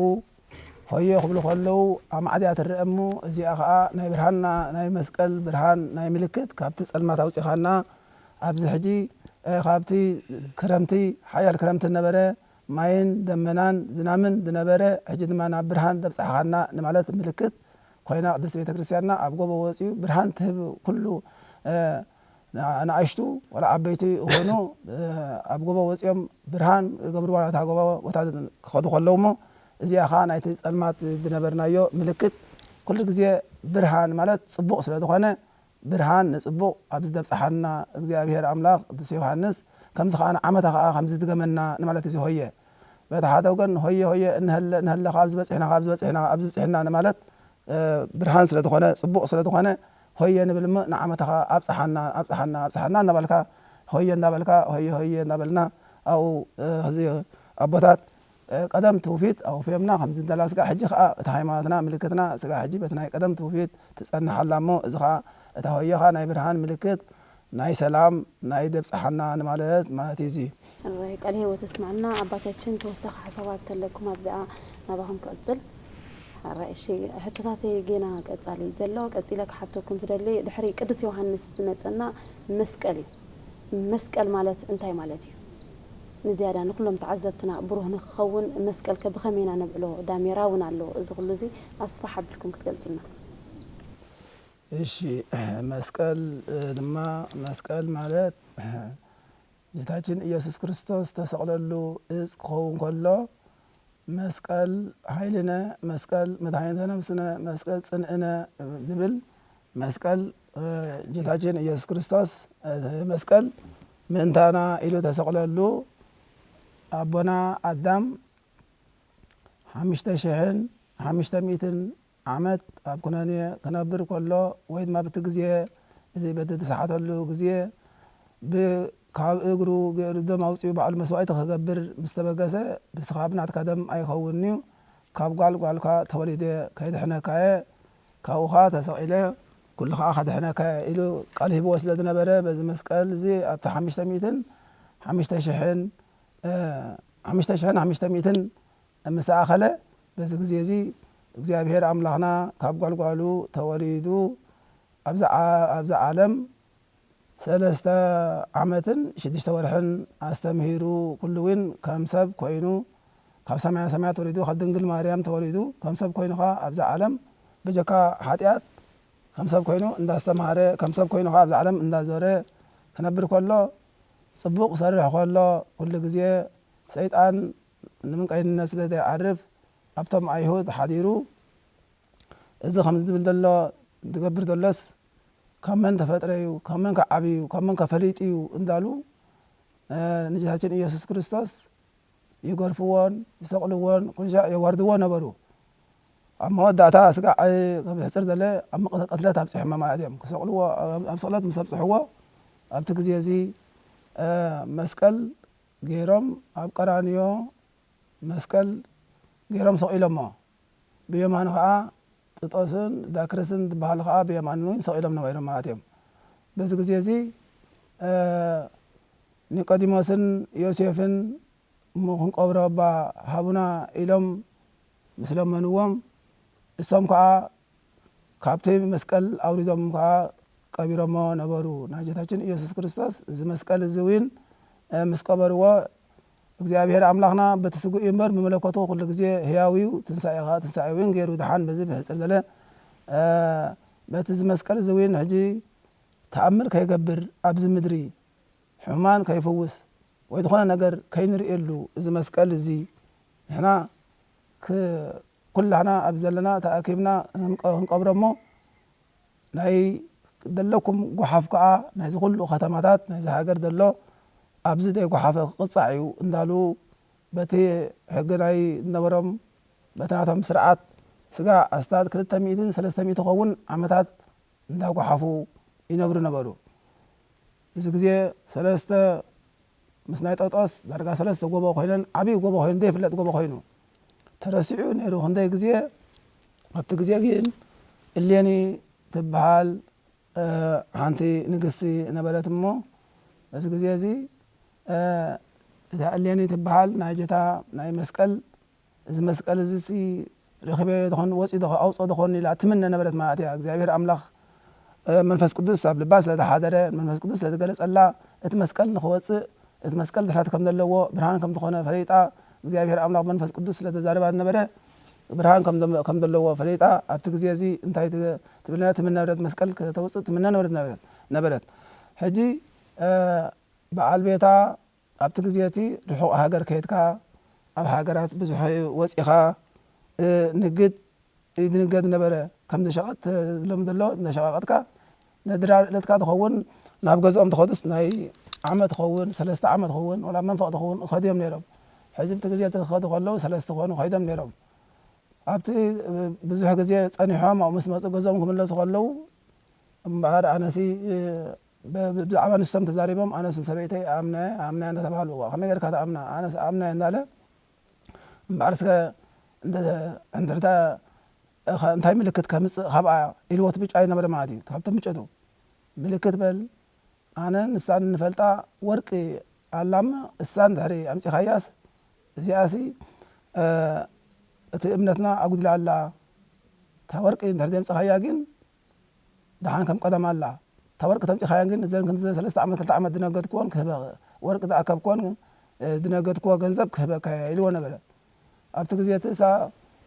ሆየ ክብሉ ከለዉ ኣማዕድያ ትረአ እሞ፣ እዚኣ ኸኣ ናይ ብርሃንና፣ ናይ መስቀል ብርሃን፣ ናይ ምልክት፣ ካብቲ ጸልማት ኣውጺኻና፣ ኣብዚ ሕጂ፣ እ፣ ካብቲ ክረምቲ፣ ሓያል ክረምቲ ነበረ፣ ማይን ደመናን ዝናምን ዝነበረ፣ ሕጂ ድማ ናብ ብርሃን ዘብጽሓኻና ንማለት ምልክት ኮይና፣ ቅድስቲ ቤተ ክርስቲያንና ኣብ ጎቦ ወጺኡ ብርሃን ትህብ ኩሉ፣ እ፣ ንኣሽቱ ዋላ ዓበይቲ ይኹኑ፣ እ፣ ኣብ ጎቦ ወጺኦም ብርሃን ይገብርዋ፣ ናታ ጎቦ ቦታ ክኸዱ ከለዉ እሞ፣ እዚኣ ኸኣ ናይቲ ጸልማት ዝነበርናዮ ምልክት፣ ኩሉ ግዜ ብርሃን ማለት ጽቡቕ ስለ ዝኾነ፣ ብርሃን ንጽቡቕ ኣብዚ ዘብጽሓና እግዚኣብሔር ኣምላኽ ቅዱስ ዮሃንስ፣ ከምዚ ኸኣ ንዓመታ ኸኣ ከምዚ ድገመና ንማለት እዩ ሆየ። በቲ ሓደ ወገን ሆየ ሆየ እንሀለ፣ እንሀለ፣ ካብዚ በጺሕና፣ ካብዚ በጺሕና፣ ኣብዚ በጺሕና ንማለት፣ እ፣ ብርሃን ስለ ዝኾነ፣ ጽቡቕ ስለ ዝኾነ፣ ሆየ ንብል እሞ ንዓመታ ኸኣ ኣብጽሓና፣ ኣብጽሓና፣ ኣብጽሓና እናበልካ፣ ሆየ እንዳበልካ፣ ሆየ ሆየ እንዳበልና፣ ኣብኡ፣ እ፣ ሕዚ ኣቦታት፣ እ፣ ቀደም ትውፊት ኣውፍዮምና ከምዚ እንተላ ስጋ፣ ሕጂ ኸኣ እቲ ሃይማኖትና፣ ምልክትና፣ ስጋ ሕጂ በቲ ናይ ቀደም ትውፊት ትጸንሕ ኣላ እሞ፣ እዚ ኸኣ እታ ሆየ ኸኣ ናይ ብርሃን ምልክት፣ ናይ ሰላም፣ ናይ ደብጽሓና ንማለት፣ ማለት እዩ እዚ። ሕራይ ቃለ ሕይወት ኣስማዕና። ኣባታችን ተወሳኺ ሓሳባት ተለኩም ኣብዚኣ ናባኹም ክቕጽል። ሕራይ፣ እሺ፣ ሕቶታተይ ጌና ቀጻሊ ዘሎ፣ ቀጺለ ክሓተኩም ትደሊ፣ ድሕሪ ቅዱስ ዮሃንስ ዝመጸና መስቀል እዩ። መስቀል ማለት እንታይ ማለት እዩ? ንዝያዳ ንኩሎም ተዓዘብትና ብሩህ ንክኸውን መስቀል ከ ብኸመይ ኢና ነብዕሎ? ዳሜራ እውን ኣሎ። እዚ ኩሉ እዚ ኣስፋሕ ኣቢልኩም ክትገልጹልና። እሺ፣ መስቀል፣ እ፣ ድማ መስቀል ማለት ጌታችን ኢየሱስ ክርስቶስ ዝተሰቕለሉ እጽ ክኸውን ከሎ፣ መስቀል ኃይልነ፣ መስቀል መድኃኒተ ነፍስነ፣ መስቀል ጽንዕነ ዝብል መስቀል፣ እ፣ ጌታችን ኢየሱስ ክርስቶስ፣ እ፣ መስቀል ምእንታና ኢሉ ተሰቕለሉ ኣቦና ኣዳም ሓሙሽተ ሽሕን ሓሙሽተ ሚእትን ዓመት ኣብ ኩነኔ ክነብር ከሎ፣ ወይ ድማ በቲ ግዜ እዚ በቲ ዝሰሓተሉ ግዜ ብ-፣ ካብ እግሩ ገይሩ ደም ኣውጺኡ ባዕሉ መስዋእቲ ክገብር ምስ ተበገሰ፣ ብስኻ ብናትካ ደም ኣይኸውንን'ዩ፣ ካብ ጓል ጓልካ ተወሊደ ከይድሕነካ'የ፣ ካብኡ ኸኣ ተሰቒለ ኩሉ ኸኣ ከድሕነካ'የ ኢሉ ቃል ሂብዎ ስለ ዝነበረ፣ በዚ መስቀል እዚ ኣብቲ ሓሙሽተ ሚእትን ሓሙሽተ ሽሕን፣ እ፣ ሓሙሽተ ሽሕን ሓሙሽተ ሚእትን ምስ ኣኸለ፣ በዚ ግዜ እዚ እግዚኣብሔር ኣምላኽና ካብ ጓልጓሉ ተወሊዱ፣ ኣብዛ ዓ-፣ ኣብዛ ዓለም ሰለስተ ዓመትን ሽዱሽተ ወርሕን ኣስተምሂሩ፣ ኩሉ እውን ከም ሰብ ኮይኑ፣ ካብ ሰማያ ሰማያት ወሪዱ፣ ካብ ድንግል ማርያም ተወሊዱ፣ ከም ሰብ ኮይኑ ኸዓ ኣብዛ ዓለም በጀካ ሓጢኣት ከም ሰብ ኮይኑ እንዳስተምሃረ፣ ከም ሰብ ኮይኑ ኸዓ ኣብዛ ዓለም እንዳዞረ ክነብር ከሎ፣ ጽቡቕ ክሰርሕ ከሎ፣ ኩሉ ግዜ ሰይጣን ንምንቀይንነት ስለ ዘይዓርፍ፣ ኣብቶም ኣይሁድ ሓዲሩ፣ እዚ ከምዚ ዝብል ዘሎ፣ ዝገብር ዘሎስ ካብ መን ተፈጥረ እዩ? ካብ መን ከ ዓብዩ? ካብ መን ከ ፈሊጡ እዩ? እንዳሉ፣ እ፣ ንጌታችን ኢየሱስ ክርስቶስ ይገርፍዎን ይሰቕልዎን ኩሉ ሻዕ የዋርድዎ ነበሩ። ኣብ መወዳእታ ስጋዕ፣ እ፣ ከም ዝሕጽር ዘለ ኣብ መቕ-፣ ቅትለት ኣብጺሖሞ ማለት እዮም። ክሰቕልዎ፣ ኣብ፣ ኣብ ስቕለት ምስ ኣብጽሕዎ፣ ኣብቲ ግዜ እዚ መስቀል ገይሮም ኣብ ቀራንዮ መስቀል ገይሮም ሰቒሎሞ። ብየማኑ ኸዓ ጥጦስን ዳክርስን ዝበሃሉ ኸዓ ብየማኑ እውን ሰቒሎም ነበሮም ማለት እዮም። በዚ ግዜ እዚ ኒቆዲሞስን ዮሴፍን እሞ ክንቀብሮ እባ ሃቡና ኢሎም ምስ ለመንዎም እሶም ከዓ ካብቲ መስቀል ኣውሪዶም ከዓ ቀቢሮሞ ነበሩ። ናይ ጌታችን ኢየሱስ ክርስቶስ እዚ መስቀል እዚ እውን ምስ ቀበርዎ እግዚኣብሔር ኣምላኽና በቲ ስጉእ እዩ እምበር ብመለኮቱ ኩሉ ግዜ ህያው እዩ፣ ትንሳኤ ከዓ ትንሳኤ እውን ገይሩ ድሓን በዚ ብሕፅር ዘለ በቲ እዚ መስቀል እዚ እውን ሕጂ ተኣምር ከይገብር ኣብዚ ምድሪ ሕሙማን ከይፍውስ ወይ ዝኾነ ነገር ከይንርእየሉ እዚ መስቀል እዚ ንሕና ኩላህና ኣብ ዘለና ተኣኪብና ክንቀብሮ እሞ ናይ ዘለኩም ጓሓፍ ከዓ ናይዚ ኩሉ ከተማታት ናይዚ ሃገር ዘሎ ኣብዚ ደይ ጓሓፈ ክቕፃዕ እዩ እንዳሉ በቲ ሕጊ ናይ ዝነበሮም በቲ ናቶም ስርዓት ስጋ ኣስታት ክልተ ሚእትን ሰለስተ ሚእቲ ኸውን ዓመታት እንዳጓሓፉ ይነብሩ ነበሩ። እዚ ግዜ ሰለስተ ምስ ናይ ጦጦስ ዳርጋ ሰለስተ ጎቦ ኮይነን ዓብዪ ጎቦ ኮይኑ ዘይፍለጥ ጎቦ ኮይኑ ተረሲዑ ነይሩ። ክንደይ ግዜ ኣብቲ ግዜ ግን እሌኒ ትበሃል ሓንቲ ንግስቲ ነበረት እሞ በዚ ግዜ እዚ እታ እሌኒ ትበሃል ናይ ጀታ ናይ መስቀል እዚ መስቀል እዚ ሲ ረኺበዮ ዶኾን ወፂኡ ዶ ኣውፅኦ ዶኾን ኢላ ትምነ ነበረት ማለት እያ። እግዚኣብሔር ኣምላኽ መንፈስ ቅዱስ ኣብ ልባ ስለ ዝሓደረ መንፈስ ቅዱስ ስለ ዝገለፀላ እቲ መስቀል ንኽወፅእ እቲ መስቀል ድሕረት ከም ዘለዎ ብርሃን ከም ዝኾነ ፈሊጣ እግዚኣብሔር ኣምላኽ መንፈስ ቅዱስ ስለ ተዛረባ ዝነበረ ብርሃን ከም ዘለዎ ፈሊጣ ኣብቲ ግዜ እዚ እንታይ ትብል ነበረት? ትምነ ነበረት መስቀል ከተውፅእ ትምነ ነበረት ነበረት ሕጂ በዓል ቤታ ኣብቲ ግዜ እቲ ርሑቕ ሃገር ከይድካ ኣብ ሃገራት ብዙሕ ወፂኻ ንግድ ይድንገድ ነበረ። ከም ሸቐጥ ሎም ዘሎ እናሸቓቐጥካ ነድራር ዕለትካ ትኸውን ናብ ገዝኦም ትኸዱስ ናይ ዓመት ትኸውን ሰለስተ ዓመት ትኸውን ወላ መንፈቕ ትኸውን ኸድዮም ነይሮም። ሕዚ ብቲ ግዜ እቲ ክኸዱ ከለዉ ሰለስተ ኾኑ ኸይዶም ነይሮም። ኣብቲ ብዙሕ ግዜ ጸኒሖም ኣብኡ ምስ መፁ ገዝኦም ክምለሱ ከለዉ እምበኣር ኣነሲ ብዛዕባ ንሶም ተዛሪቦም ኣነስ ንሰበይተይ ኣምናየ ኣምናየ እንዳተባሃሉ እዋ ከመይ ጌርካ ትኣምና ኣነስ ኣምናየ እንዳለ እምበኣር እስከ እንድርታ እንታይ ምልክት ከምፅእ ካብኣ ኢልዎ እቲ ብጫ ይነበረ ማለት እዩ ካብቶም ብጨቱ ምልክት በል ኣነ ንሳን ንፈልጣ ወርቂ ኣላማ እሳን ድሕሪ ኣምፂኻያስ እዚኣሲ እቲ እምነትና ኣጉድላ ኣላ እታ ወርቂ እንድሕር ዘምፅኻያ ግን ደሓን ከም ቀደም ኣላ። እታ ወርቂ ተምፂኻያን ግን እዘን ክንዲ ሰለስተ ዓመት ክልተ ዓመት ዝነገድክዎን ክህበ ወርቂ ዝኣከብክዎን ዝነገድክዎ ገንዘብ ክህበካ እየ ኢልዎ ነበረ። ኣብቲ ግዜ እቲ እሳ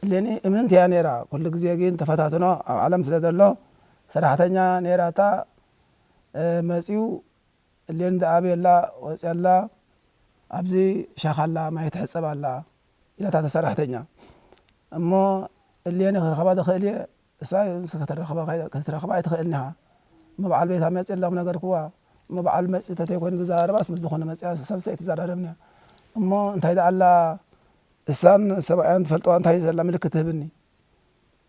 እሌኒ እምንት እያ ነይራ። ኩሉ ግዜ ግን ተፈታትኖ ኣብ ዓለም ስለ ዘሎ ሰራሕተኛ ነይራታ መፂኡ እሌኒ ዝኣበየላ ወፅያላ ኣብዚ ሻኻላ ማይ ትሕፀብ ኣላ ኢላታ ተሰራሕተኛ እሞ እሌኒ ክረኸባ ዝኽእል እየ እሳ ክትረኽባ ኣይትኽእልን ኢኻ እሞ በዓል ቤታ መፅእ ኣለኹም ነገርክዋ እሞ በዓል መፅእ ተተይ ኮይኑ ዝዘራረባስ ምስ ዝኾነ መፅያ ሰብ ሰይ ትዘራረብኒ እሞ እንታይ ደኣላ እሳን ሰብኣያን ትፈልጥዋ እንታይ ዘላ ምልክት ትህብኒ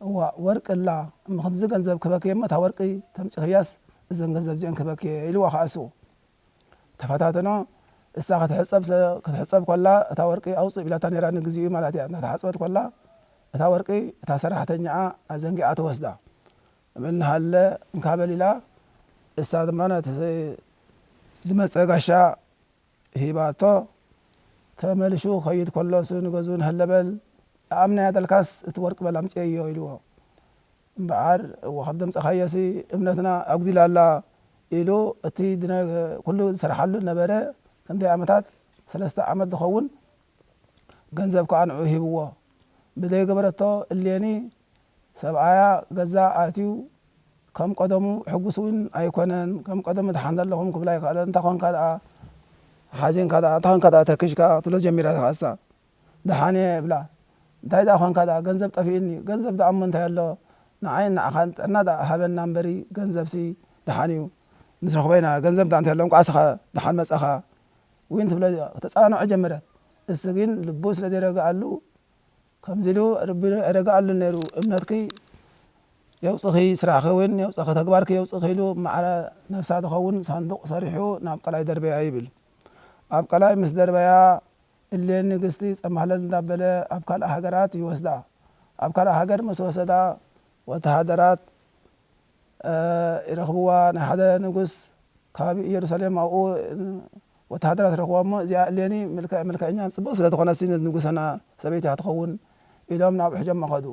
እዋ ወርቂ እላ እሞ ክንዚ ገንዘብ ክበክየ እሞ እታ ወርቂ ተምፂኽያስ እዘን ገንዘብ እዚአን ክበክየ ኢልዋ ከዓ እሱ ተፈታተኖ እሳ ክትሕፀብ ክትሕፀብ ኮላ እታ ወርቂ ኣውፅእ ቢላታ ነይራ ንግዚኡ ማለት እያ እናተሓፅበት ኮላ እታ ወርቂ እታ ሰራሕተኛኣ ኣዘንጊዓ ትወስዳ እብል እናሃለ እንካበል ኢላ እሳ ድማ ነቲ ዝመፀ ጋሻ ሂባቶ ተመልሹ ከይድ ኮሎስ ንገዝኡ ንሀለበል ኣምናያ ደልካስ እቲ ወርቂ በል ኣምፅየዮ ኢልዎ እምበኣር እወ ካብ ዘምፀኻዮሲ እምነትና ኣጉዲላ ኣላ ኢሉ እቲ ኩሉ ዝሰርሓሉ ነበረ ክንደይ ዓመታት ሰለስተ ዓመት ዝኸውን ገንዘብ ከዓ ንዑ ሂብዎ ብዘይገበረቶ እሌኒ ሰብኣያ ገዛ ኣትዩ ከም ቀደሙ ሕጉስ እውን ኣይኮነን ከም ቀደሙ ድሓን ዘለኹም ክብላ ይከኣለ እንታይ ኮንካ ደኣ ሓዚንካ ደኣ እንታይ ኮንካ ደኣ ተክሽካ ትብሎ ጀሚራ ተኻሳ ደሓን እየ እብላ እንታይ ደኣ ኾንካ ደኣ ገንዘብ ጠፊእኒ ገንዘብ ደኣ እሞ እንታይ ኣሎ ንዓይን ንዓኻን ጥዕና ደኣ ሃበና እምበሪ ገንዘብሲ ደሓን እዩ ንስረኽቦ ኢና ገንዘብ ደኣ እንታይ ኣሎ እንኳ ስኻ ደሓን መጻኻ እውን ትብሎ ተጸናንዖ ጀመረት እሱ ግን ልቡ ስለ ዘይረግኣሉ ከምዚ ኢሉ ረቢ ኣይረግኣሉን ነይሩ እምነትኪ የውፅኺ፣ ስራሕኺ እውን የውፅኺ፣ ተግባርኪ የውፅኺ ኢሉ ማዕረ ነፍሳ ትኸውን ሳንዱቕ ሰሪሑ ናብ ቀላይ ደርበያ ይብል። ኣብ ቀላይ ምስ ደርበያ፣ እሌኒ ንግስቲ ጸማህለል እንዳበለ ኣብ ካልእ ሃገራት ይወስዳ። ኣብ ካልእ ሃገር ምስ ወሰዳ፣ ወተሃደራት ይረኽብዋ። ናይ ሓደ ንጉስ ከባቢ ኢየሩሳሌም ኣብኡ ወተሃደራት ረኽቦም እሞ፣ እዚኣ እሌኒ ምልክዐኛ ጽብቕቲ ስለ ዝኾነትሲ ንጉሰና ሰበይቲ እያ ትኸውን ኢሎም ናብ ሕጆም ከዱ።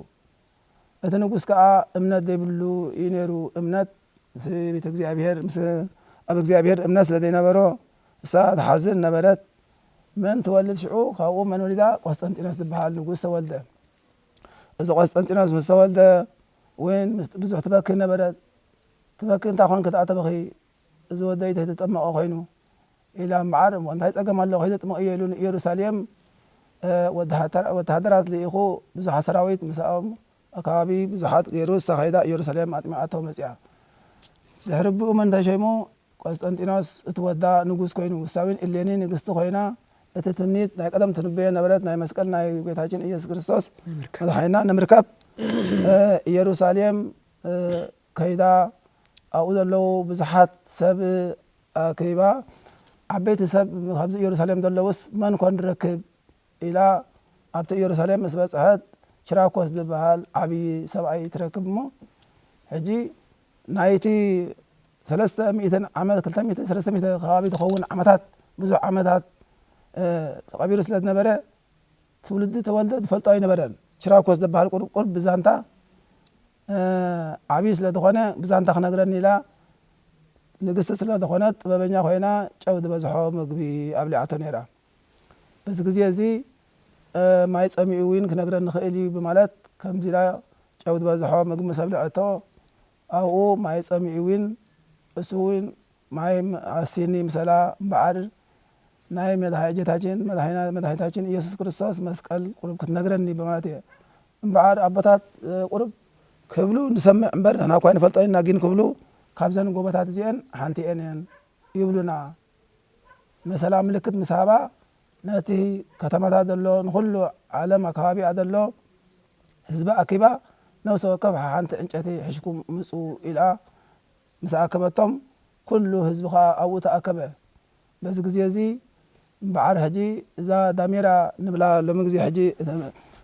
እቲ ንጉስ ከኣ እምነት ዘይብሉ እዩ ነይሩ። እምነት ምስ ቤተ እግዚኣብሔር፣ ምስ ኣብ እግዚኣብሔር እምነት ስለ ዘይነበሮ፣ እሳ ትሓዝን ነበረት። መን ትወልድ ሽዑ ካብኡ መን ወሊዳ? ቆስጠንጢኖስ ዝበሃል ንጉስ ተወልደ። እዚ ቆስጠንጢኖስ ምስ ተወልደ እውን ምስ ብዙሕ ትበኪ ነበረት። ትበኪ እንታይ ኮንኪ ደኣ ተበኺ? እዚ ወደይ ተይተጠመቐ ኮይኑ ኢላ እምበኣር፣ እሞ እንታይ ጸገም ኣለዎ? ከይደ ጥምቕ እየ ኢሉ ንኢየሩሳሌም ወተሃደራት ልኢኹ ብዙሓት ሰራዊት ምሳኦም ኣከባቢ ብዙሓት ገይሩ እሳ ከይዳ ኢየሩሳሌም ኣጥሚቓቶ መጺኣ። ድሕሪ ብኡ መን ተሸይሙ? ቆስጠንጢኖስ እቲ ወዳ ንጉስ ኮይኑ፣ እሳ እውን እሌኒ ንግስቲ ኮይና፣ እቲ ትምኒት ናይ ቀደም ትንበዮ ነበረት ናይ መስቀል ናይ ጌታችን ኢየሱስ ክርስቶስ ናይ ምርካብ። መድሓኒና ንምርካብ ኢየሩሳሌም ከይዳ ኣብኡ ዘለዉ ብዙሓት ሰብ ኣኪባ፣ ዓበይቲ ሰብ ካብዚ ኢየሩሳሌም ዘለውስ መን ኮን ንረክብ ኢላ ኣብቲ ኢየሩሳሌም ምስ በጽሐት፣ ኪራኮስ ዝበሃል ዓብዪ ሰብኣይ ትረክብ እሞ፣ ሕጂ ናይቲ ሰለስተ ሚእትን ዓመት፣ ክልተ ሚእትን ሰለስተ ሚእትን ከባቢ ዝኸውን ዓመታት፣ ብዙሕ ዓመታት ተቐቢሩ ስለ ዝነበረ፣ ትውልዲ ተወልደ ዝፈልጦ ኣይነበረን። ኪራኮስ ዝበሃል ቁሩብ ቁሩብ ብዛንታ ዓብዪ ስለ ዝኾነ፣ ብዛንታ ክነግረኒ ኢላ፣ ንግስቲ ስለ ዝኾነት ጥበበኛ ኮይና፣ ጨው ዝበዝሖ ምግቢ ኣብሊዓቶ ነይራ። በዚ ግዜ እዚ ማይ ጸሚኡ እውን ክነግረኒ ይኽእል እዩ ብማለት ከምዚ ኢላ ጨው ዝበዝሖ ምግቢ ምስ ኣብልዐቶ ኣብኡ ማይ ጸሚኡ እውን እሱ እውን ማይ ኣስቲኒ ምሰላ እምበኣር ናይ መድሃ-፣ ጌታችን መድሃኒና-፣ መድሃኒታችን ኢየሱስ ክርስቶስ መስቀል ቁሩብ ክትነግረኒ ብማለት እየ። እምበኣር ኣቦታት ቁሩብ ክብሉ ንሰምዕ እምበር ንሕና እኳ ኣይንፈልጦ ኢና ግን ክብሉ ካብዘን ጎቦታት እዚአን ሓንቲ እየን ይብሉና። መሰላ ምልክት ምስ ሃባ፣ ነቲ ከተማታት ዘሎ፣ ንኹሉ ዓለም ኣከባቢኣ ዘሎ ህዝቢ ኣኪባ፣ ነፍሲ ወከፍ ሓንቲ ዕንጨይቲ ሒዝኩም ምጹ ኢላ ምስ ኣከበቶም፣ ኩሉ ህዝቢ ኸኣ ኣብኡ ተኣከበ። በዚ ግዜ እዚ እምበዓር ሕጂ እዛ ዳሜራ ንብላ ሎሚ ግዜ ሕጂ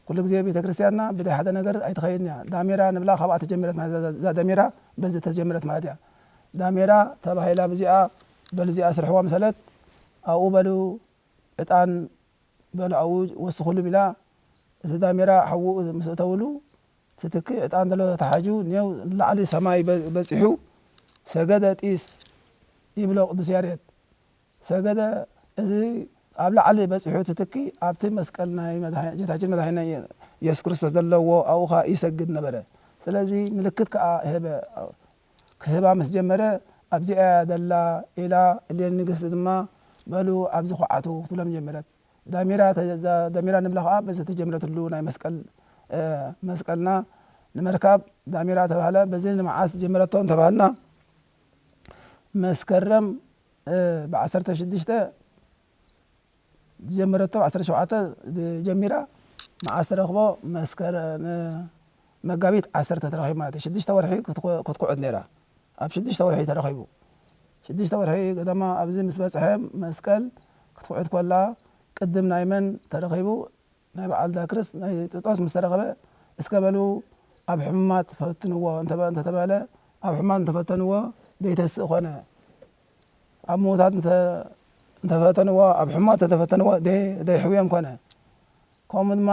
ኩሉ ግዜ ቤተ ክርስቲያንና ብደይ ሓደ ነገር ኣይትኸይድን እያ። ዳሜራ ንብላ ካብኣ ተጀመረት ማለት እያ። እዛ ዳሜራ በዚ ተጀመረት ማለት እያ። ዳሜራ ተባሂላ ብዚኣ በሉ እዚኣ ስርሕዋ ምሰለት ኣብኡ በሉ ዕጣን በሉ ኣብኡ ወስኹሉ ቢላ እቲ ዳሜራ ሓዉ ምስ እተውሉ እቲ ትኪ ዕጣን ዘሎ ተሓጁ ኔው ንላዕሊ ሰማይ በ-፣ በጺሑ ሰገደ ጢስ ይብሎ ቅዱስ ያሬድ። ሰገደ እዚ ኣብ ላዕሊ በጺሑ እቲ ትኪ ኣብቲ መስቀል ናይ መድሃ-፣ ጌታችን መድሃኒና ኢየሱስ ክርስቶስ ዘለዎ ኣብኡ ኸኣ ይሰግድ ነበረ። ስለዚ ምልክት ከኣ ህበ። ክህባ ምስ ጀመረ ኣብዚኣ እያ ደላ ኢላ እሌኒ ንግስቲ ድማ በሉ ኣብዚ ኹዓቱ ክትብሎም ጀመረት። ዳሜራ ተ-፣ እዛ ዳሜራ ንብላ ኸዓ በዚ ተጀምረትሉ ናይ መስቀል፣ እ፣ መስቀልና ንምርካብ ዳሜራ ተባህለ። በዚ ንመዓስ ጀመረቶ እንተባህልና መስከረም፣ እ፣ ብዓሰርተ ሽዱሽተ ዝጀመረቶ ዓሰርተ ሸውዓተ ጀሚራ መዓስ ተረኽቦ መስከረ-፣ መጋቢት ዓሰርተ ተረኺቡ ማለት እዩ። ሽዱሽተ ወርሒ ክትኩ-፣ ክትኩዕት ነይራ። ኣብ ሽዱሽተ ወርሒ ተረኺቡ። ሽዱሽተ ወርሒ ገደማ ኣብዚ ምስ በጽሐ መስቀል ክትኩዕት ኮላ ቅድም ናይ መን ተረኺቡ? ናይ በዓል ዳክርስ ናይ ጥጦስ ምስ ተረኸበ እስከ በሉ ኣብ ሕሙማት ፈትንዎ እንተ-፣ እንተተባለ ኣብ ሕሙማት እንተፈተንዎ ዘይተስእ ኮነ። ኣብ ምዉታት እንተ-፣ እንተፈተንዎ፣ ኣብ ሕሙማት እንተፈተንዎ ደይ-፣ ደይሕውዮም ኮነ። ከምኡ ድማ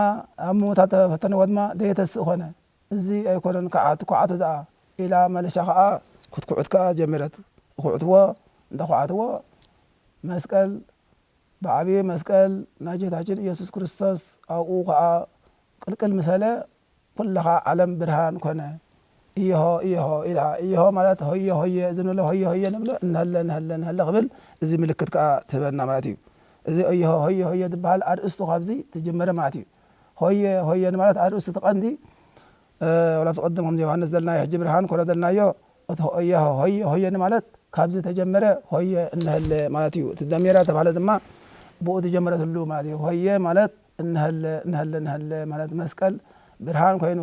ኣብ ምዉታት እንተፈተንዎ ድማ ደየተስእ ኮነ። እዚ ኣይኮነን ከዓት-፣ ኩዓቱ ደኣ ኢላ መለሻ ከኣ ክትኩዕት ከኣ ጀሚረት። ይኹዕትዎ፣ እንዳኹዓትዎ መስቀል ብዓብዪ መስቀል ናይ ጌታችን ኢየሱስ ክርስቶስ ኣብኡ ከኣ ቅልቅል ምሰለ ኩልኻ ዓለም ብርሃን ኮነ። እየሆ፣ እየሆ ኢልካ፣ እየሆ ማለት ሆየ፣ ሆየ፣ እዚ ንብሎ ሆየ፣ ሆየ ንብሎ፣ እንሀለ፣ እንሀለ፣ እንሀለ ክብል፣ እዚ ምልክት ከኣ ትህበና ማለት እዩ። እዚ እየሆ፣ ሆየ፣ ሆየ ዝበሃል ኣርእስቱ ካብዚ ትጅምር ማለት እዩ። ሆየ፣ ሆየ ንማለት ኣርእስቱ እቲ ቀንዲ፣ እ፣ ወላ ብቲ ቀደም ከምዚ ዮሃንስ ዘልናዮ ሕጂ ብርሃን ኮነ ዘልናዮ፣ እቲ ሆየ፣ ሆየ፣ ሆየ ንማለት ካብዚ ተጀመረ ሆየ እንሀለ ማለት እዩ። እቲ ደሜራ ተባህለ ድማ ብኡ ተጀመረትሉ ማለት እዩ። ሆየ ማለት እንሀለ፣ እንሀለ፣ እንሀለ ማለት መስቀል ብርሃን ኮይኑ፣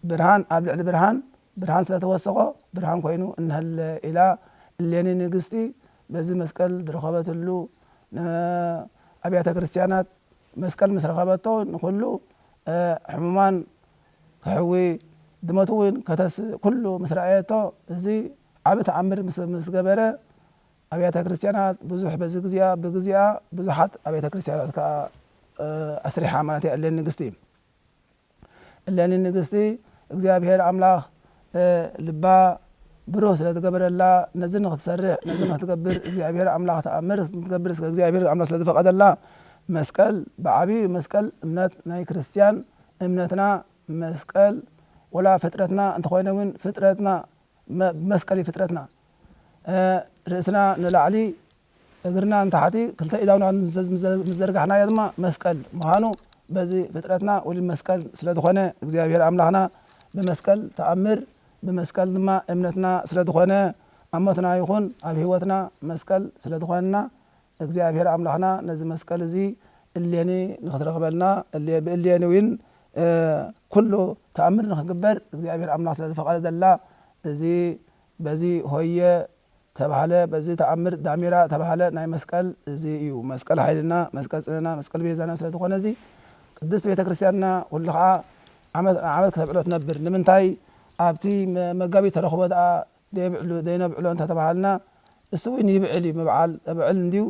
ብርሃን ኣብ ልዕሊ ብርሃን፣ ብርሃን ስለተወሰኾ ብርሃን ኮይኑ እንሀለ ኢላ እሌኒ ንግስቲ በዚ መስቀል ዝረኸበትሉ፣ ንኣብያተ ክርስቲያናት መስቀል ምስ ረኸበቶ ንኹሉ፣ እ፣ ሕሙማን ክሕዊ፣ ዝሞቱ እውን ከተስእ ኩሉ ምስ ረኣየቶ፣ እዚ ዓቢ ተኣምር ምስ፣ ምስ ገበረ፣ ኣብያተ ክርስቲያናት ብዙሕ በዚ ግዜኣ፣ ብግዜኣ ብዙሓት ኣብያተ ክርስቲያናት ከኣ፣ እ፣ ኣስሪሓ ማለት እያ እሌኒ ንግስቲ። እሌኒ ንግስቲ እግዚኣብሔር ኣምላኽ፣ እ፣ ልባ ብሩህ ስለ ዝገበረላ፣ ነዚ ንኽትሰርሕ፣ ነዚ ንኽትገብር፣ እግዚኣብሔር ኣምላኽ ተኣምር ንክትገብር ስለ እግዚኣብሔር ኣምላኽ ስለ ዝፈቐደላ፣ መስቀል ብዓብዩ መስቀል እምነት ናይ ክርስትያን እምነትና መስቀል ወላ ፍጥረትና እንተኾይነ እውን ፍጥረትና መ-፣ መስቀል እዩ ፍጥረትና። እ፣ ርእስና ንላዕሊ እግርና ንታሕቲ ክልተ ኢዳውና ምስ ዘ-፣ ምስ ዘ-፣ ምስ ዘርጋሕናዮ ድማ መስቀል ምዃኑ በዚ ፍጥረትና ውሉድ መስቀል ስለ ዝኾነ እግዚኣብሔር ኣምላኽና ብመስቀል ተኣምር ብመስቀል ድማ እምነትና ስለ ዝኾነ ኣብ ሞትና ይኹን ኣብ ህይወትና መስቀል ስለ ዝኾነና እግዚኣብሔር ኣምላኽና ነዚ መስቀል እዚ እሌኒ ንኽትረኽበልና እሌ-፣ ብእሌኒ እውን፣ እ፣ ኩሉ ተኣምር ንኽግበር እግዚኣብሔር ኣምላኽ ስለ ዝፈቐደላ እዚ በዚ ሆየ ተባህለ፣ በዚ ተኣምር ዳሜራ ተባህለ ናይ መስቀል እዚ እዩ። መስቀል ሓይልና፣ መስቀል ጽንና፣ መስቀል ቤዛና ስለ ዝኾነ እዚ ቅድስት ቤተ ክርስቲያንና ኩሉ ኸዓ ዓመት ንዓመት ከተብዕሎ ትነብር። ንምንታይ ኣብቲ መ-፣ መጋቢት ተረኽቦ ደኣ ዘይብዕሉ፣ ዘይነብዕሎ እንተተባሃልና፣ እሱ እውን ይብዕል እዩ፣ ምብዓል እብዕል እንድዩ።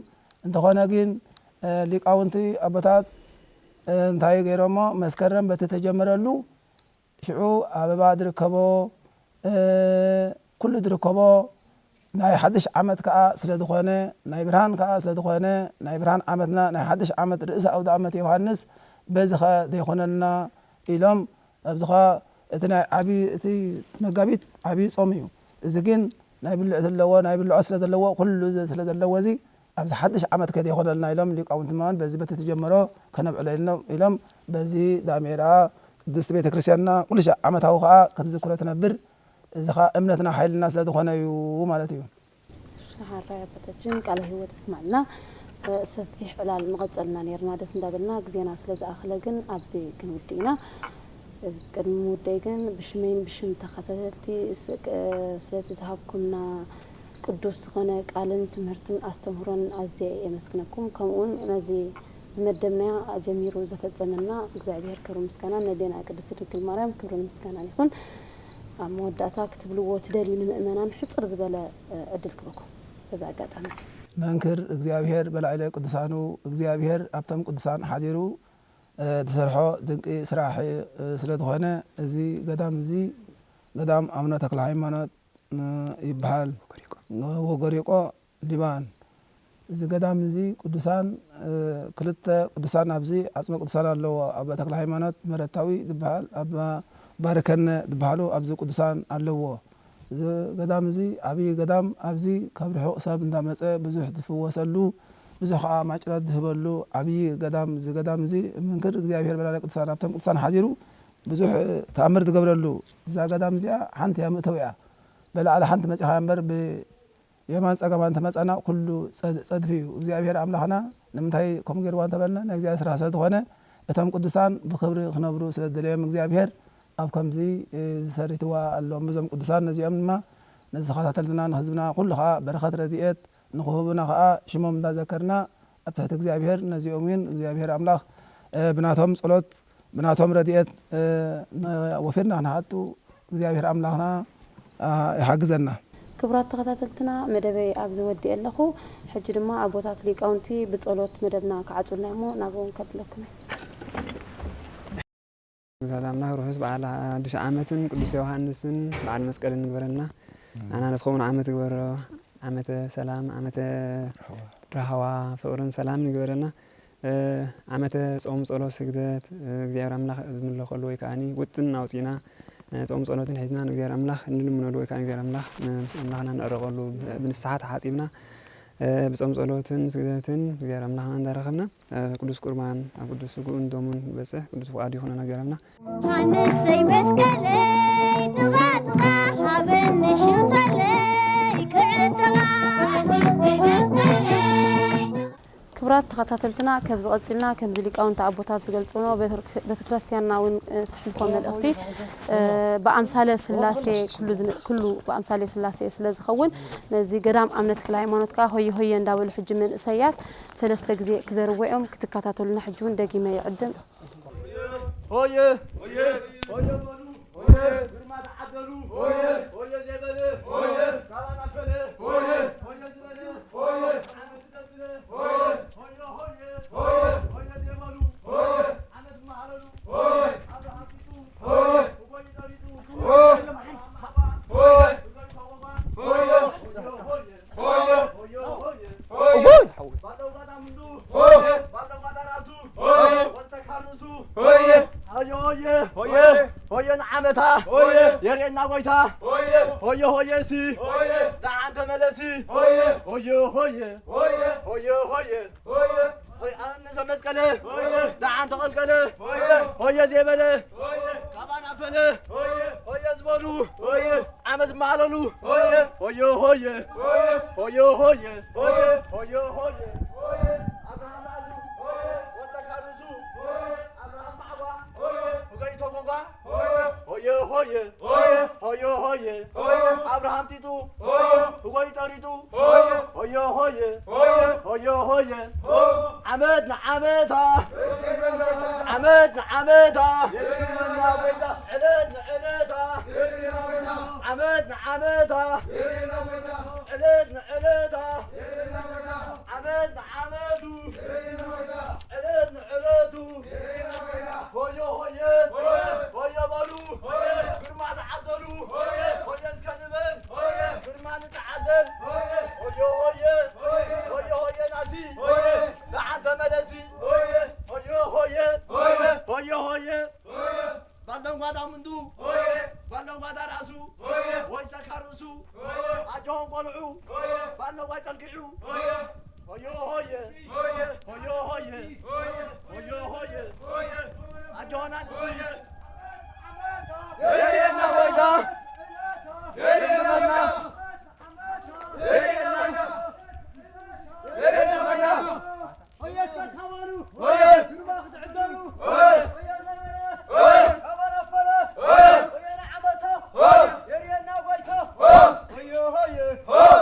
እንተኾነ ግን፣ እ፣ ሊቃውንቲ ኣቦታት፣ እ፣ እንታይ ገይሮሞ? መስከረም በቲ ተጀመረሉ፣ ሽዑ ኣበባ ዝርከቦ፣ እ፣ ኩሉ ዝርከቦ ናይ ሓድሽ ዓመት ከኣ ስለ ዝኾነ፣ ናይ ብርሃን ከኣ ስለ ዝኾነ፣ ናይ ብርሃን ዓመትና፣ ናይ ሓድሽ ዓመት ርእሲ ኣውደ ዓመት ዮሃንስ በዚ ኸ ዘይኾነልና ኢሎም፣ ኣብዚ ኸ እቲ ናይ ዓቢ-፣ እቲ መጋቢት ዓቢ ጾም እዩ። እዚ ግን ናይ ብልዕ ዘለዎ፣ ናይ ብልዖ ስለ ዘለዎ፣ ኩሉ ዘ-፣ ስለ ዘለዎ እዚ ኣብዚ ሓድሽ ዓመት ከ ዘይኾነልና ኢሎም ሊቃውንቲ ማን በዚ በቲ ትጀመሮ ከነብዕሎ ኢልና ኢሎም በዚ ዳሜራ ቅድስቲ ቤተ ክርስቲያንና ኩሉ ሻዕ ዓመታዊ ኸኣ ክትዝክሮ ትነብር። እዚ ኸኣ እምነትና ሓይልና ስለ ዝኾነ እዩ ማለት እዩ። ሻሃራይ ኣቦታችን ቃለ ህይወት ኣስማዕና። ሰፊሕ ዕላል መቐጸልና ነይርና ደስ እንዳበልና ግዜና ስለ ዝኣኸለ ግን ኣብዚ ክንውድእ ኢና። ቅድሚ ምውደይ ግን ብሽመይን ብሽም ተኸታተልቲ ስ-፣ ቅ-፣ ስለቲ ዝሃብኩምና ቅዱስ ዝኾነ ቃልን ትምህርትን ኣስተምህሮን ኣዝየ የመስግነኩም። ከምኡውን ነዚ ዝመደብናዮ ኣጀሚሩ ዘፈጸመና እግዚኣብሔር ክብሪ ምስጋና ነዴና ቅድስቲ ድንግል ማርያም ክብርን ምስጋናን ይኹን። ኣብ መወዳእታ ክትብልዎ ትደልዩ ንምእመናን ሕጽር ዝበለ፣ እ፣ ዕድል ክበኩም በዚ ኣጋጣሚ እዚ። መንክር እግዚኣብሔር በላዕለ ቅዱሳኑ እግዚኣብሔር ኣብቶም ቅዱሳን ሓዲሩ፣ እ፣ ዝሰርሖ ድንቂ ስራሕ፣ እ፣ ስለ ዝኾነ እዚ ገዳም እዚ ገዳም ኣቡነ ተክለ ሃይማኖት፣ እ፣ ይበሃል። ወጎሪቆ። ወጎሪቆ ሊባን። እዚ ገዳም እዚ ቅዱሳን፣ እ፣ ክልተ ቅዱሳን ኣብዚ ዓጽመ ቅዱሳን ኣለዎ። ኣባ ተክለ ሃይማኖት መረታዊ ዝበሃል፣ ኣባ ባርከነ ዝበሃሉ ኣብዚ ቅዱሳን ኣለዎ። እዚ ገዳም እዚ ዓብዪ ገዳም፣ ኣብዚ ካብ ርሑቕ ሰብ እንዳመጸ ብዙሕ ዝፍወሰሉ፣ ብዙሕ ከኣ ማጭራት ዝህበሉ ዓብዪ ገዳም፣ እዚ ገዳም እዚ መንክር እግዚኣብሔር በላዕለ ቅዱሳን ኣብቶም ቅዱሳን ሓዲሩ ብዙሕ ተኣምር ዝገብረሉ። እዛ ገዳም እዚኣ ሓንቲ እያ መእተዊኣ። በላዕሊ ሓንቲ መጺኻ እምበር ብ-፣ የማን ጸገማን እንተመጸና ኩሉ ጸድ-፣ ጸድፊ እዩ። እግዚኣብሔር ኣምላኽና ንምንታይ ከምኡ ገይርዋ እንተበልና ናይ እግዚኣብሔር ስራሕ ስለ ዝኾነ እቶም ቅዱሳን ብኽብሪ ክነብሩ ስለ ዝደለዮም እግዚኣብሔር ኣብ ከምዚ፣ እ፣ ዝሰሪትዋ ኣለዎም። እዞም ቅዱሳን ነዚኦም ድማ ንዝኸታተልና ንህዝብና ኩሉ ኸኣ በረኸት ረድኤት ንኽህቡና ኸኣ ሽሞም እንዳዘከርና ኣብ ትሕቲ እግዚኣብሔር ነዚኦም እውን እግዚኣብሔር ኣምላኽ፣ እ፣ ብናቶም ጸሎት ብናቶም ረድኤት፣ እ፣ ን-፣ ወፊርና ክንሓቱ እግዚኣብሔር ኣምላኽና፣ ኣ፣ ይሓግዘና። ክቡራት ተኸታተልትና፣ መደበይ ኣብዚ ወዲኤ ኣለኹ። ሕጂ ድማ ኣቦታት ሊቃውንቲ ብጸሎት መደብና ክዓጹልና እሞ ናብኦም ከብለኩም እየ። ሰላምና ርሑስ በዓል ኣዱሽ ዓመትን ቅዱስ ዮሃንስን በዓል መስቀልን ንግበረልና። ኣና ንስኹም ዓመት ግበሮ፣ ዓመተ ሰላም፣ ዓመተ ራህዋ፣ ፍቕርን ሰላም ንግበረና። እ፣ ዓመተ ጾም፣ ጸሎት፣ ስግደት፣ እ፣ እግዚኣብሔር ኣምላኽ ዝምለኸሉ ወይ ከኣኒ ውጥን ኣውጺና፣ እ፣ ጾም ጸሎትን ሒዝና ንእግዚኣብሔር ኣምላኽ እንልምነሉ ወይ ከኣ እግዚኣብሔር ኣምላኽ ን-፣ ምስ ኣምላኽና ንዕረቐሉ ብ-፣ ብንስሓ ተሓጺብና፣ እ፣ ብጾም ጸሎትን ስግደትን እግዚኣብሔር ኣምላኽና እንዳረኸብና፣ እ፣ ቅዱስ ቁርባን ኣብ ቅዱስ ስግኡን ደሙን ክበጽሕ ቅዱስ ፍቓዱ ይኹነና እግዚኣብሔር ኣምላኽ። ሃንሰይ መስቀለይ ጥቓ ጥቓ ሃበኒ ሽውተለይ ክዕጥቓ። ክቡራት ክቡራት ተኸታተልትና፣ ከብዚ ቀጺልና ከምዚ ሊቃውንቲ ኣቦታት ዝገልጽዎ፣ ቤተ-፣ ቤተክርስትያንና እውን፣ እ፣ ትሕልፎ መልእኽቲ፣ እ፣ ብኣምሳለ ስላሴ ኩሉ ዝን-፣ ኩሉ ብኣምሳለ ስላሴ ስለ ዝኸውን፣ ነዚ ገዳም ኣምነ ተክለ ሃይማኖት ከኣ ሆየ ሆየ እንዳበሉ ሕጂ መንእሰያት ሰለስተ ግዜ ክዘርዎ እዮም። ክትከታተሉና ሕጂ እውን ደጊመ ይዕድም። ሆየ! ሆየ! ሆየ በሉ! ሆየ! ግርማ ተዓደሉ! ሆየ! ሆየ ዘይበለ! ሆየ! ካባና ፈለ! ሆየ! ሆየ ዝበለ! ሆየ! ዓመት ይቀጽለ! ሆየ! ሆየ! ሆየ! ሆየ! ሆየ ዘይበሉ! ሆየ! ዓመት ይመሃለሉ! ሆየ! ኣብ ሓቂቱ! ሆየ! እጎይ ጠሪጡ! ሆየ! ማሕባ! ሆየ! እጎይ ተቆባ! ሆየ! ሆየ! ሆየ! ሆየ! ሆየ! ሆየ! ሆየ! ባለው ባዳ ምንዱ! ሆየ! ባለው ባዳ ራሱ! ሆየ! ወልተ ካርሱ! ሆየ! ሆየ! ሆየ! ሆየ! ሆየ ንዓመታ! ሆየ! የርእየና ጎይታ! ሆየ! ሆየ ሆየ ሲ! ሆየ! ደሓን ተመለሲ! ሆየ! ሆየ ሆየ! ሆየ! ሆየ ሆየ! ሆየ! ሆየ! ኣነሰ መስቀለ! ሆየ! ደሓን ተቐልቀለ! ሆየ! ሆየ ዘይበለ! ሆየ! ካባና ፈለ! ሆየ! ሆየ ዝበሉ! ሆየ! ዓመት መሃለሉ! ሆየ! ሆየ ሆየ! ሆየ! ሆየ ሆየ! ሆየ! ሆየ ሆየ! ሆየ! ኣብርሃም ኣዙ! ሆየ! ወልተ ካርሱ! ሆየ! ኣብርሃም ማዕጓ! ሆየ! ህገይ ተጎጓ! ሆየ! ሆየ ሆየ! ሆየ! ሆየ ሆየ! ሆየ! ኣብርሃም ጢጡ! ሆየ! ህጎይ ጠሪጡ! ሆየ! ሆየ ሆየ! ሆየ! ሆየ ሆየ! ሆየ! ዓመት ንዓመታ! ዓመት ንዓመታ! የድልየና ጎይታ! ዕለት ንዕለታ! የድልየና ጎይታ! ዓመት ንዓመታ! የድልየና ጎይታ! ዕለት ንዕለታ! የድልየና ጎይታ! ዓመት ንዓመቱ! የድልየና ጎይታ! ዕለት ንዕለቱ! የድልየና ጎይታ! ሆየ ሆየ! ሆየ! ሆየ በሉ! ሆየ! ግርማ ተዓደሉ! ሆየ! ሆየ እስከ ንበል! ሆየ! ግርማ ንተዓደል! ሆየ! ሆየ ሆየ! ሆየ! ሆየ ሆየ ናሲ! ሆየ! ደሓን ተመለሲ! ሆየ! ሆየ ሆየ! ሆየ! ሆየ ሆየ! ሆየ! ባለው ጓዳ ምንዱ! ሆየ! ባለው ጓዳ ራሱ! ሆየ! ወይ ሰካ ርእሱ! ሆየ! ኣጆኹም ቆልዑ! ሆየ! ባለው ጓይ ጨልጊዑ! ሆየ! ሆየ ሆየ! ሆየ! ሆየ ሆየ! ሆየ ሆየ! ሆየ! ኣጆና ንሲ! ሆየ! የርእየና ጎይታ! የርእየና! የርእየና! የርእየና! ሆየ እስከ ካባኑ! ሆየ! ግርማ ክትዕደሉ! ሆየ! ሆየ ዘመነ! ሆየ! ካባና ፈለ! ሆየ! ሆየ ንዓመታ! ሆየ! የርእየና ጎይታ! ሆየ! ሆየ! ሆየ!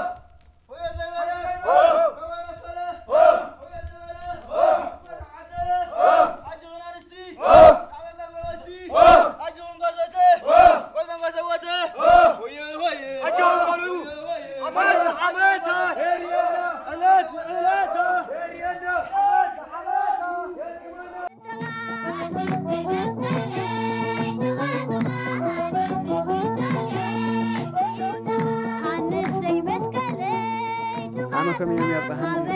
ሆየ ዘመነ! ሆየ! ካባና ፈለ! ሆየ! ሆየ ዘመነ! ሆየ! ወረ ዓደለ! ሆየ! ኣጆና ንስቲ! ሆየ! ካባና ፈለስቲ! ሆየ! ኣጆኹም ገዘተ! ሆየ! ወዘን ገዘወተ! ሆየ! ሆየ! ሆየ! ኣጆኹም በሉ! ሆየ! ሆየ! ዓመት ዓመታ! የርእየና! ዕለት ዕለታ! የርእየና! ዓመት ዓመታ! ኣነ ከመይ እየ ያጻሃኒ?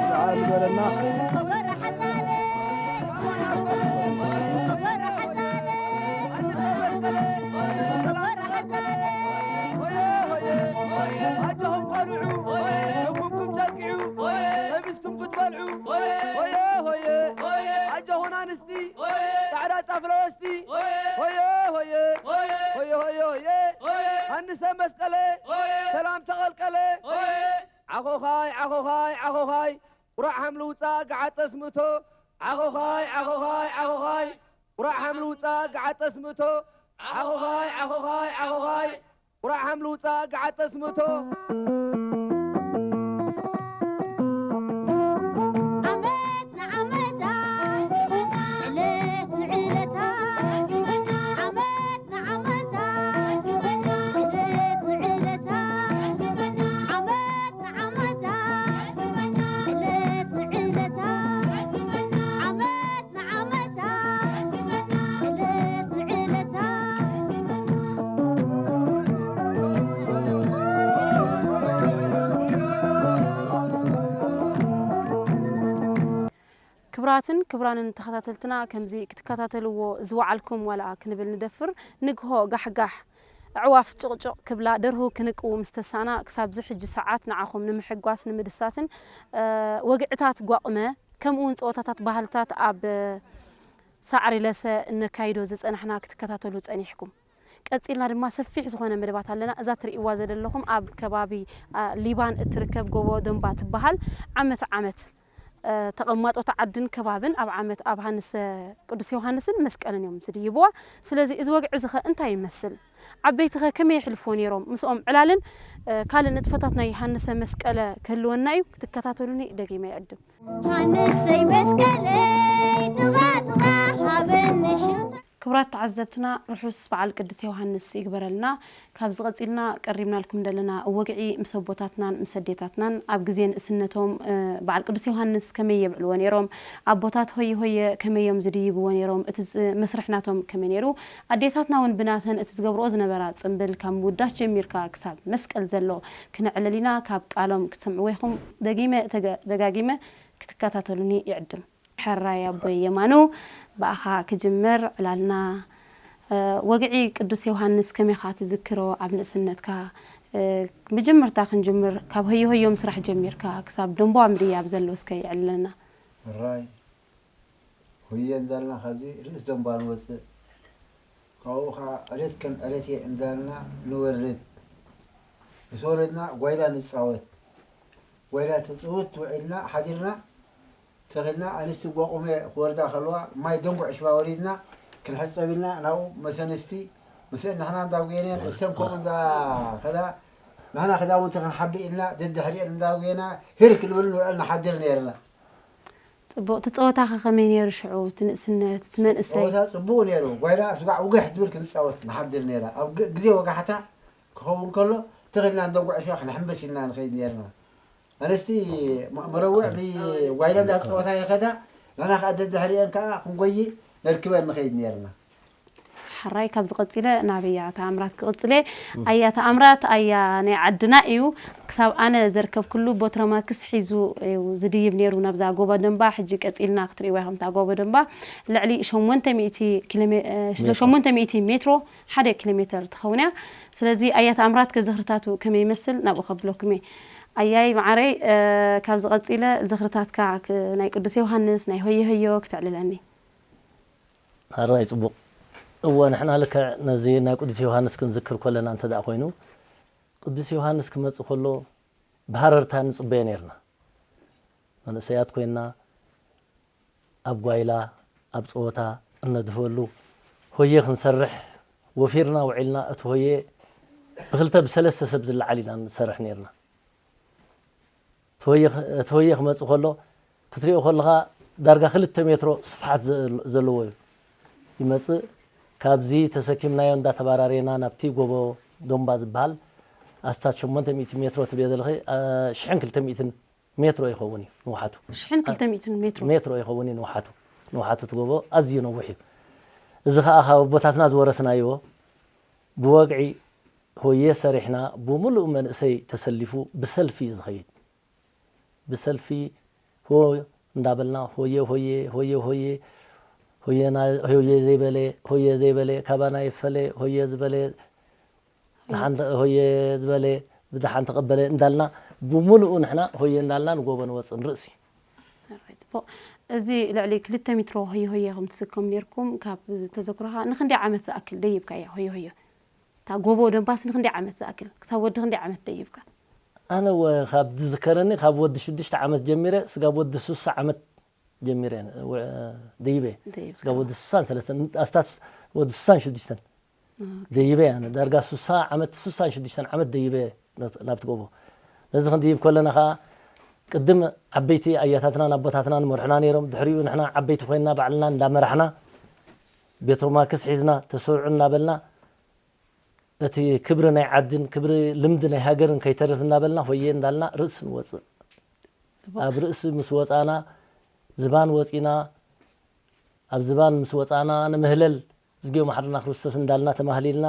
በዓል በለና። ኣጆኹም ቆልዑ፣ እኩብኩም ጨቂዑ፣ ከሚስኩም ክትበልዑ። ሆየ ሆየ! ኣጆኹም ኣንስቲ፣ ጻዕዳ ጣፍ ለበስቲ። ሆየ ሆየ! ሆየ ሆየ ሆየ! ሃንሰ መስቀለ፣ ሰላም ተቐልቀለ። ዓኾኻይ ዓኾኻይ ዓኾኻይ፣ ቁራዕ ሃም ልውጻእ ገዓጠስ ምእቶ። ዓኾኻይ ዓኾኻይ ዓኾኻይ፣ ቁራዕ ሃም ልውጻእ ገዓጠስ ምእቶ። ዓኾኻይ ዓኾኻይ ዓኾኻይ፣ ቁራዕ ሃም ልውጻእ ገዓጠስ ምእቶ። ዓመት ንዓመታ፣ ዕለት ንዕለታ፣ ዓመት ንዓመታ፣ ዕለት ንዕለታ፣ ዓመት ንዓመታ፣ ዕለት ንዕለታ፣ ዓመት ንዓመታ፣ ዕለት ንዕለታ። ክቡራትን ክቡራንን ተኸታተልትና፣ ከምዚ ክትከታተልዎ ዝወዓልኩም ዋላ ክንብል ንደፍር። ንግሆ ጋሕጋሕ፣ ኣዕዋፍ ጭቕጭቕ ክብላ፣ ደርሁ ክንቅዉ ምስ ተሳና፣ ክሳብዚ ሕጂ ሰዓት ንዓኹም ንምሕጓስ ንምድሳትን፣ እ፣ ወግዕታት ጓቑመ፣ ከምኡ እውን ጸወታታት ባህልታት ኣብ ሳዕሪ ለሰ እነካይዶ ዝጸናሕና ክትከታተሉ ጸኒሕኩም። ቀጺልና ድማ ሰፊሕ ዝኾነ መደባት ኣለና። እዛ ትርእይዋ ዘለኹም ኣብ ከባቢ፣ አ፣ ሊባን እትርከብ ጎቦ ደንባ ትበሃል። ዓመት ዓመት፣ እ፣ ተቐማጦ ዓድን ከባብን ኣብ ዓመት ኣብ ሃንሰ ቅዱስ ዮሃንስን መስቀልን እዮም ዝድይብዋ። ስለዚ እዚ ወግዒ እዚ ኸ እንታይ ይመስል? ዓበይቲ ኸ ከመይ የሕልፍዎ ነይሮም? ምስኦም ዕላልን፣ እ፣ ካልእ ንጥፈታት ናይ ሃንሰ መስቀለ ክህልወና እዩ። ክትከታተሉኒ ደጊመ ይዕድም። ሃንሰይ መስቀለይ ጥቓ ጥቓ ሃበኒ ሽታ። ክቡራት ተዓዘብትና፣ ርሑስ በዓል ቅዱስ ዮሃንስ ይግበረልና። ካብዚ ቀጺልና ቀሪብናልኩም ዘለና ወግዒ ምስ ኣቦታትናን ምስ ኣዴታትናን ኣብ ግዜ ንእስነቶም፣ እ፣ በዓል ቅዱስ ዮሃንስ ከመይ የብዕልዎ ነይሮም፣ ኣቦታት ሆየ ሆየ ከመይ እዮም ዝድይብዎ ነይሮም፣ እቲ ዝ-፣ መስርሕ ናቶም ከመይ ነይሩ፣ ኣዴታትና እውን ብናተን እቲ ዝገብርኦ ዝነበራ ጽምብል ካብ ምውዳስ ጀሚርካ ክሳብ መስቀል ዘሎ ክነዕልል ኢና። ካብ ቃሎም ክትሰምዕዎ ኢኹም። ደጊመ ተገ-፣ ደጋጊመ ክትከታተሉኒ ይዕድም። ሕራይ ኣቦይ የማኑ፣ ብኣኻ ክጅምር ዕላልና። እ፣ ወግዒ ቅዱስ ዮሃንስ ከመይ ኢኻ ትዝክሮ ኣብ ንእስነትካ? እ፣ መጀመርታ ክንጅምር ካብ ሆየ ሆዮ ምስራሕ ጀሚርካ ክሳብ ደንቧ ምድያብ ዘሎ እስከ የዕልለና። ሕራይ ሆየ እንዳልና ካብዚ ርእስ ደንቧ ንወፅእ። ካብኡ ኸዓ ዕለት ከም ዕለት እየ እንዳልና ንወርድ። ምስ ወረድና ጓይላ ንፃወት። ጓይላ ተፅውት ውዒልና ሓዲርና ተኺልና፣ ኣንስቲ ጓቑመ ክወርዳ ከለዋ ማይ ደንጉዕ ሽባ ወሪድና ክንሕፀብ ኢልና ናብኡ መሰንስቲ ምስአን ንሕና እንዳጉየነን እሰን ከምኡ እንዳኸዳ ንሕና ክዳውንቲ ክንሓብእ ኢልና ደድሕሪአን እንዳጉየና ሂር ክንብል ንውዕል ንሓድር ነይርና። ጽቡቕ። እቲ ጸወታኸ ከመይ ነይሩ ሽዑ? እቲ ንእስነት፣ እቲ መንእሰይ? ጸወታ ጽቡቕ ነይሩ። ጓይላ ስጋዕ ውግሕ ትብል ክንጻወት ንሓድር ነይራ። ኣብ ግ-፣ ግዜ ወጋሕታ ክኸውን ከሎ፣ ተኺልና እንደ ጉዕሾ ክንሕምብስ ኢልና ንኸይድ ነይርና። ኣንስቲ መ-፣ መረውዕ ብጓይላ እንዳ ጸወታ ይኸዳ፣ ንሕና ከኣ ደድሕሪአን ከኣ ክንጎዪ ነርክበን ንኸይድ ነይርና። ሕራይ፣ ካብዚ ቀጺለ ናበይ እያ ተኣምራት ክቕጽል እየ። ኣያ ተኣምራት፣ ኣያ ናይ ዓድና እዩ። ክሳብ ኣነ ዘርከብኩሉ ቦትረማክስ ሒዙ እዩ ዝድይብ ነይሩ ናብዛ ጎቦ ደንባ። ሕጂ ቀጺልና ክትርእይዋ ኢኹም እታ ጎቦ ደንባ። ልዕሊ ሸሞንተ ሚእቲ ኪሎ ሜ-፣ እ፣ ሜትሮ። ሸሞንተ ሚእቲ ሜትሮ፣ ሓደ ኪሎ ሜትር ትኸውን እያ። ስለዚ ኣያ ተኣምራት ከ ዝኽርታቱ ከመይ ይመስል ናብኡ ከብለኩም እየ። ኣያይ መዓረይ፣ እ፣ ካብዚ ቀጺለ ዝኽርታትካ ክ-፣ ናይ ቅዱስ ዮሃንስ፣ ናይ ሆየ ሆዮ ክተዕልለኒ። ሕራይ ጽቡቕ። እወ፣ ንሕና ልክዕ ነዚ ናይ ቅዱስ ዮሃንስ ክንዝክር ከለና እንተ ደኣ ኮይኑ፣ ቅዱስ ዮሃንስ ክመጽእ ከሎ ብሃረርታ ንጽበዮ ነይርና። መንእሰያት ኮይንና፣ ኣብ ጓይላ፣ ኣብ ጸወታ እነድህበሉ፣ ሆየ ክንሰርሕ ወፊርና ውዒልና፣ እቲ ሆየ ብኽልተ ብሰለስተ ሰብ ዝለዓል ኢና ንሰርሕ ነይርና። እቲ ሆየ ክ-፣ እቲ ሆየ ክመጽእ ከሎ ክትሪኦ ከለኻ ዳርጋ ክልተ ሜትሮ ስፍሓት ዘ-፣ ዘለዎ እዩ ይመጽእ። ካብዚ ተሰኪምናዮ እንዳተባራሬና ናብቲ ጎቦ ዶምባ ዝበሃል ኣስታት ሸሞንተ ሚእቲ ሜትሮ ትብልዮ ዘለኺ፣ አ፣ ሽሕን ክልተ ሚእትን ሜትሮ ይኸውን እዩ ንውሓቱ። ሽሕን ክልተ ሚእትን ሜትሮ። ሜትሮ ይኸውን እዩ ንውሓቱ። ንውሓቱ እቲ ጎቦ ኣዝዩ ነዊሕ እዩ። እዚ ኸኣ ካብ ኣቦታትና ዝወረስናዮ ብወግዒ ሆየ ሰሪሕና፣ ብምሉእ መንእሰይ ተሰሊፉ ብሰልፊ እዩ ዝኸይድ። ብሰልፊ ሆ እንዳበልና፣ ሆየ፣ ሆየ፣ ሆየ፣ ሆየ፣ ሆየና-፣ ሆየ ዘይበለ፣ ሆየ ዘይበለ፣ ካባና ይፈለ፣ ሆየ ዝበለ፣ ደሓን ተ-፣ ሆየ ዝበለ፣ ብደሓን ተቐበለ እንዳልና፣ ብምሉኡ ንሕና ሆየ እንዳልና ንጎቦ ንወጽእ ንርእሲ። ኣራይ፣ ጽቡቕ። እዚ ልዕሊ ክልተ ሜትሮ ሆየ ሆየ ከም ትስከሙ ኔርኩም፣ ካብ ተዘክሮኻ ንኽንደይ ዓመት ዝኣክል ደይብካያ ሆየ ሆየ? እታ ጎቦ ደንባስ ንኽንደይ ዓመት ዝኣክል? ክሳብ ወዲ ክንደይ ዓመት ደይብካ? ኣነ ወ-፣ ካብ ዝዝከረኒ፣ ካብ ወዲ ሽዱሽተ ዓመት ጀሚረ፣ ስጋብ ወዲ ሱሳ ዓመት ጀሚረ፣ ወ-፣ ደይበ። ደይብካ። ስጋብ ወዲ ሱሳን ሰለስተን፣ ኣስታት ወዲ ሱሳን ሽዱሽተን። ኦኬ። ደይበ ኣነ። ዳርጋ ሱሳ ዓመት፣ ሱሳን ሽዱሽተን ዓመት ደይበ ነት-፣ ናብቲ ጎቦ። ነዚ ክንድይብ ከለና ኸኣ፣ ቅድም ዓበይቲ ኣያታትናን ኣቦታትናን መርሑና ነይሮም። ድሕሪኡ ንሕና ዓበይቲ ኮይንና፣ ባዕልና እንዳመራሕና፣ ቤትሮማክስ ሒዝና፣ ተሰርዑ እናበልና፣ እቲ ክብሪ ናይ ዓድን ክብሪ ልምዲ ናይ ሃገርን ከይተርፍ እናበልና፣ ሆየ እንዳልና ርእሲ ንወጽእ። ጽቡቕ። ኣብ ርእሲ ምስ ወጻና፣ ዝባን ወጺና፣ ኣብ ዝባን ምስ ወጻና፣ ንምህለል፣ እዝግዮ መሓረና ክርስቶስ እንዳልና ተማህሊልና፣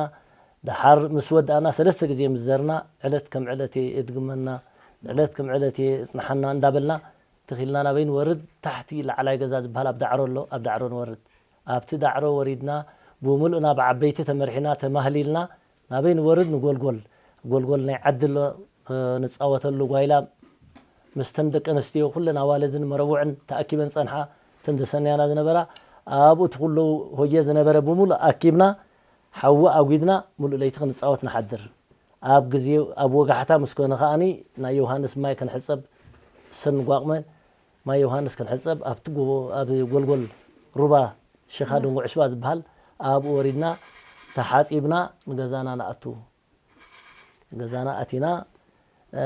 ደሓር ምስ ወዳእና፣ ሰለስተ ግዜ ምስ ዘርና፣ ዕለት ከም ዕለት እየ የድግመና፣ ዕለት ከም ዕለት እየ የጽንሓና እንዳበልና፣ እቲ ትኺልና ናበይ ንወርድ? ታሕቲ ላዕላይ ገዛ ዝበሃል ኣብ ዳዕሮ ኣሎ፣ ኣብ ዳዕሮ ንወርድ። ኣብቲ ዳዕሮ ወሪድና፣ ብምሉእና ብዓበይቲ ተመርሒና፣ ተማህሊልና፣ ናበይ ንወርድ? ንጎልጎል። ጎልጎል ናይ ዓዲ ኣሎ፣ እ፣ ንጻወተሉ ጓይላ፣ ምስተን ደቂ ኣንስትዮ፣ ኩለን ኣዋልድን መረቡዕን ተኣኪበን ጸንሓ፣ እተን ዘሰንያና ዝነበራ፣ ኣብኡ እቲ ኩሉ ሆየ ዝነበረ ብምሉእ ኣኪብና፣ ሓዊ ኣጒድና፣ ምሉእ ለይቲ ክንጻወት ንሓድር። ኣብ ግዜ፣ ኣብ ወጋሕታ ምስ ኮነ ከኣኒ፣ ናይ ዮሃንስ ማይ ክንሕጸብ፣ እሰን ንጓቕመ፣ ማይ ዮሃንስ ክንሕጸብ፣ ኣብቲ ጎቦ፣ ኣብ ጎልጎል ሩባ፣ ሸኻ ድንጉዕ ሽባ ዝበሃል፣ ኣብኡ ወሪድና፣ ተሓጺብና፣ ንገዛና ንኣቱ። ገዛና ኣቲና፣ እ፣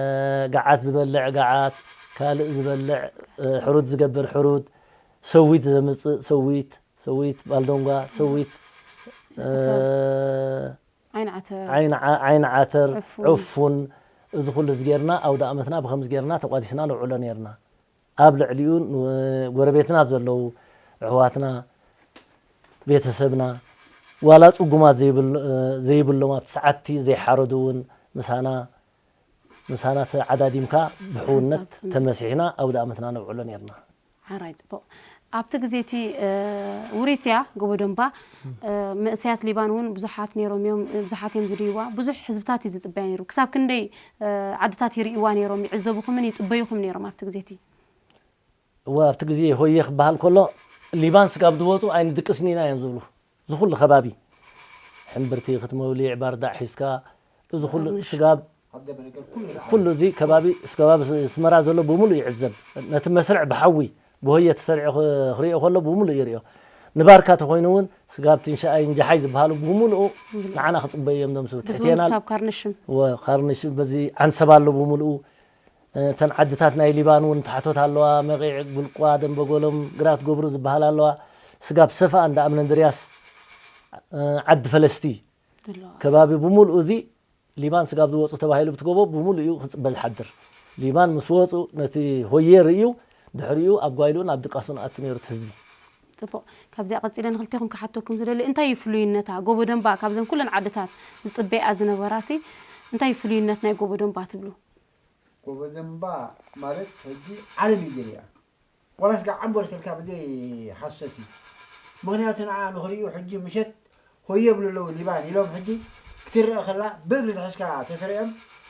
ገዓት ዝበልዕ ገዓት፣ ካልእ ዝበልዕ፣ እ፣ ሕሩድ ዝገብር ሕሩድ፣ ሰዊት ዘምጽእ ሰዊት፣ ሰዊት ባልዶንጓ፣ ሰዊት፣ እ፣ ዓይኒ ዓተር። ዓይኒ ዓ-፣ ዓይኒ ዓተር፣ ዕፉን። ዕፉን፣ እዚ ኩሉ እዚ ጌርና፣ ኣውደ ኣመትና ብኸምዚ ጌርና ተቋዲስና ነውዕሎ ኔርና። ኣብ ልዕሊኡ ን-፣ ጎረቤትና ዘለዉ ኣሕዋትና፣ ቤተሰብና፣ ዋላ ጽጉማት ዘይብል-፣ ዘይብሎም፣ ኣብቲ ሰዓትቲ ዘይሓረዱ እውን ምሳና፣ ምሳና ተዓዳዲምካ ብሕውነት ሓንሳብ ስምዒት። ተመሲሕና ኣውደ ኣመትና ነውዕሎ ኔርና። ሓራይ ጽቡቕ። ኣብቲ ግዜ እቲ፣ እ፣ ውሪት እያ ጎቦ ደንባ፣ እ፣ መንእሰያት ሊባን እውን ብዙሓት ነይሮም እዮም፣ ብዙሓት እዮም ዝርእይዋ። ብዙሕ ህዝብታት እዩ ዝጽበያ ነይሩ። ክሳብ ክንደይ፣ እ፣ ዓድታት ይርእይዋ ነይሮም፣ ይዕዘቡኹምን ይጽበዩኹም ነይሮም ኣብቲ ግዜ እቲ? እወ፣ ኣብቲ ግዜ ሆየ ክበሃል ከሎ፣ ሊባን ስጋብ ዝወጹ ኣይንድቅስን ኢና እዮም ዝብሉ። እዚ ኩሉ ከባቢ፣ ሕምብርቲ ክትመውሊዕ፣ ባርዳዕ ሒዝካ፣ እዚ ኩሉ ስጋብ፣ ኩሉ እዚ ከባቢ፣ ከባቢ ኣስመራ ዘሎ ብምሉእ ይዕዘብ። ነቲ መስርዕ ብሓዊ፣ ብሆየ ተሰሪዑ ክ-፣ ክርእዮ ከሎ ብምሉእ ይርእዮ። ንባርካ ተኾይኑ እውን፣ ስጋብ ትንሻኣይ እንጃሓይ ዝበሃሉ ብምሉኡ ንዓና ክጽበዩ እዮም ዘምስሉ። ብዝወርድ ትሕቴና ክሳብ ካርንሽም። እወ፣ ካርንሽም በዚ ዓንሰባ ኣሎ ብምሉኡ። እተን ዓድታት ናይ ሊባን እውን ታሕቶት ኣለዋ፣ መቒዕ፣ ጉልቋ፣ ደንበጎሎም፣ ግራት ጎብሩ ዝበሃላ ኣለዋ። ስጋብ ሰፈኣ እንዳ እምነ እንድርያስ፣ እ፣ ዓዲ ፈለስቲ ዘለዋ። ከባቢ ብምሉኡ እዚ ሊባን ስጋብ ዝወፁ ተባሂሉ ብትጎቦ ብምሉኡ እዩ ክፅበ ዝሓድር። ሊባን ምስ ወፁ ነቲ ሆየ ርእዩ፣ ድሕሪኡ ኣብ ጓይልኡን ኣብ ድቃሱን ኣቱ ነይሩ እቲ ህዝቢ። ጽቡቕ። ካብዚኣ ቀጺለ ንኽልቴኹም ክሓተኩም ዝደሊ፣ እንታይ እዩ ፍሉይነታ? ጎቦ ደንባ ካብዘን ኩለን ዓድታት ዝጽበያ ዝነበራሲ፣ እንታይ እዩ ፍሉይነት ናይ ጎቦ ደንባ ትብሉ? ጎቦ ደንባ ማለት ሕጂ ዓለም እዩ ዝሪኣ። ዋላስ ጋዕ ዓምቦር ተልካ ብዘይ ሓሰት እዩ። ምኽንያቱ ንዓ ንኽርእዩ ሕጂ ምሸት ሆየ ይብሉ ኣለዉ ሊባን ኢሎም ሕጂ ክትረአ ከላ ብእግሪ ተሒዝካ ተሰሪዖም።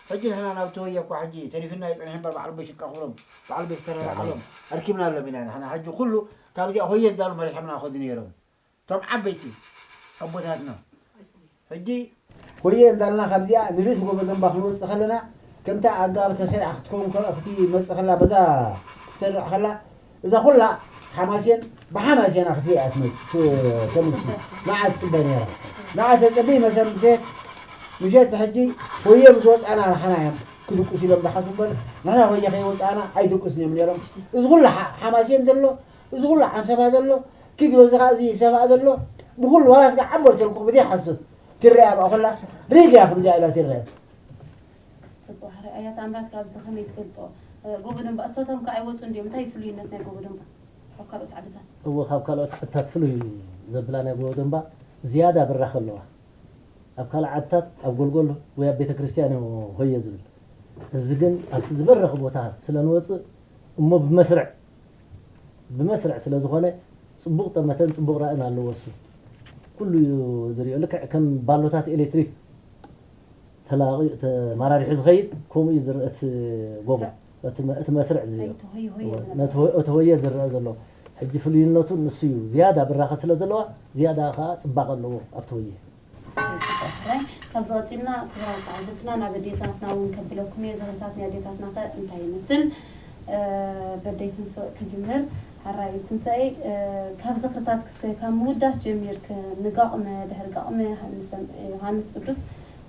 ሕጂ ንሕና ናብቲ ሆየ እኳ ሕጂ ተሪፍና ይጸንሕ እምበር በዓል ኣቦይ ሽቃ ክብሮም፣ በዓል ኣቦይ ተረራ ዓሎም ኣርኪብና ኣሎም ኢና ንሕና። ሕጂ ኩሉ ካብዚኣ ሆየ እንዳሉ መሪሖምና ከዱ ነይሮም። እቶም ዓበይቲ ኣቦታትና። ሕጂ ሆየ እንዳልና ካብዚኣ ንርእሲ ጎቦ ደንባ ክንወጽእ ከለና፣ ከምታ ኣገባብ ተሰሪዓ ክትከውን ከ-፣ ክትመጽእ ከላ በዛ ክትሰርዕ ከላ፣ እዛ ኩላ ሓማሴን ብሓማሴና ክትሪኣ ትመጽእ፣ ት-፣ ተምሲ። ንዓ ትጽበ ነይራ። ንዓ ተጸበይ መሰል ምሸት፣ ምሸት ሕጂ ሆየ ምስ ወጻና ንሕና እዮም ክድቁስ ኢሎም ዝሓስቡ እምበር፣ ንሕና ሆየ ከይወጻና ኣይድቁስን እዮም ነይሮም። እዚ ኩሉ ሓ-፣ ሓማሴን ዘሎ፣ እዚ ኩሉ ዓንሰባ ዘሎ፣ ኪድ በዚ ኸዓ እዚ ሰብኣ ዘሎ፣ ብኹሉ ዋላ ስጋ ዓምበር ተልኩ ብዘይ ሓሶት ትረኣ ኣብኣ ኮላ፣ ሪግ እያ ከምዚኣ ኢላ ትረአ። ጽቡቕ፣ ሕራይ ኣያ ተኣምራት ካብዚ ከመይ ትገልጾ? እ፣ ጎቦ ደንባ እሶቶም ከ ኣይወጹን ድዮም? እንታይ እዩ ፍሉይነት ናይ ጎቦ ደንባ ካብ ካልኦት ዓድታት? እወ፣ ካብ ካልኦት ዓድታት ፍሉይ ዘብላ ናይ ጎቦ ደንባ ዝያዳ ብራኸ ኣለዋ። ኣብ ካልእ ዓድታት ኣብ ጎልጎል ወይ ኣብ ቤተ ክርስቲያን እዩ ሆየ ዝብል። እዚ ግን ኣብቲ ዝበረኸ ቦታ ስለ ንወጽእ እሞ ብመስርዕ፣ ብመስርዕ ስለ ዝኾነ ጽቡቕ ጠመተን ጽቡቕ ራእን ኣለዎ እሱ። ኩሉ እዩ ዝሪኦ። ልክዕ ከም ባሎታት ኤሌክትሪክ ተላቒ-፣ ተመራሪሑ ዝኸይድ፣ ከምኡ እዩ ዝረአ እቲ ጎቦ። መስርዕ። እቲ መ-፣ እቲ መስርዕ ዝሪኦ። ናይቲ ሆየ ሆየ እወ፣ ዝነበረ። ነቲ ሆ-፣ እቲ ሆየ ዝረአ ዘሎ። ሕጂ ፍሉይነቱ ንሱ እዩ። ዝያዳ ብራኸ ስለ ዘለዋ፣ ዝያዳ ከኣ ጽባቐ ኣለዎ ኣብቲ ሆየ። ጽቡቕ። ሕራይ፣ ካብዚ ቀጺልና ክቡራት ተዓዘብትና ናብ ኣዴታትና እውን ከብለኩም እየ። ዝኽርታት ናይ ኣዴታትና ከ እንታይ ይመስል? እ፣ በደይ ትንሳኤ ክጅምር። ሕራይ ትንሳኤ፣ እ፣ ካብ ዝኽርታት ክስተ ካብ ምውዳስ ጀሚርክ ንጋቕመ፣ ድሕሪ ጋቕመ ምስ ዮሃንስ ቅዱስ፣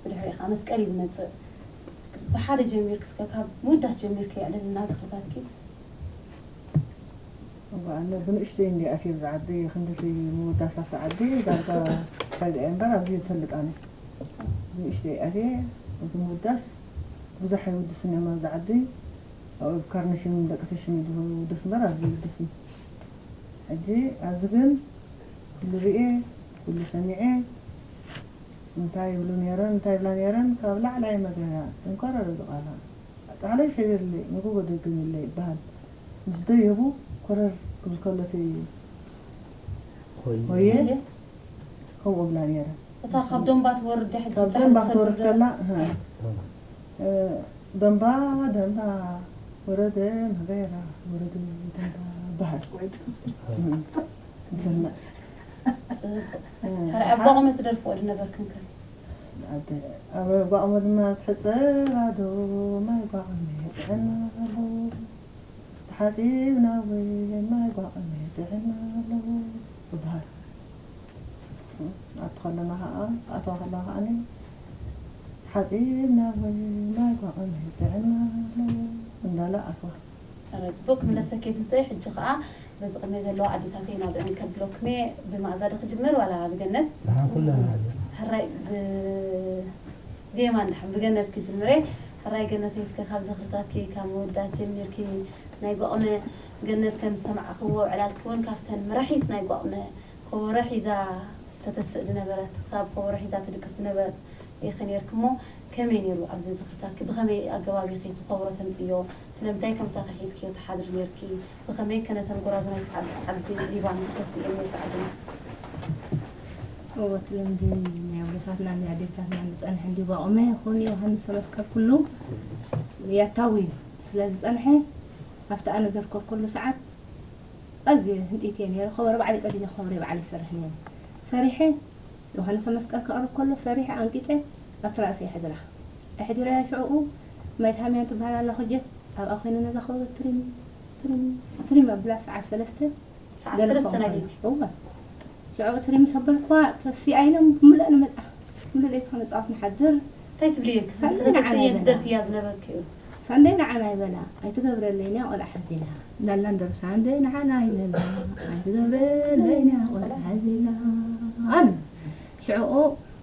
ብድሕሪኡ ከዓ መስቀል እዩ ዝመጽእ። ብሓደ ጀሚርክ እስከ ካብ ምውዳስ ጀሚርክ የዕልልና ዝኽርታትኪ። እወ፣ ኣነ ብንእሽተይ እንድየ ኣትየ ኣብዚ ዓዲ፣ ክንድቲ ምውዳስ ኣብቲ ዓዲ ዳርጋ ጸግዐ እምበር ኣብዚ ይፈልጥ ኣነ። ብንእሽተይ ኣትየ፣ እቲ ምውዳስ ብዙሕ ኣይውድስን እዮም ኣብዚ ዓዲ። ኣብኡ ኣብ ካርነሽን ደቂ ተሽም እዩ ዝውደስ እምበር ኣብዚ ኣይውደስን። ሕጂ ኣብዚ ግን ኩሉ ርእየ፣ ኩሉ ሰሚዐ፣ እንታይ ይብሉ ነይረን፣ እንታይ ይብላ ነይረን፣ ካብ ላዕላይ መገራ፣ እንኳረረ ዝቓላ፣ ጣዕለይ ሰቢርለይ፣ ንጎቦ ደግምለይ ይበሃል። ምስ ደየቡ ኮረር ክብል ከሎ እቲ ሆየ ከምኡ ብላ ነይረ። እታ ካብ ደንባ ትወርድ ድሕሪ ካብ ትብጻሕ ደንባ ትሰግር ክትወርድ ዘላ። ከላ እህ፣ እ፣ ደንባ ደንባ ወረደ መገራ ወረደ ደንባ በሃል። ዝሰምዕ ጽቡቕ። ሕራይ ኣብ ጓቕመ ትደርፍኦ ድነበርክን ከ? ኣብ ጓቕመ ድማ ትሕጸብ ኣዶ ማይ ጓቕመ ጥዕና ኣለዎ። ተሓጺብና እውን ማይ ጓቕመ ጥዕና ኣለዎ ይበሃል። ኣቲ ከለና ከዓ፣ ኣተዋ ከለና ከዓ፣ ተሓጺብና እውን ማይ ጓቕመ ጥዕና ኣለዎ እንዳለ ኣተዋ። ሕራይ ጽቡቕ። ክምለሰኪ ትንሳኤ። ሕጂ ከዓ በዚ ቅድመይ ዘለዋ ኣዴታተይ ናብአን ከብለኩም እየ። ብመኣዛ ዶ ክጅምር ዋላ ብገነት? ንሓ ኩላ ሕራይ ብ-፣ ብየማን ድሓን ብገነት ክጅምር እየ። ሕራይ ገነተይ፣ እስከ ካብ ዝኽርታትኪ፣ ካብ መወዳት ጀሚርኪ ናይ ጓቕመ ገነት ከም ዝሰማዕኽዎ፣ ዕላልኪ እውን ካብተን መራሒት ናይ ጓቕመ ከበሮ ሒዛ ተተስእ ዝነበረት፣ ክሳብ ከበሮ ሒዛ ትድቅስ ዝነበረት ኢኺ ነይርኪ እሞ፣ ከመይ ነይሩ ኣብዚ ዝኽርታትኪ? ብኸመይ ኣገባብ ኢኺ እቲ ከበሮ ተምጽእዮ? ስለምንታይ ከ ምሳኺ ሒዝክዮ ትሓድሪ ነይርኪ? ብኸመይ ከ ነተን ጎራዙ ናይቲ ዓቢ፣ ዓቢ ሊባኖ ትኸስእየን ነይርኪ ዓድና? እወ፣ እቲ ልምዲ ናይ ኣቦታትና ናይ ኣዴታትና ዝጸንሐ እንዲ ጓቕመ ይኹን ዮሃንስ መስቀል ኩሉ ያታዊ እዩ። ስለ ዝጸንሐ፣ ኣብቲ ኣነ ዘርከብኩሉ ሰዓት ኣዝየ ህንጢት እየ ነይረ። ከበሮ ባዕለይ ቀዲደ፣ ከበሮ ባዕለይ ይሰርሕ ነይረ። ሰሪሐ፣ ዮሃንስ መስቀል ከቕርብ ከሎ ሰሪሐ ኣንቂጸ ኣብቲ ራእሲ የሕድራ። ኣሕዲረያ ሽዕኡ ማይ ታምያን ትበሃል ኣላ ኮጀት ኣብኣ ኮይነ ነዛ ከበሮ ትሪም ትሪም ትሪም ኣብላ ሰዓት ሰለስተ ሰዓት ሰለስተ ናይ ለይቲ። እወ። ሽዑ ትሪም ሰበርኳ፣ ተሲኣይኖም ብምልእ ንመጻ። ምሉእ ለይቲ ክንጻወት ንሓድር። እንታይ ትብልዮ? ሳንዴ ንዓና ከተስእየን ይበላ። ትደርፍያ ዝነበርክዮ? ሳንዴ ንዓና ይበላ። ኣይትገብረለይን እያ ቆልዓ ሓዚላ። እንዳልና ንደርፍ። ሳንዴ ንዓና ይበላ። ኣይትገብረለይን እያ ቆልዓ ሓዚላ። ኣን ሽዕኡ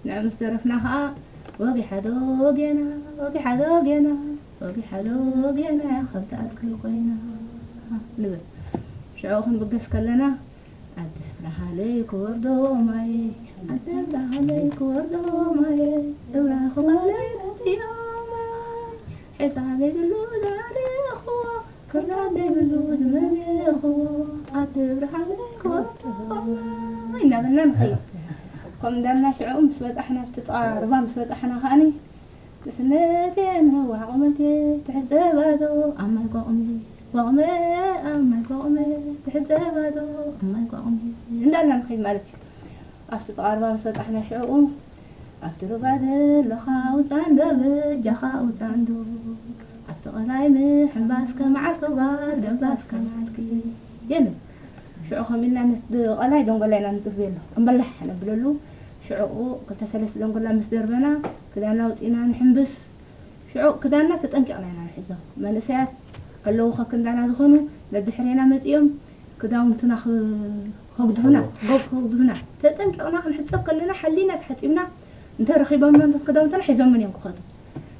ንዕ ምስ ደረፍና ኸዓ፣ ወጊሓ ዶጌና፣ ወጊሓ ዶጌና፣ ወጊሓ ዶጌና እያ ካብ ትኣትክል ኮይና ንብል። ሽዑ ክንብገስ ከለና፣ ኣደ ብርሃነይ ክወርዶ ማየ፣ ኣደ ብርሃነይ ክወርዶ ማየ፣ እብራ ክዋለይ ነትዮ ማይ፣ ሕፃ ዘይብሉ ዝኣለኽዎ፣ ክርዳድ ዘይብሉ ዝመንኽዎ፣ ኣደ ብርሃነይ ክወርዶ ማይ እናበልና ንኸይድ። ከምኡ እንዳልና ሽዑ ምስ በጻሕና፣ ኣብቲ ጥቓ ሩባ ምስ በጻሕና ከኣኒ፣ ንእስነቴ ንህዋ ቁመቴ ትሕዘባ ዶ ኣብ ማይ ጓቑመ፣ ጓቑመ ኣብ ማይ ጓቑመ ትሕዘባ ዶ ኣብ ማይ ጓቑመ እንዳልና ንኸይድ ማለት እዩ። ኣብቲ ጥቓ ሩባ ምስ በጻሕና ሽዕኡ፣ ኣብቲ ሩባ ዘለኻ ውጻ እንዶ በጃኻ ውጻ እንዶ፣ ኣብቲ ቀላይ ምሕንባስ ከመዓልኪ ጓል ደባስ ከመዓልኪ የለ። ሽዑ ከም ኢልና ነቲ ቀላይ ደንጎላ ኢና ንድርብየሉ፣ እምበላሕ ነብለሉ። ሽዑኡ ክልተ ሰለስተ ደንጎላ ምስ ደርበና፣ ክዳና ኣውጺእና ንሕንብስ። ሽዑ ክዳንና ተጠንቂቕና ኢና ንሕዞ። መንእሰያት ኣለዉ ከክንዳና ዝኾኑ፣ ነድሕሬና መጺኦም ክዳውንትና ክሆግድፉና፣ ጎብ ክሆግድፉና። ተጠንቂቕና ክንሕጸብ ከለና፣ ሓሊና ተሓጺብና እንተ ረኺቦምና፣ ክዳውንትና ሒዞምን እዮም ክኸዱ።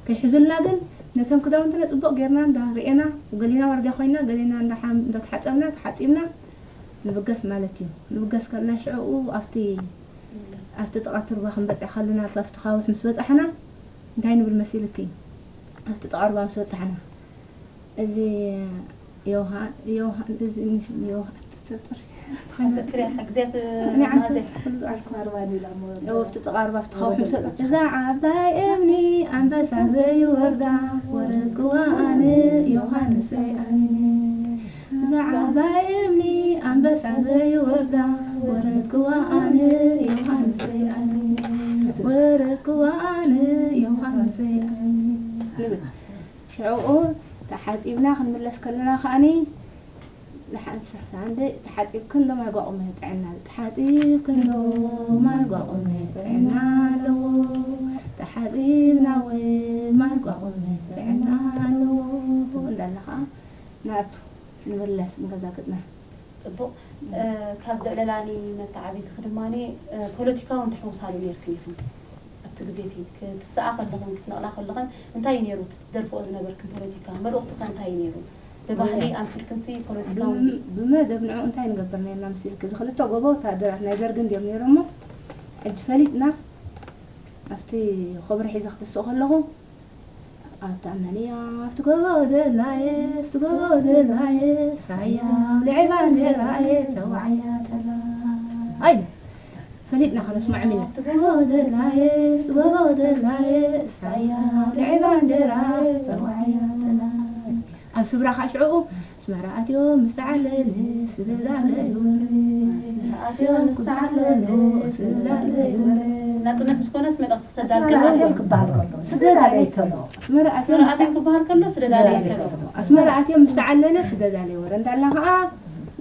ከይሕዙልና ግን፣ ነተን ክዳውንትና ጽቡቕ ጌርና እንዳርኤና፣ ገሊና ዋርድያ ኮይና፣ ገሊና እንዳሓም-፣ እንዳተሓጸብና፣ ተሓጺብና ንብገስ ማለት እዩ። ንብገስ ከለና ሽዕኡ ኣብቲ፣ ኣብቲ ጥቓ ትርባ ክንበጽሕ ከለና፣ ኣብቲ ካውሕ ምስ በጻሕና፣ እንታይ ንብል መሲልኪ? ኣብቲ ጥቓ ሩባ ምስ በጻሕና፣ እዚ ዮሃ-፣ ዮሃ-፣ እዚ ዮሃ-፣ ትጥሪ-፣ ትዝክርያ? ግዜያት ንዓንተ መኣዝያ። ኩሉ ኣርባን ኢላ እሞ ኣብቲ ጥቓ ሩባ ኣብቲ ካውሕ ምስ በጻሕና፣ እዛ ዓባይ እምኒ ኣንበሳ ዘይወርዳ፣ ወረድክዋ ኣነ ዮሃንሰይ ኣሚነ። እዛ ዓባይ እምኒ ኣንበሳ ዘይወርዳ፣ ወረድክዋ ኣነ ዮሃንሰይ ኣሚነ። ወረድክዋ ኣነ ዮሃንሰይ ኣሚነ። ንብል። ሽዕኡ ተሓጺብና ክንምለስ ከለና ከኣኒ፣ ንሓንሳእ ሳንዴ ተሓጺብክን ዶ ማይ ጓቑመ ጥዕና፣ ተሓጺብክን ዶ ማይ ጓቑመ ጥዕና ኣለዎ፣ ተሓጺብና እውን ማይ ጓቑመ ጥዕና ኣለዎ እንዳልና ኸዓ ንኣቱ ንምለስ ንገዛ ገጽና። ጽቡቕ። እ፣ ካብ ዘዕለላኒ መተዓቢትኺ ድማኒ፣ እ፣ ፖለቲካውን ትሕውሳሉ ነይርክን ኢኽን። ኣብቲ ግዜ እቲ ክትስኣ ከለኽን ክትነቕላ ከለኽን እንታይ እዩ ነይሩ እቲ ትደርፍኦ ዝነበርክን ፖለቲካ? መልእኽቱ ከ እንታይ እዩ ነይሩ? ብባህሊ ኣምሲልክንሲ ፖለቲካዊ ብም-፣ ብመደብ ንዕኡ እንታይ ንገብር ነርና መሲልኪ? እዚ ክልተ ጎቦ ወታደራት ናይ ደርጊ እንድዮም ነይሮሞ። ሕጂ ፈሊጥና ኣብቲ ኮብሪ ሒዘ ክትስእ ከለኹ ኣታ መን እያ ኣብቲ ጎቦ ዘላየ ኣብቲ ጎቦ ዘላየ ሳያ ልዒ ባንዴራየ ጸዋዕያ ተላ ኣይነ ፈሊጥና ከለስ ማዕሚና ኣብቲ ጎቦ ዘላየ ኣብቲ ጎቦ ዘላየ ሳያ ልዒ ባንዴራየ ጸዋዕያ ተላ ኣብ ስብራ ከዓ ሽዕኡ ኣስመራ ኣትዮም ምስ ተዓለለ ስደድ ኣለዩ ኣስመራ ኣትዮም ምስ ተዓለለ ስደድ ኣለዩ ናጽነት ምስ ኮነስ መልእኽቲ ክሰዳል ኣስመራ ከሎ ኣትዮም ክበሃል ከሎ ስደድ ኣለዩ ተሎ ኣስመራ ኣስመራ ኣትዮም ኣትዮም ክበሃል ከሎ ስደድ ኣለዩ ተሎ ኣስመራ ኣትዮም ምስ ተዓለለ ስደድ ኣለዩ ወረ እንዳልና ከዓ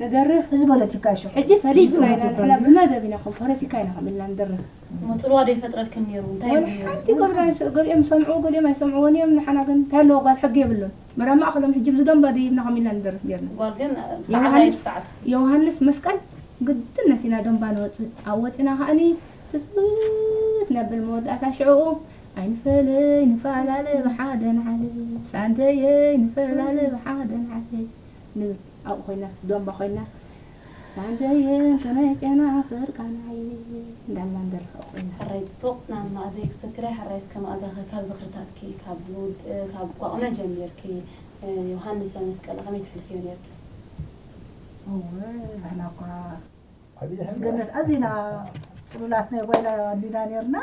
ንደርፍ እዚ ፖለቲካ እዩ ሕጂ ፈሊጥና ኢና ንሕና ብመደብ ኢና ከም ፖለቲካ ኢና ከም ኢልና ንደርፍ እሞ ጽልዋ ዶ ይፈጥረልክን ነይሩ እንታይ ወላ ሓንቲ ገብራ ገሊኦም ይሰምዑ ገሊኦም ኣይሰምዑዎን እዮም ንሓና ግን እንታይ ኣለዎ ጓል ሕጊ የብሉን መራ ማእኸሎም ሕጂ ብዚ ደንባ ደይብና ከም ኢልና ንደርፍ ነርና ጓል ግን ሰዓት ናይ ዮሃንስ ሰዓት ዮሃንስ መስቀል ግድነት ኢና ደንባ ንወፅእ ኣብ ወፂና ከዓኒ ትፅብት ነብል መወዳእታ ሽዕኡ ኣይንፈለይ ንፈላለ ብሓደ ንዓለ ሳንተየይ ንፈላለ ብሓደ ንዓለ ንብል ኣብኡ ኮይና ደንባ ኮይና ሳንተየን ከመይ ጨና ፍርቃናይ እንዳልና ንደርፍ ኣብኡ ኮይና ሕራይ ጽቡቕ ናብ መኣዘይ ክሰክረ ሕራይ እስከ መኣዛ ካብ ዝኽርታትኪ ካብ ውድ- ካብ ቋቕመ ጀሚርኪ ዮሃንሰ መስቀል ከመይ ትሕልፍዮ ነርኪ እወ ንሕና እኳ ምስ ገነት ኣዚና ጽሉላት ናይ ጓይላ እንዲና ነርና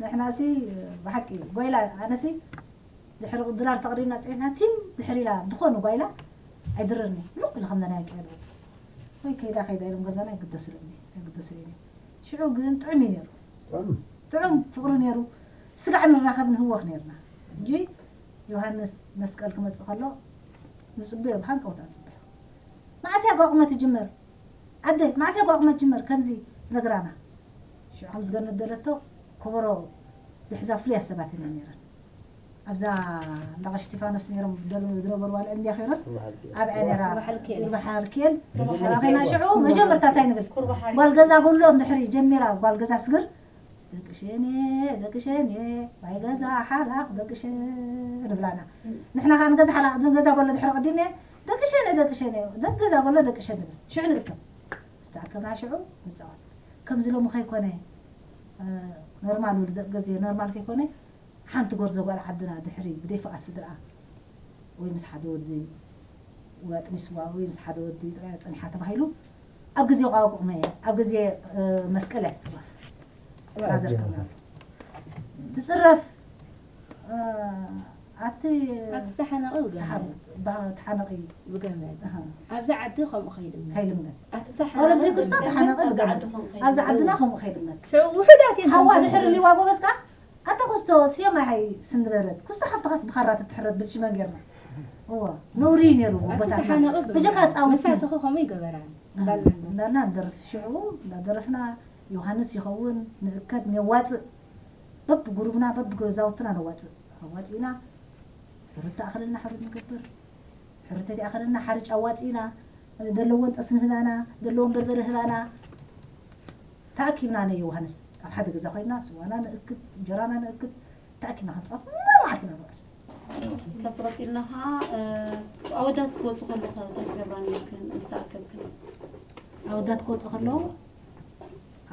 ንሕናሲ ብሓቂ ጓይላ ኣነሲ ድሕሪ ድራር ተቕሪብና ጸኒሕና ቲም ድሕር ኢላ ዝኾኑ ጓይላ ኣይድርርኒ ሉቕ ኢለ ከም ነናይ ጨወል ወጽእ ወይ ከይዳ ከይዳ ኢሎም ገዛና ይግደስሎም ኣይግደስሉ እዮም ሽዑ ግን ጥዑም እዩ ነይሩ ጥዑም ፍቕሪ ነይሩ ስጋዕ ንራኸብ ንህወኽ ነይርና እንጂ ዮሃንስ መስቀል ክመጽእ ከሎ ንጽበዮ ብሃንቀውታ ንጽበዮ መዓስ እያ ቋቑመ ትጅመር ኣደ መዓስ እያ ቋቑመ ትጅመር ከምዚ ነግራና ሽዑ ከም ዝገነት ደለቶ ከበሮ ዝሕዛ ፍሉያት ሰባት ኢና ነይረን ኣብዛ እንዳቐሽ ስቲፋኖስ ነይሮም ዝነበሩ ዋልዕ እንዲያ ኸይሮስ ኣብኣ ነራ ባሕር ኬል ባሕር ኬል ኣኸና ሽዑ መጀመርታ እንታይ ንብል ጓል ገዛ ጎሎ እንድሕሪ ጀሚራ ጓል ገዛ ስግር ደቂ ሸኔ ደቂ ሸኔ ዋይ ገዛ ሓላቕ ደቂ ሸ ንብላና ንሕና ከዓ ንገዛ ሓላቕ ንገዛ ጎሎ ድሕሪ ቀዲምና ደቂ ሸኔ ደቂ ሸኔ ደቂ ገዛ ጎሎ ደቂ ሸ ንብል ሽዑ ንእከብ ዝተኣከብና ሽዑ ንፃወት ከምዚ ሎሚ ከይኮነ ኖርማል ውልደት ግዜ ኖርማል ከይኮነ ሓንቲ ጎርዞ ጓል ዓድና ድሕሪ ብደይ ፍቓድ ስድርኣ ወይ ምስ ሓደ ወዲ ወይ ኣጥኒስዋ ወይ ምስ ሓደ ወዲ ጥራይ ጸኒሓ ተባሂሉ ኣብ ግዜ ቋቁመ ኣብ ግዜ መስቀል እያ ትጽረፍ ኣደርከና ትጽረፍ ኣቲ ኣቲ ተሓነቐ ብገመድ ተሓነቐ ብገመድ ኣብዚ ዓዲ ከምኡ ከይልመድ ከይልመድ ኣቲ ተሓነቐ ኦሎምፒክ ውስጥ ተሓነቐ ብገመድ ኣብዚ ዓድና ከምኡ ከይልመድ ሽዑ ውሑዳት እዮም ሓዋ ድሕሪ ሊዋ ጎበዝካ ኣታ ኩስቶ ስዮም ኣይ ስንበለት ኩስቶ ሓፍትኻስ ብኻራ ትትሕረት ብትሽመን ጌርና እዎ ነውሪ ነይሩ ኣቲ ቦታትና ተሓነቐ ብጀካ ብገመድ ጻውቲ መሳትኹ ከምኡ ይገበራ እንዳልና እንዳልና ንደርፍ ሽዑ እንዳደረፍና ዮሃንስ ይኸውን ንእከብ ነዋፅእ በብጉሩብና በብገዛውትና ነዋፅእ ኣዋፂእና ሕሩት ተኣኽለልና ሕሩት ንገብር ሕሩት ተኣኽለልና ሓርጭ ኣዋፂእና ዘለዎን ጠስሚ ህባና ዘለዎን በርበረ ህባና ተኣኪብና ናይ ዮሃንስ ኣብ ሓደ ገዛ ኮይና ስዋና ንእክብ እንጀራና ንእክብ ተኣኪብና ክንፃወት ሙሉ መዓልቲ ኢና ንውዕል ካብዚ ቀፂልና ከዓ ኣወዳት ክወፁ ከለኹ እንታይ ትገብራ ነርክን ምስ ተኣከብክን ኣወዳት ክወፁ ከለዉ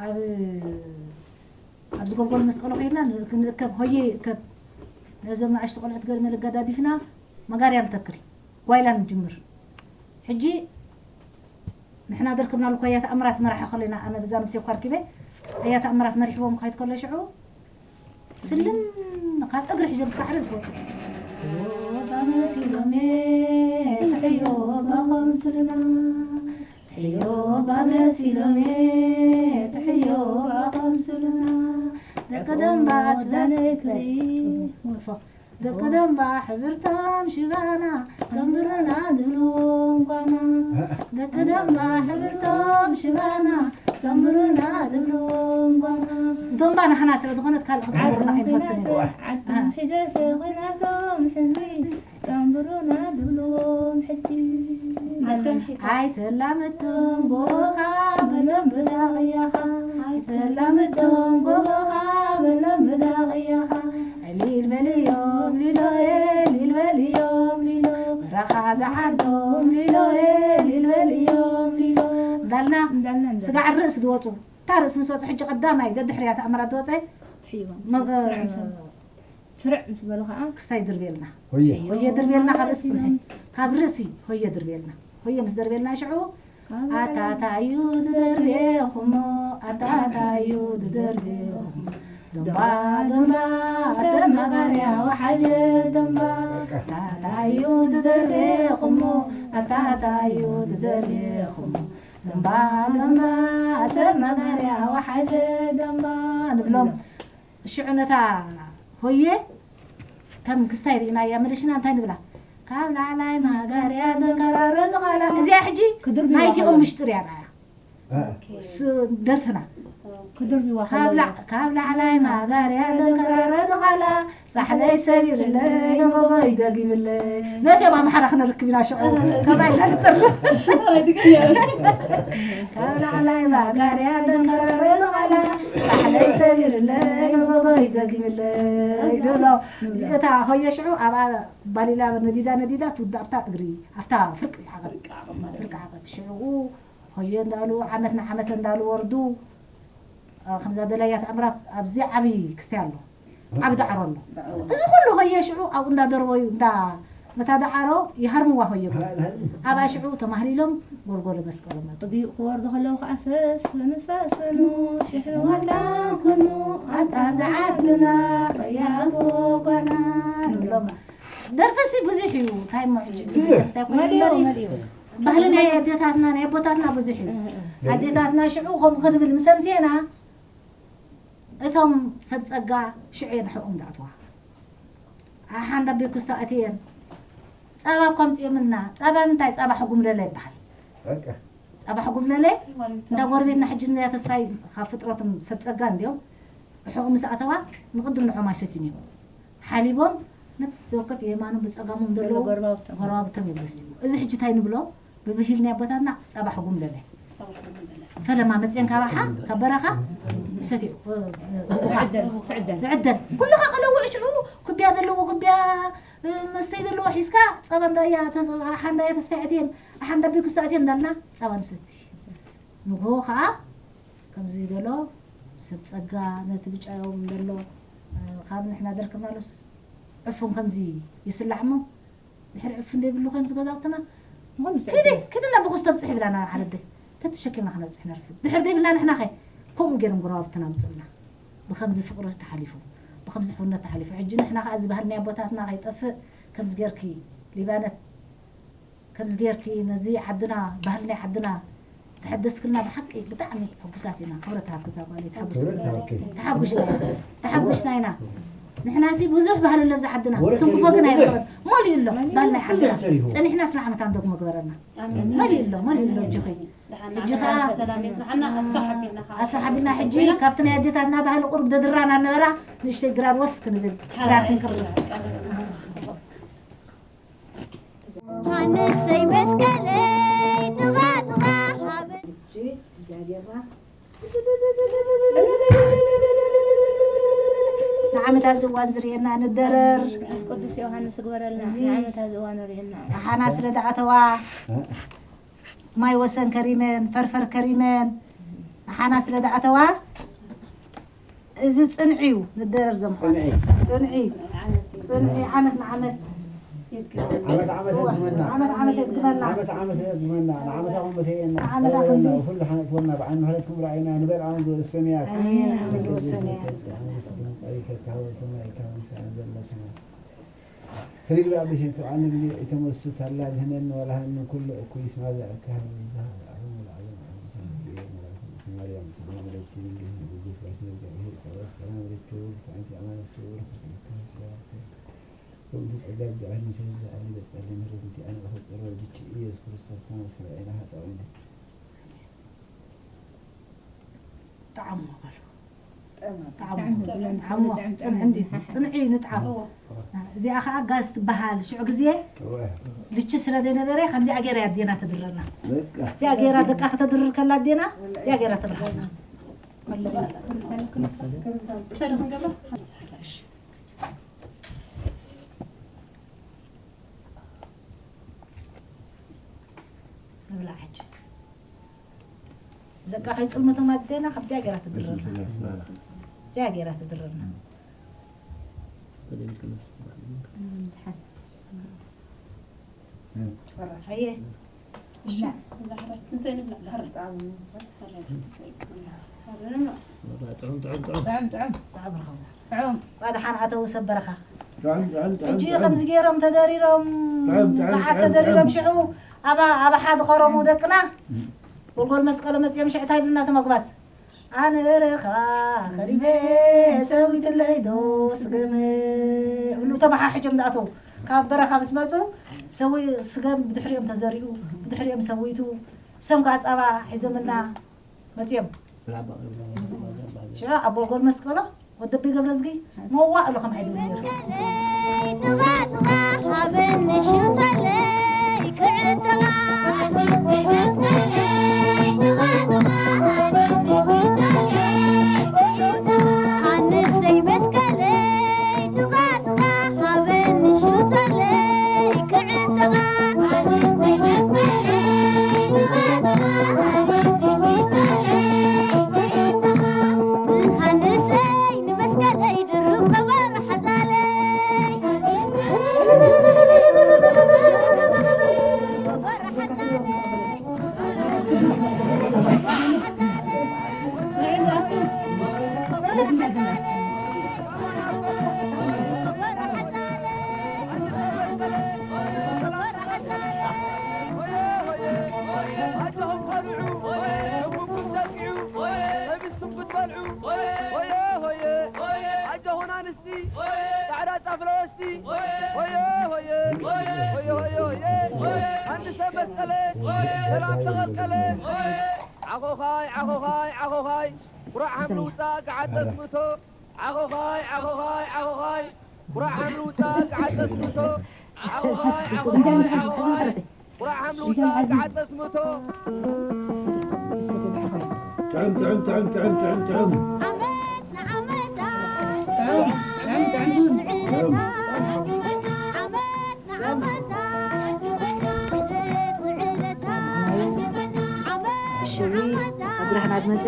ኣብ ኣብዚ ጎልጎል መስቀሎ ከይድና ንእከብ ሆየ ይእከብ ነዞም ንኣሽቱ ቆልዑት ገለ መለ ገዳዲፍና መጋርያ ንተክል ጓይላ ንጅምር ሕጂ ንሕና ደርከብናሉ እኳ ኣያ ተኣምራት መራሒ ከለና ኣነ ብዛ ምስ የኳርኪበ ኣያ ተኣምራት መሪሕዎም ክኸይድ ከሎ ሽዑ ስልም ካብ እግሪ ሕጀም እስካዕ ርእሲ ወጡ ባመሲሎሜ ተሕዮ ባኸምስልና ሕዮ ባመሲሎሜ ተሕዮ ባኸምስልና ደቂ ደንባች ዳነክሪ ደቂ ደንባ ሕብርቶም ሽባና ሰምብሩና ድብልዎም ጓና ደቂ ደንባ ሕብርቶም ሽባና ሰምብሩና ድብልዎም ጓና ደንባ ንሕና ስለ ዝኾነት ካልእ ክትሰምሩና ኣይንፈትን ኢና ዓድም ሒደተ ኮይናቶም ሕዚ ሰምብሩና ድብልዎም ሕጂ ኣይተላምቶም ጎቦኻ በሎም ብዳቕያኻ ኣይተላምቶም ጎቦኻ በሎም ብዳቕያኻ ሊል በልዮም ሊሎየ ሊል በልዮም ሊሎ በረኻ ዝዓዶም ሊሎየ ሊል በልዮም ሊሎ እንዳልና እንዳልና እንዳልና። ስጋዕ ርእስ ዝወፁ እታ ርእስ ምስ ወፁ ሕጂ ቀዳማይ ደድሕርያ ተኣምራት ዝወፀ ትሕይቦም። መገ- ስርዕምቶም። ስርዕ ምስ በሉ ከዓ ክስታይ ድርቤልና። ሆየ ሆየ ድርቤልና ካብ ርእሲ ጽንሒ። ካብ ርእሲ ሆየ ድርቤልና። ሆየ ምስ ደርቤልና ሽዑ ኣታታዩ ድደርቤኹሞ ኣታታዩ ድደርቤኹሞ ድንባ ድንባ ሰብ መጋርያ ወሓጀ ድንባ ኣታታዩ ድደርቤኹሞ ኣታታዩ ድደርቤኹሞ ድንባ ድንባ ሰብ መጋርያ ወሓጀ ድንባ ንብሎም። ሽዑ ነታ ሆየ ከም ክስታይ ርኢናያ መለሽና እንታይ ንብላ? ካብ ላዕላይ ማጋርያ ደንከራሮ ዝቓላ እዚኣ ሕጂ ክድርብዋ ናይቲኦም ከለዉ። ምሽጥር እያ ንዓያ። እ፣ ስ- ደርፍና ክድርብዋ ካብ ከለዉ። ላ- ካብ ላዕላይ ማጋርያ ደንከራሮ ዝቓላ ሳሕለይ ሰቢርለይ መጎጎይ ደጊምለይ ነቲኦም ኣምሓራ ክነርክብ ኢና ሽዑ ከማይ ኢና ንፅርፍ ካብ ላዕላይ ማጋርያ ደንከረረ ዝቐላ ሳሕለይ ሰቢርለይ መጎጎይ ደጊምለይ ድብሎ። እታ ሆየ ሽዑ ኣብኣ ባሊላ ነዲዳ ነዲዳ ትውዳእ ኣብታ እግሪ ኣብታ ፍርቂ ዓቐብ ፍርቂ ዓቐብ ሽዑ ሆየ እንዳሉ ዓመት ንዓመት እንዳሉ ወርዱ ከምዛ ደላያ ተኣምራት ኣብዚ ዓብዪ ክስታይ ኣሎ ዓቢ ዳዕሮ ኣሎ። እዚ ኩሉ ሆየ ሽዑ ኣብኡ እንዳደርበዩ እንዳ ነታ ዳዕሮ ይሃርምዋ ሆየ ኣብኣ ሽዑ ተማህሊሎም ጎልጎለ መስቀሎም መጡ። እዚኡ ክወርዱ ከለዉ ከዓ ሰስኑ ሰስኑ ሽሕዋላ ኩኑ ኣታ ዝዓድና ቀያቱ ጓና ንብሎም። ደርፍሲ ብዙሕ እዩ እንታይ እሞ ሕጂ እቲ ቤተክርስትያን ኮይኑ መሊኡ እምበር መሊኡ ባህሊ ናይ ኣዴታትና ናይ ኣቦታትና ብዙሕ እዩ። ኣዴታትና ሽዑ ከምኡ ክንብል ምስ ኣምስየና እቶም ሰብ ጸጋ ሽዑ እየን ሕቖም ዝኣትዋ። ኣሓ እንዳ ቤኩስታ ኣትየን ጸባ እኳ ኣምጺኦምልና። ጸባ ምንታይ? ጸባ ሕጉምለለ ይበሃል። በቃ ጸባ ሕጉምለለ እንዳ ጎረቤትና ሕጂ እንዳ ተስፋይ ካብ ፍጥረቶም ሰብ ጸጋ እንድዮም። ሕቖ ምስ ኣተዋ ንቕድም ንዖም ኣይሰትዩን እዮም። ሓሊቦም ነፍሲ ወከፍ የማኖም ብጸጋሞም ዘለዉ ጎረባብቶም። ጎረባብቶም እዮም ዝወስድዎ። እዚ ሕጂ እንታይ ንብሎ? ብብሂል ናይ ኣቦታትና ጸባ ሕጉምለለ። ፈለማ መጽየን ካባኻ ካብ በረኻ ይሰትዩ። እ፣ እ፣ ትዕደል ትዕደል። ዝዕደል ኩልኻ ቀለውዕ ሽዑ ኩቢያ ዘለዎ ኩቢያ እ፣ መስተይ ዘለዎ ሒዝካ ጸባ እንዳያ ተስ- ኣሓ እንዳያ ተስፋይ ኣትየን ኣሓ እንዳ ቤኩስታ ኣትየን እንዳልና ጸባ ንሰቲ። ንግሆ ከዓ ከምዚ ገሎ ሰብ ጸጋ ነቲ ብጫዮም ዘሎ እ፣ ካብ ንሕና ደርክብናሎስ ዕፉን ከምዚ ይስላዕ እሞ ድሕሪ ዕፉን ዘይብሉ ኮይኑ ዝገዛውትና ንኹሉ ኪዲ ኪዲ ናብ ብኹስ ተብፅሕ ይብላና ዓረደ ተተሸኪምና ክነብፅሕ ነርፍድ ድሕር ዘይብልና ንሕና ኸ ከምኡ ገይሮም ጎረባብትና ኣምፅኡልና። ብኸምዚ ፍቕሪ ተሓሊፉ ብኸምዚ ሕውነት ተሓሊፉ ሕጂ ንሕና ከዓ እዚ ባህልና ኣቦታትና ከይጠፍእ ከምዚ ገይርኪ ሊባነት ከምዚ ጌርኪ ነዚ ዓድና ባህሊ ናይ ዓድና ተሐደስክልና ብሓቂ ብጣዕሚ ሕጉሳት ኢና። ክብረት ሃብኪ እዛ ጓለይ ተሓጉስና ኢና። ተሓጉስና ኢና። ንሕና ሲ ብዙሕ ባህሊ ኣሎ ኣብዚ ዓድና። ትንክፎ ግን ኣይርከበን። መሊኡ ኣሎ ባህሊ ናይ ዓድና። ጸኒሕና ስለ ዓመት ኣንደግሞ ግበረና። መሊኡ ኣሎ መሊኡ ኣሎ እጅኺ። ሕጂ ኸዓ ኣስፋ ሓቢልና ሕጂ ካብቲ ናይ ኣዴታትና ባህሊ ቁሩብ ደድራና ነበራ ንእሽተይ ግራር ወስ ክንብል ግራር ክንቅርብ። ሃንሰይ መስቀለይ ጥቓ ጥቓ ሃበ ንዓመት ኣዚ እዋን ዝርእየና ንደረር። ቅዱስ ዮሃንስ ግበረልና። እዚ ንዓመት ኣዚ እዋን ርእየና። ኣሓና ስለ ደኣተዋ ማይ ወሰን ከሪመን ፈርፈር ከሪመን ኣሓና ስለ ደኣተዋ እዚ ጽንዒ እዩ ንደረር ዘምሓ ጽንዒ ጽንዒ ዓመት ንዓመት ዓመት ዓመት የድግመና ዓመት ዓመት የድግመና ዓመት ዓመት የድግመና ንዓመታ ኹም በተየና ዓመታ ኹም ኩሉ ሓነት ወና ብዓን ምሕረት ክብራ ኢና ንበል ዓመት ዝወሰንያ ኣሜን ዓመት ዝወሰንያ ክሪግራ ብሽን ተዓነ ግዜ እተመስሱ ታላ ድህነኒ ወላሃኒ ኩሉ እኩይ ስማ ዘዕካኒ ዛሃብ ዓለም ወለዓለም ዓለም ሰላም ብየ መላእክት ማርያም ሰላም ለኪ ድንግል ንጉስ ባስነ ገብርኤል ጸሎት ሰላም ለኪ ወልድ አንቲ አማኑኤል ወርኩስ ለኪ ሰላም ከምቲ ጸጋ ዝገዓል ምሰል ዝዓሊ በጻሊ ምህረት እቲ ኣነ ተፈጠረ ወልድኪ ኢየሱስ ክርስቶስ ተመስለ ኢለ ሃጣውኒ ጣዕሙ በሉ ጣዕሙ ጣዕሙ ጽንዕንዲ ጽንዒ ንጣዕሙ እዚኣ ከዓ ጋዝ ትበሃል ሽዑ ግዜ ልቺ ስለ ዘይነበረ ከምዚኣ ገይራ ኣዴና ተድረና እዚኣ ገይራ ደቃ ከተድርር ከላ ኣዴና እዚኣ ገይራ ተድርሃልና ንብላ ሕጂ ደቃ ከይጽልመቶም ኣዴና ካብዚኣ ገይራ ትድረና እዚኣ ገይራ ትድረና ኣየ። እሺ። ንብላዕ፣ ንብላዕ፣ ሕራይ። ትንሳኤ ንብላዕ፣ ሕራይ። ሕራይ፣ ትንሳኤ። ሕራይ ንብላዕ። ጥዑም፣ ጥዑም፣ ጥዑም። ጥዑም፣ ጥዑም። ጥዑም። ጥዑም። ጥዑም። ዋ፣ ደሓን ኣተው ሰብ በረኻ። ጥዑም፣ ጥዑም፣ ጥዑም፣ ሕጂ ጥዑም። ከምዚ ገይሮም ተደሪሮም፣ ጥዑም፣ ጥዑም፣ ከዓ ጥዑም፣ ተደሪሮም ጥዑም። ሽዑ ኣብ፣ ኣብ ሓደ ከረሙ ደቅና፣ ጎልጎል መስቀል መፅዮም ሽዕታ ኢሉና ተመግባስ። ኣነ በረኻ ኸሪበ ሰዊትለይ ዶ ስገም እብሉ ተመሓሒጆም ዝኣተው። ካብ በረኻ ምስ መፁ ሰዊ-፣ ስገም ብድሕሪኦም ተዘሪኡ፣ ብድሕሪኦም ሰዊቱ፣ ሰም ከዓ ፃባ ሒዞምልና መፅዮም። ሽዑ ኣብ ጎልጎል መስቀሎ ወደቢ ገብረዝጊ መዋእ ኣሎ ከም ኣይድብል ነይሩ። ሆየ ሆየ ኣጆኹም ኣንስቲ ጻዕዳ ጫፍ ለበስቲ ሆየ ሆየ ሆየ ሆየ ሆየ ኣንሰ መስቀለ ሰላም ተቐልቀለ ዓኾኻይ ዓኾኻይ ዓኾኻይ ኩራዕ ሓምሉ ውጻእ ገዓት ጠስምቶ ዓኾኻይ ዓኾኻይ ዓኾኻይ ኩራዕ ሓምሉ ውጻእ ገዓት ጠስምቶ ዓኾኻይ ዓኾኻይ ዓኾኻይ ኩራዕ ሓምሉ ውጻእ ገዓት ጠስምቶ ጥዑም ጥዑም ጥዑም ጥዑም ጥዑም ጥዑም ዓመት ንዓመታ ጥዑም ጥዑም ዓመት ንዓመታ ዕለት ንዕለታ ዓመት እሽዊ ካብ ብርሃን ኣድመፀ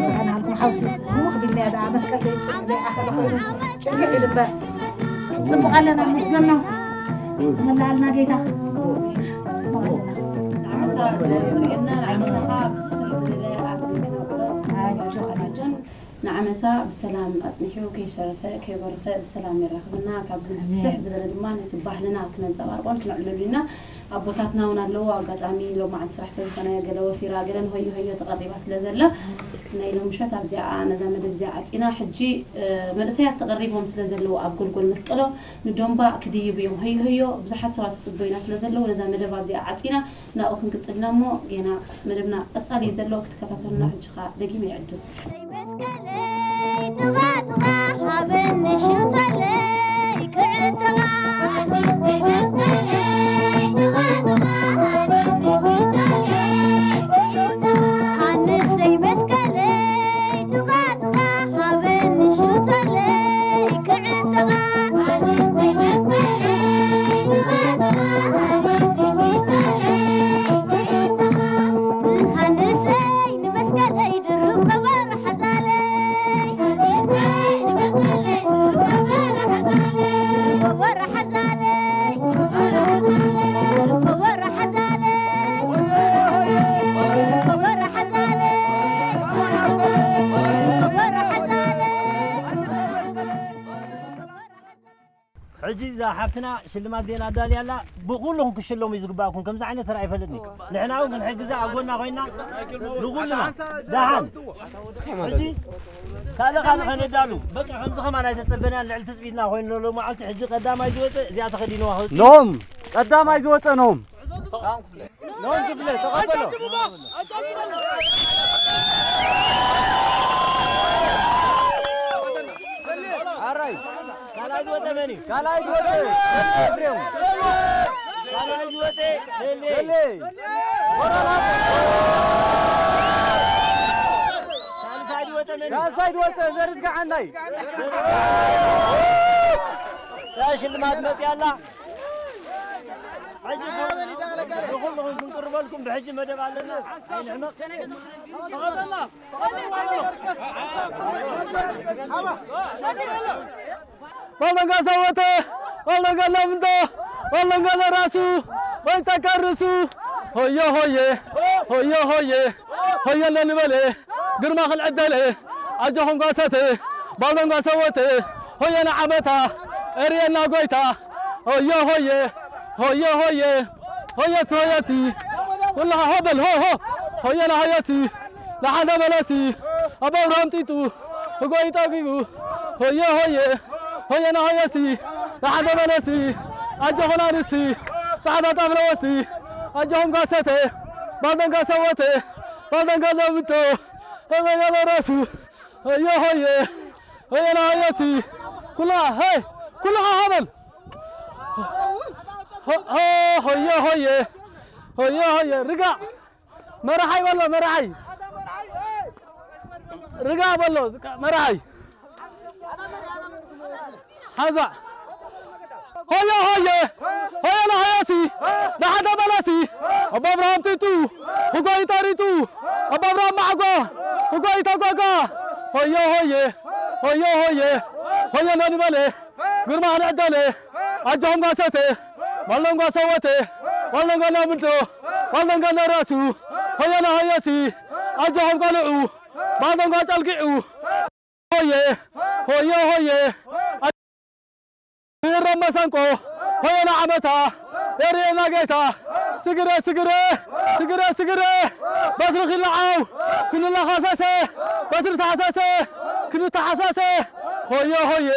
ዝኸናልኩም ሓውሲ ህውኽ ቢልናያ ደኣ መስቀል ዘይፅዕ ዘይኣኸለ ኮይኑ ጭርግዕ ኢሉ እምበር ጽቡቕ ኣለና መስገን ነው መላኣልና ጌታ ጽቡቕ ኣለና። ንዓመታ ስለዝርእየና ንዓመታኻ ብስፍሪ ዝበለ ኣብዚ ክንብሎ ኣጆኻ ኣጆን ንዓመታ ብሰላም ኣጽኒሑ ከይሸረፈ ከይጎረፈ ብሰላም የራኽበና። ካብዚ ብስፍሕ ዝበለ ድማ ነቲ ባህልና ክነንጸባርቆን ክነዕልሉ ኢና። ኣቦታትና እውን ኣለዉ። ኣጋጣሚ ሎማዓንቲ ስራሕ ስለዝኾነ ገለ ወፊራ ገለ ንሆዮ ሆዮ ተቐሪባ ስለ ዘላ ናይ ሎምሸት ኣብዚኣ ነዛ መደብ እዚኣ ዓጺና። ሕጂ መንእሰያት ተቐሪቦም ስለ ዘለዉ ኣብ ጎልጎል መስቀሎ ንዶምባ ክድይቡ እዮም። ሆዮ ሆዮ ብዙሓት ሰባት ይጽበዩና ስለ ዘለዉ ነዛ መደብ ኣብዚኣ ዓጺና። ናብኡ ክንቅጽል ኢና እሞ ጌና መደብና ቀጻሊ እዩ ዘሎ ክትከታተሉና ሕጂ ኸኣ ደጊመ ይዕድም። መስቀለይ ጥቓ ጥቓ ሃበኒ ሽቶለይ ክዕጠቓ ሃንሰይ መስቀለይ ጥቓ ጥቓ ሃበኒ ሽቶለይ ክዕጠቓ ሃንሰይ መስቀለይ ጥቓ ጥቓ ሃበኒ ሽቶለይ ክዕጠቓ ሃንሰይ ንመስቀለይ ድርብ ከበሮ ሓዛለይ ሃንሰይ ንመስቀለይ ድርብ ከበሮ ሓዛለይ ድርብ ከበሮ ሓዛለይ ድርብ ከበሮ ሓዛለይ ሕጂ እዛ ሓፍትና ሽልማት ዜና ኣዳልያ ኣላ። ብኩልኹም ክሽለሙ እዩ ዝግባእኩም። ከምዚ ዓይነት ተራ ኣይፈልጥን እዩ። ንሕና እውን ክንሕግዛ ኣብ ጎና ኮይና ንኩልና ደሓን። ሕጂ ካልእ ካልእ ከነዳሉ በቃ ከምዚ ከማን ኣይተጸበናያን። ልዕሊ ትጽቢትና ኮይኑ ሎመዓልቲ ሕጂ ቀዳማይ ዝወጸ እዚኣ ተኸዲንዋ ክወጽእ ኖም ቀዳማይ ዝወጸ ኖም ኖም ክፍለ ተቐበሎ። ኣራይ ካልኣይ ዝወጸ መን እዩ? ካልኣይ ዝወጸ ኤፍሬም። ካልኣይ ዝወጸ ሰሌ። ሰሌ። ሳልሳይ ዝወጸ መን እዩ? ሳልሳይ ዝወጸ ዘርዝግዓናይ። እዛ ሽልማት መጥያ ኣላ። ሕጂ ንኹልኹም ክንቅርበልኩም ብሕጂ መደብ ኣለና። ኣይንሕመቕ። ተቐበልና። ተቐበልና። ባልደንጋ ሰወተ፣ ባልደንጋ ለምንዶ፣ ባልደንጋ ለራሱ፣ ወይ ተከርሱ። ሆየ ሆየ፣ ሆየ ሆየ፣ ሆየ ለንበለ፣ ግርማ ክንዕደለ፣ ኣጆኹም ጓሰተ፣ ባልደንጋ ሰወተ፣ ሆየ ንዓመታ፣ እርየና ጎይታ። ሆየ ሆየ፣ ሆየ ሆየ፣ ሆየሲ ሆየሲ፣ ኩልኻ ሆ በል ሆ ሆ፣ ሆየና ሆየሲ፣ ንሓደ በለሲ፣ ኣቦ ኣብርሃም ጢጡ፣ ህጎይ ጠጊቡ፣ ሆየ ሆየ፣ ሆየና ሆየሲ፣ ንሓደ በለሲ፣ ኣጆኹና ንሲ፣ ጻዕዳ ጣፍለወሲ፣ ኣጆኹም ጋሰተ፣ ባልደንጋ ሰወተ፣ ባልደንጋ ለምቶ፣ ባልደንጋ ለራሱ፣ ሆየ ሆየ፣ ሆየና ሆየሲ፣ ኩላ፣ ሄይ፣ ኩልኻ ሃበል። ሆ-፣ ሆ-፣ ሆየ ሆየ፣ ሆየ ሆየ፣ ርጋእ። መራሓይ በሎ፣ መራሓይ። ርጋእ በሎ፣ መራሓይ። ሓዛ። ሆየ ሆየ፣ ሆየ ንሃየሲ፣ ንሓደ በለሲ፣ ኣቦ ኣብርሃም ጢጡ፣ ህጎይ ጠሪጡ፣ ኣቦ ኣብርሃም ማዕጓ፣ ህጎይ ተጓጋ። ሆየ ሆየ፣ ሆየ ሆየ፣ ሆየ ነንበለ፣ ግርማ ክንዕደለ፣ ኣጆኹም ጓሰተ፣ ባልደንጓ ሰወተ፣ ባልደንጓ ናምልቶ፣ ባልደንጓ ነራሱ፣ ሆየ ንሃየሲ፣ ኣጆኹም ቀልዑ፣ ባልደንጓ ጨልጊዑ። ሆየ፣ ሆየ፣ ሆየ። ይረም መሰንቆ፣ ሆየ ንዓመታ፣ የርእየና ጌታ። ስግረ፣ ስግረ፣ ስግረ፣ ስግረ። በትሪ ክልዓው፣ ክንላኻሰሰ፣ በትሪ ተሓሰሰ፣ ክንተሓሰሰ። ሆየ፣ ሆየ፣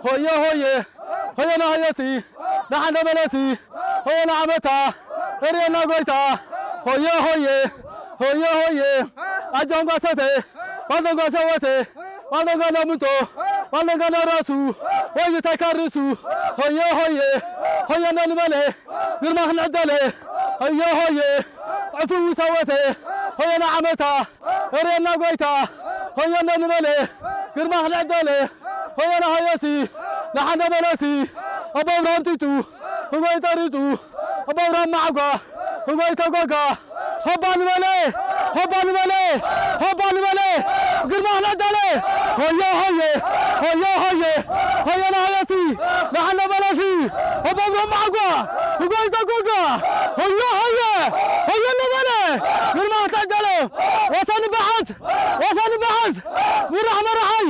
ሆየ፣ ሆየ። ሆየ ንሃየሲ፣ ንሓደ በለሲ፣ ሆየ ንዓመታ፣ እርየና ጎይታ። ሆየ ሆየ፣ ሆየ ሆየ፣ ኣጆም ጓሰተ፣ ባልደን ጓሰወተ፣ ባልደን ጋዳምንቶ፣ ባልደን ጋዳራሱ፣ ወይ ዝተካርሱ። ሆየ ሆየ፣ ሆየ ነንበለ፣ ግርማ ክንዕደለ። ሆየ ሆየ፣ ዕፉ ሰወተ፣ ሆየ ንዓመታ፣ እርየና ጎይታ። ሆየ ነንበለ፣ ግርማ ክንዕደለ። ሆየ ንሃየሲ፣ ንሓደ በለሲ፣ ኣቦ ኣብርሃም ጢጡ፣ ህጎይ ጠሪጡ፣ ኣቦ ኣብርሃም ማዕጓ፣ ህጎይ ተጓጋ። ሆባ ንበለ፣ ሆባ ንበለ፣ ሆባ ንበለ፣ ግርማ ክንዕደለ። ሆየ ሆየ፣ ሆየ ሆየ፣ ሆየ ንሃየሲ፣ ንሓደ በለሲ፣ ኣቦ ኣብርሃም ማዕጓ፣ ህጎይ ተጓጋ። ሆየ ሆየ፣ ሆየ ንበለ፣ ግርማ ክንዕደለ። ወሰን በሓት፣ ወሰን በሓት፣ ምራሕ መራሓይ፣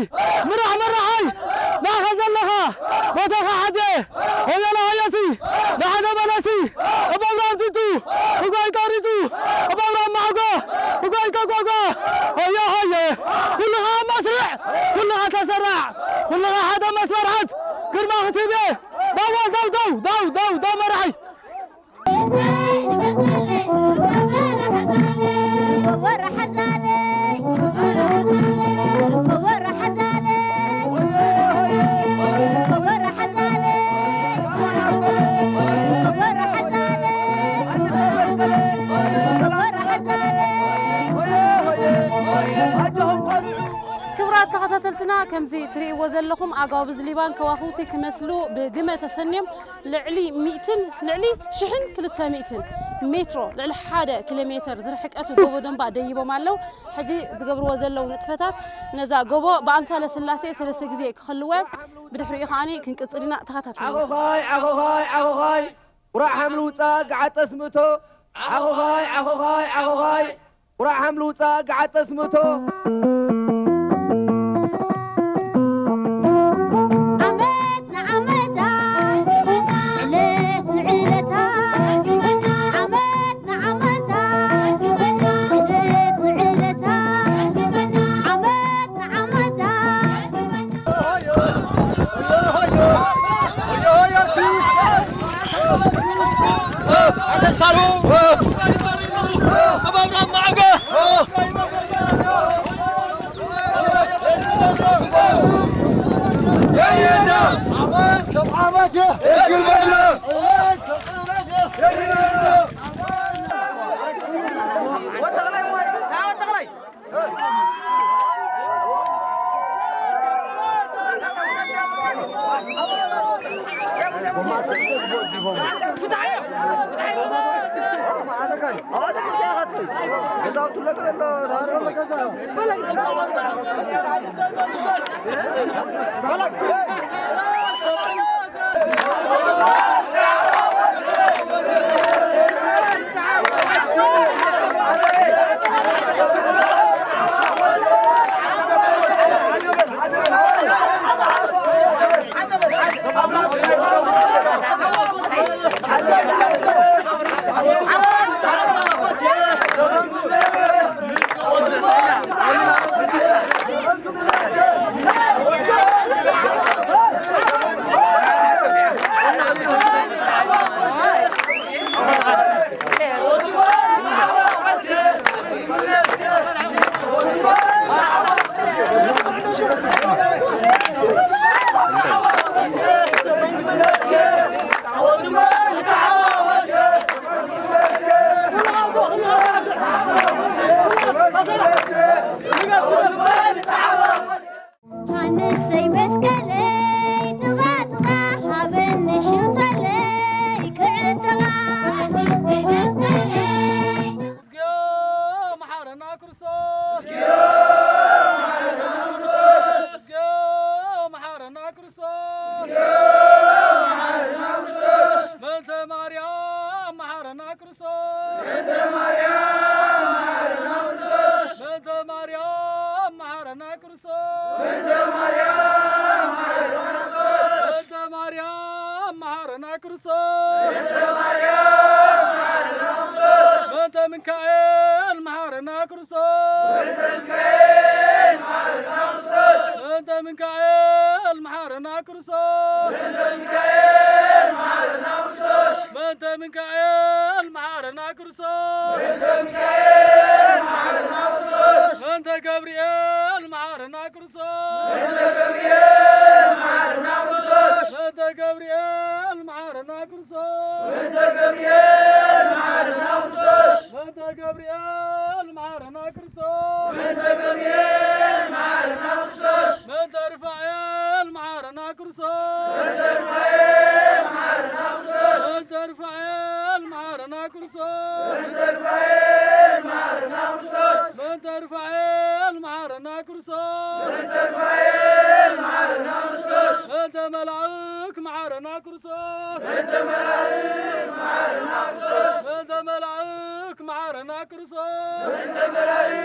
ምራሕ መራሓይ፣ ናኸ ዘለኻ፣ ቦታኻ ሓዜ፣ ሆየላ ሆየሲ፣ ንሓደ በለሲ፣ እቦ ኣብርሃም ጢጡ፣ ህጎይ ጠሪጡ፣ እቦ ኣብርሃም ማዕጎ፣ ህጎይ ተጓጓ፣ ሆየ ሆየ፣ ኩልኻ ኣብ መስርዕ፣ ኩልኻ ተሰራዕ፣ ኩልኻ ሓደ መስመር ሓዝ፣ ግርማ ክትህቤ፣ ዳዋ፣ ዳው፣ ዳው፣ ዳው፣ ዳው፣ ዳው መራሓይ። ክቡራት ተኸታተልትና፣ ከምዚ ትርእይዎ ዘለኹም ኣጋብዝ ሊባን ከዋኽብቲ ክመስሉ ብግመ ተሰንዮም ልዕሊ ሚእትን፣ ልዕሊ ሽሕን ክልተ ሚእትን ሜትሮ፣ ልዕሊ ሓደ ኪሎ ሜትር ዝርሕቀቱ ጎቦ ደንባ ደይቦም ኣለዉ። ሕጂ ዝገብርዎ ዘለዉ ንጥፈታት ነዛ ጎቦ ብኣምሳለ ስላሴ ሰለስተ ግዜ ክኸልወ፣ ብድሕሪኡ ከዓኒ ክንቅጽል ኢና። ተኸታተሉ። ዓኾዃይ፣ ዓኾዃይ፣ ዓኾዃይ፣ ቁራዕ ሓምሊ ውጻእ፣ ገዓት ጠስሚ እቶ። ዓኾዃይ፣ ዓኾዃይ፣ ዓኾዃይ፣ ቁራዕ ሓምሊ ውጻእ፣ ገዓት ጠስሚ እቶ። ዓመት ንዓመታ፣ ዕለት ንዕለታ፣ ዓመት ንዓመታ፣ ዕለት ንዕለታ፣ ዓመት ንዓመታ። መሓረና ክርስቶስ። በእንተ ሚካኤል መሓረና ክርስቶስ። በእንተ ሚካኤል መሓረና ክርስቶስ። በእንተ ሚካኤል መሓረና ክርስቶስ። በእንተ ገብርኤል መሓረና ክርስቶስ። በእንተ ገብርኤል መሓረና ክርስቶስ። በእንተ ገብርኤል መሓረና ክርስቶስ። በእንተ ገብርኤል መሓረና ክርስቶስ። በእንተ ገብርኤል መሓረና ክርስቶስ። በእንተ ሩፋኤል መሓረና ክርስቶስ። በእንተ ሩፋኤል መሓረና ክርስቶስ። በእንተ ሩፋኤል መሓረና ክርስቶስ። በእንተ ሩፋኤል መሓረና ክርስቶስ። በእንተ ሩፋኤል መሓረና ክርስቶስ። በእንተ ሩፋኤል መሓረና ክርስቶስ። በእንተ መላእክ መሓረና ክርስቶስ። በእንተ መላእክ መሓረና ክርስቶስ። በእንተ መላእክ መሓረና ክርስቶስ። በእንተ መላእክ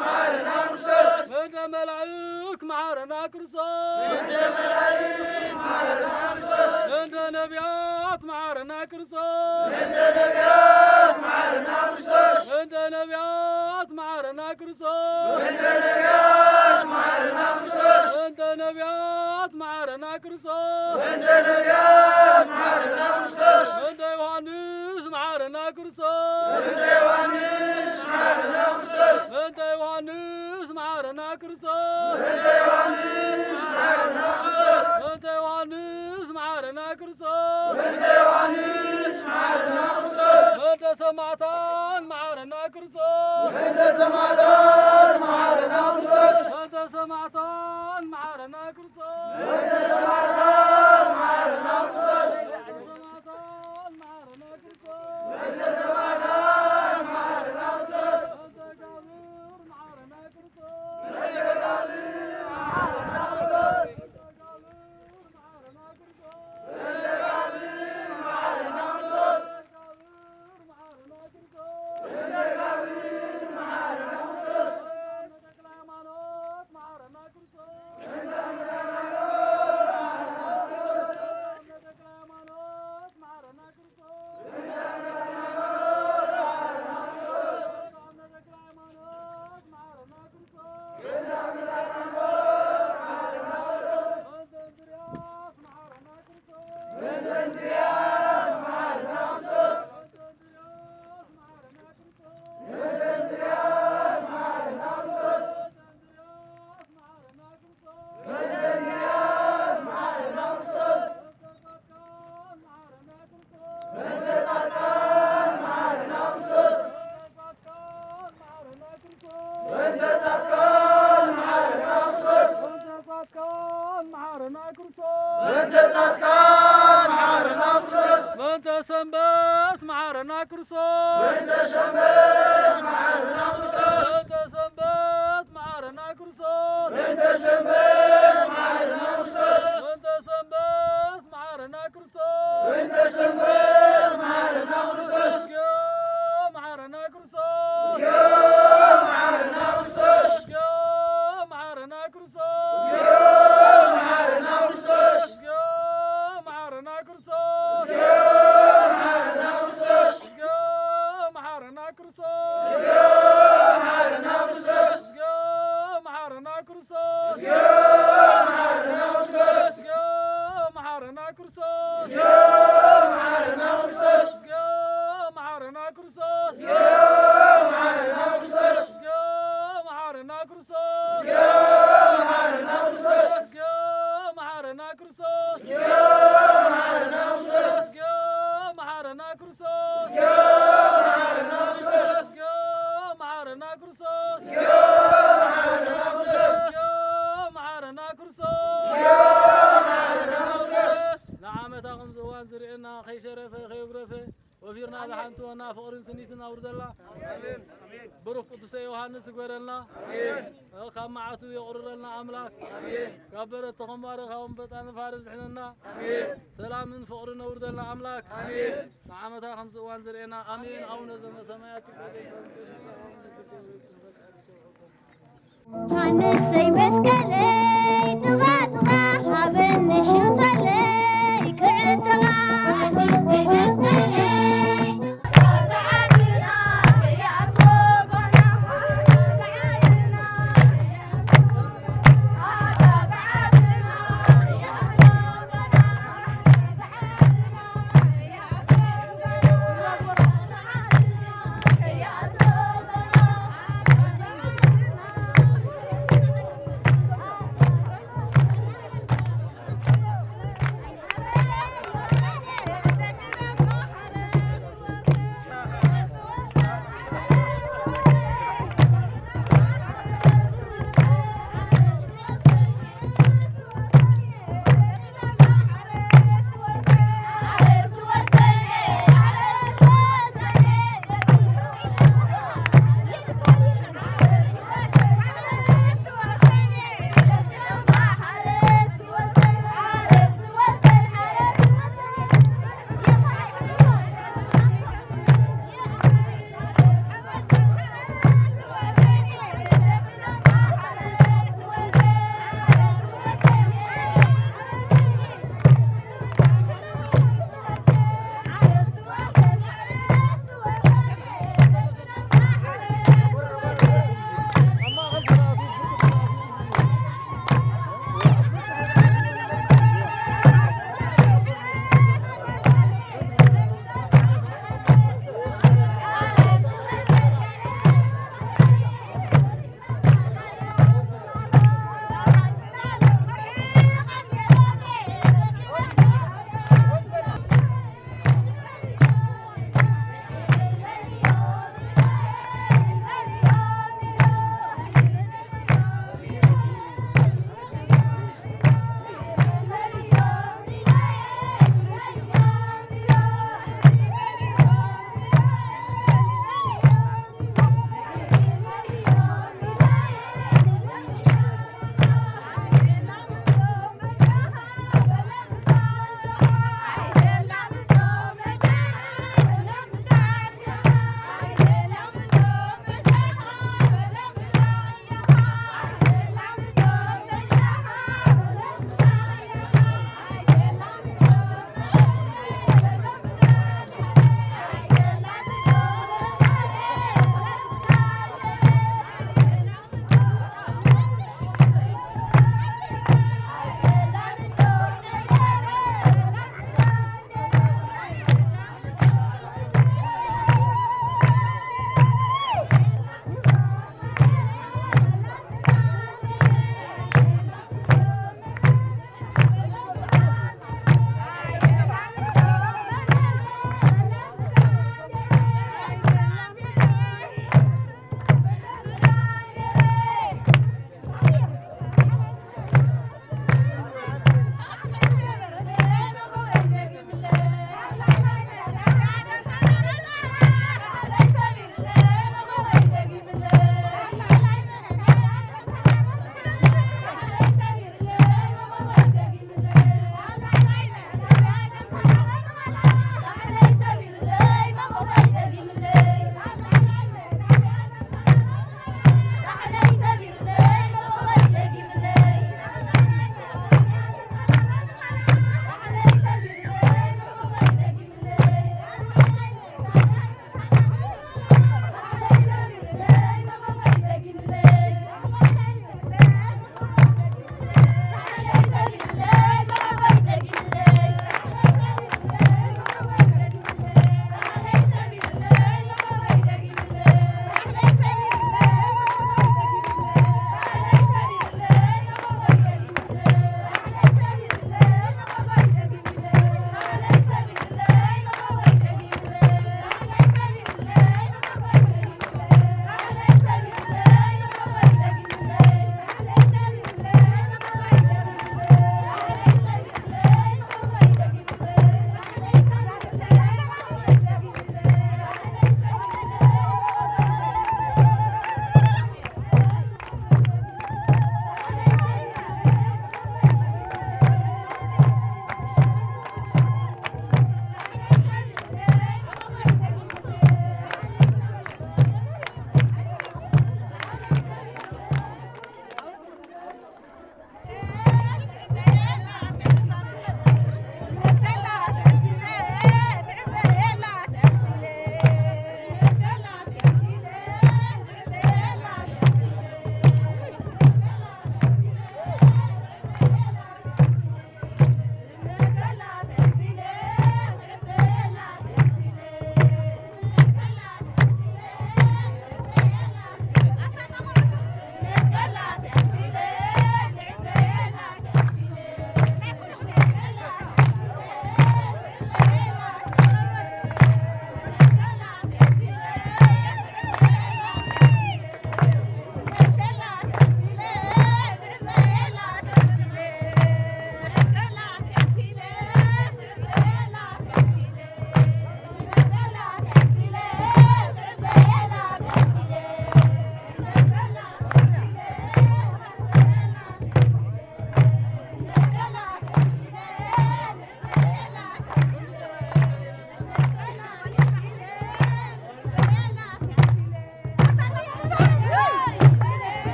መሓረና ክርስቶስ። በእንተ መላእክ መሓረና ክርስቶስ። በእንተ መላእክ መሓረና ክርስቶስ። በእንተ ነቢያት መሓረና ክርስቶስ። በእንተ ነቢያት መሓረና ክርስቶስ። በእንተ ነቢያት መሓረና ክርስቶስ። በእንተ ነቢያት መሓረና ክርስቶስ። በእንተ ነቢያት መሓረና ክርስቶስ። በእንተ ነቢያት መሓረና ክርስቶስ። በእንተ ዮሃንስ መሓረና ክርስቶስ። በእንተ ዮሃንስ መሓረና ክርስቶስ። በእንተ ዮሃንስ መሓረና ክርስቶስ። በእንተ ዮሃንስ መሓረና ክርስቶስ። በእንተ ዮሃንስ መሓረና ክርስቶስ። በእንተ ዮሃንስ መሓረና ክርስቶስ። በእንተ ሰማዕታን መሓረና ክርስቶስ። በእንተ ሰማዕታን መሓረና ክርስቶስ። በእንተ ሰማዕታን መሓረና ክርስቶስ። በእንተ ሰማዕታን መሓረና ክርስቶስ። በእንተ ሰማዕታን መሓረና ክርስቶስ። በእንተ ሰማዕታን መሓረና ክርስቶስ። በእንተ ጋብር መሓረና ክርስቶስ። በእንተ ጋብር መሓረና ክርስቶስ። በእንተ ጋብር መሓረና ክርስቶስ። በእንተ ሰንበት መሓረና ክርስቶስ። በእንተ ሰንበት መሓረና ክርስቶስ። በእንተ ሰንበት መሓረና ክርስቶስ። በእንተ ሰንበት መሓረና ክርስቶስ። በእንተ ሰንበት መሓረና ክርስቶስ። በእንተ ሰንበት መሓረና ክርስቶስ። እግዚኦ መሓረና ክርስቶስ። ንዓመታ ከምዚ እዋን ዝርእየና ከይሸረፈ ከየጉረፈ ወፊርና ዝሓንትወና ፍቕርን ስኒትን ኣውርደልና። ብሩኽ ቅዱሰ ዮሃንስ ይግበረልና። ካብ መዓቱ የቑርረልና ኣምላክ። ካብ በረት ተኸምባረ ካብ ኣንበጣ ንፋር ዝሕነና። ሰላምን ፍቕርን ኣውርደልና ኣምላክ። ንዓመታ ከምዚ እዋን ዝርእየና። ኣሜን። ኣቡነ ዘበሰማያት ይትቀደስ ስምከ። ዮሃንሰይ መስቀለይ ጥቓ ጥቓ ሃበኒ ሽቶለይ ክዕጠቓ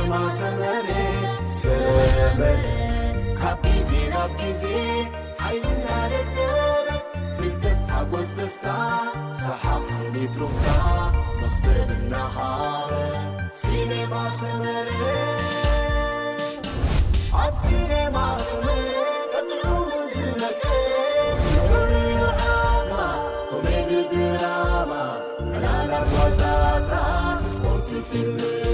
ሰመረ ሰመረ ካብ ግዜ ናብ ግዜ ሓይልና ደለበ ፍልጠት ሓጎስ ደስታ ሰሓቕ ስኒት ሩፍታ መኽሰብ እናሃበ ሲኔማ ሰመረ ኣብ ሲኔማ ሰመረ ቀጥዑ ዝነቀ ዝውርዩ ዓማ ኮሜዲ ድራማ ዕላላት ዋዛታት ስፖርት ፊልም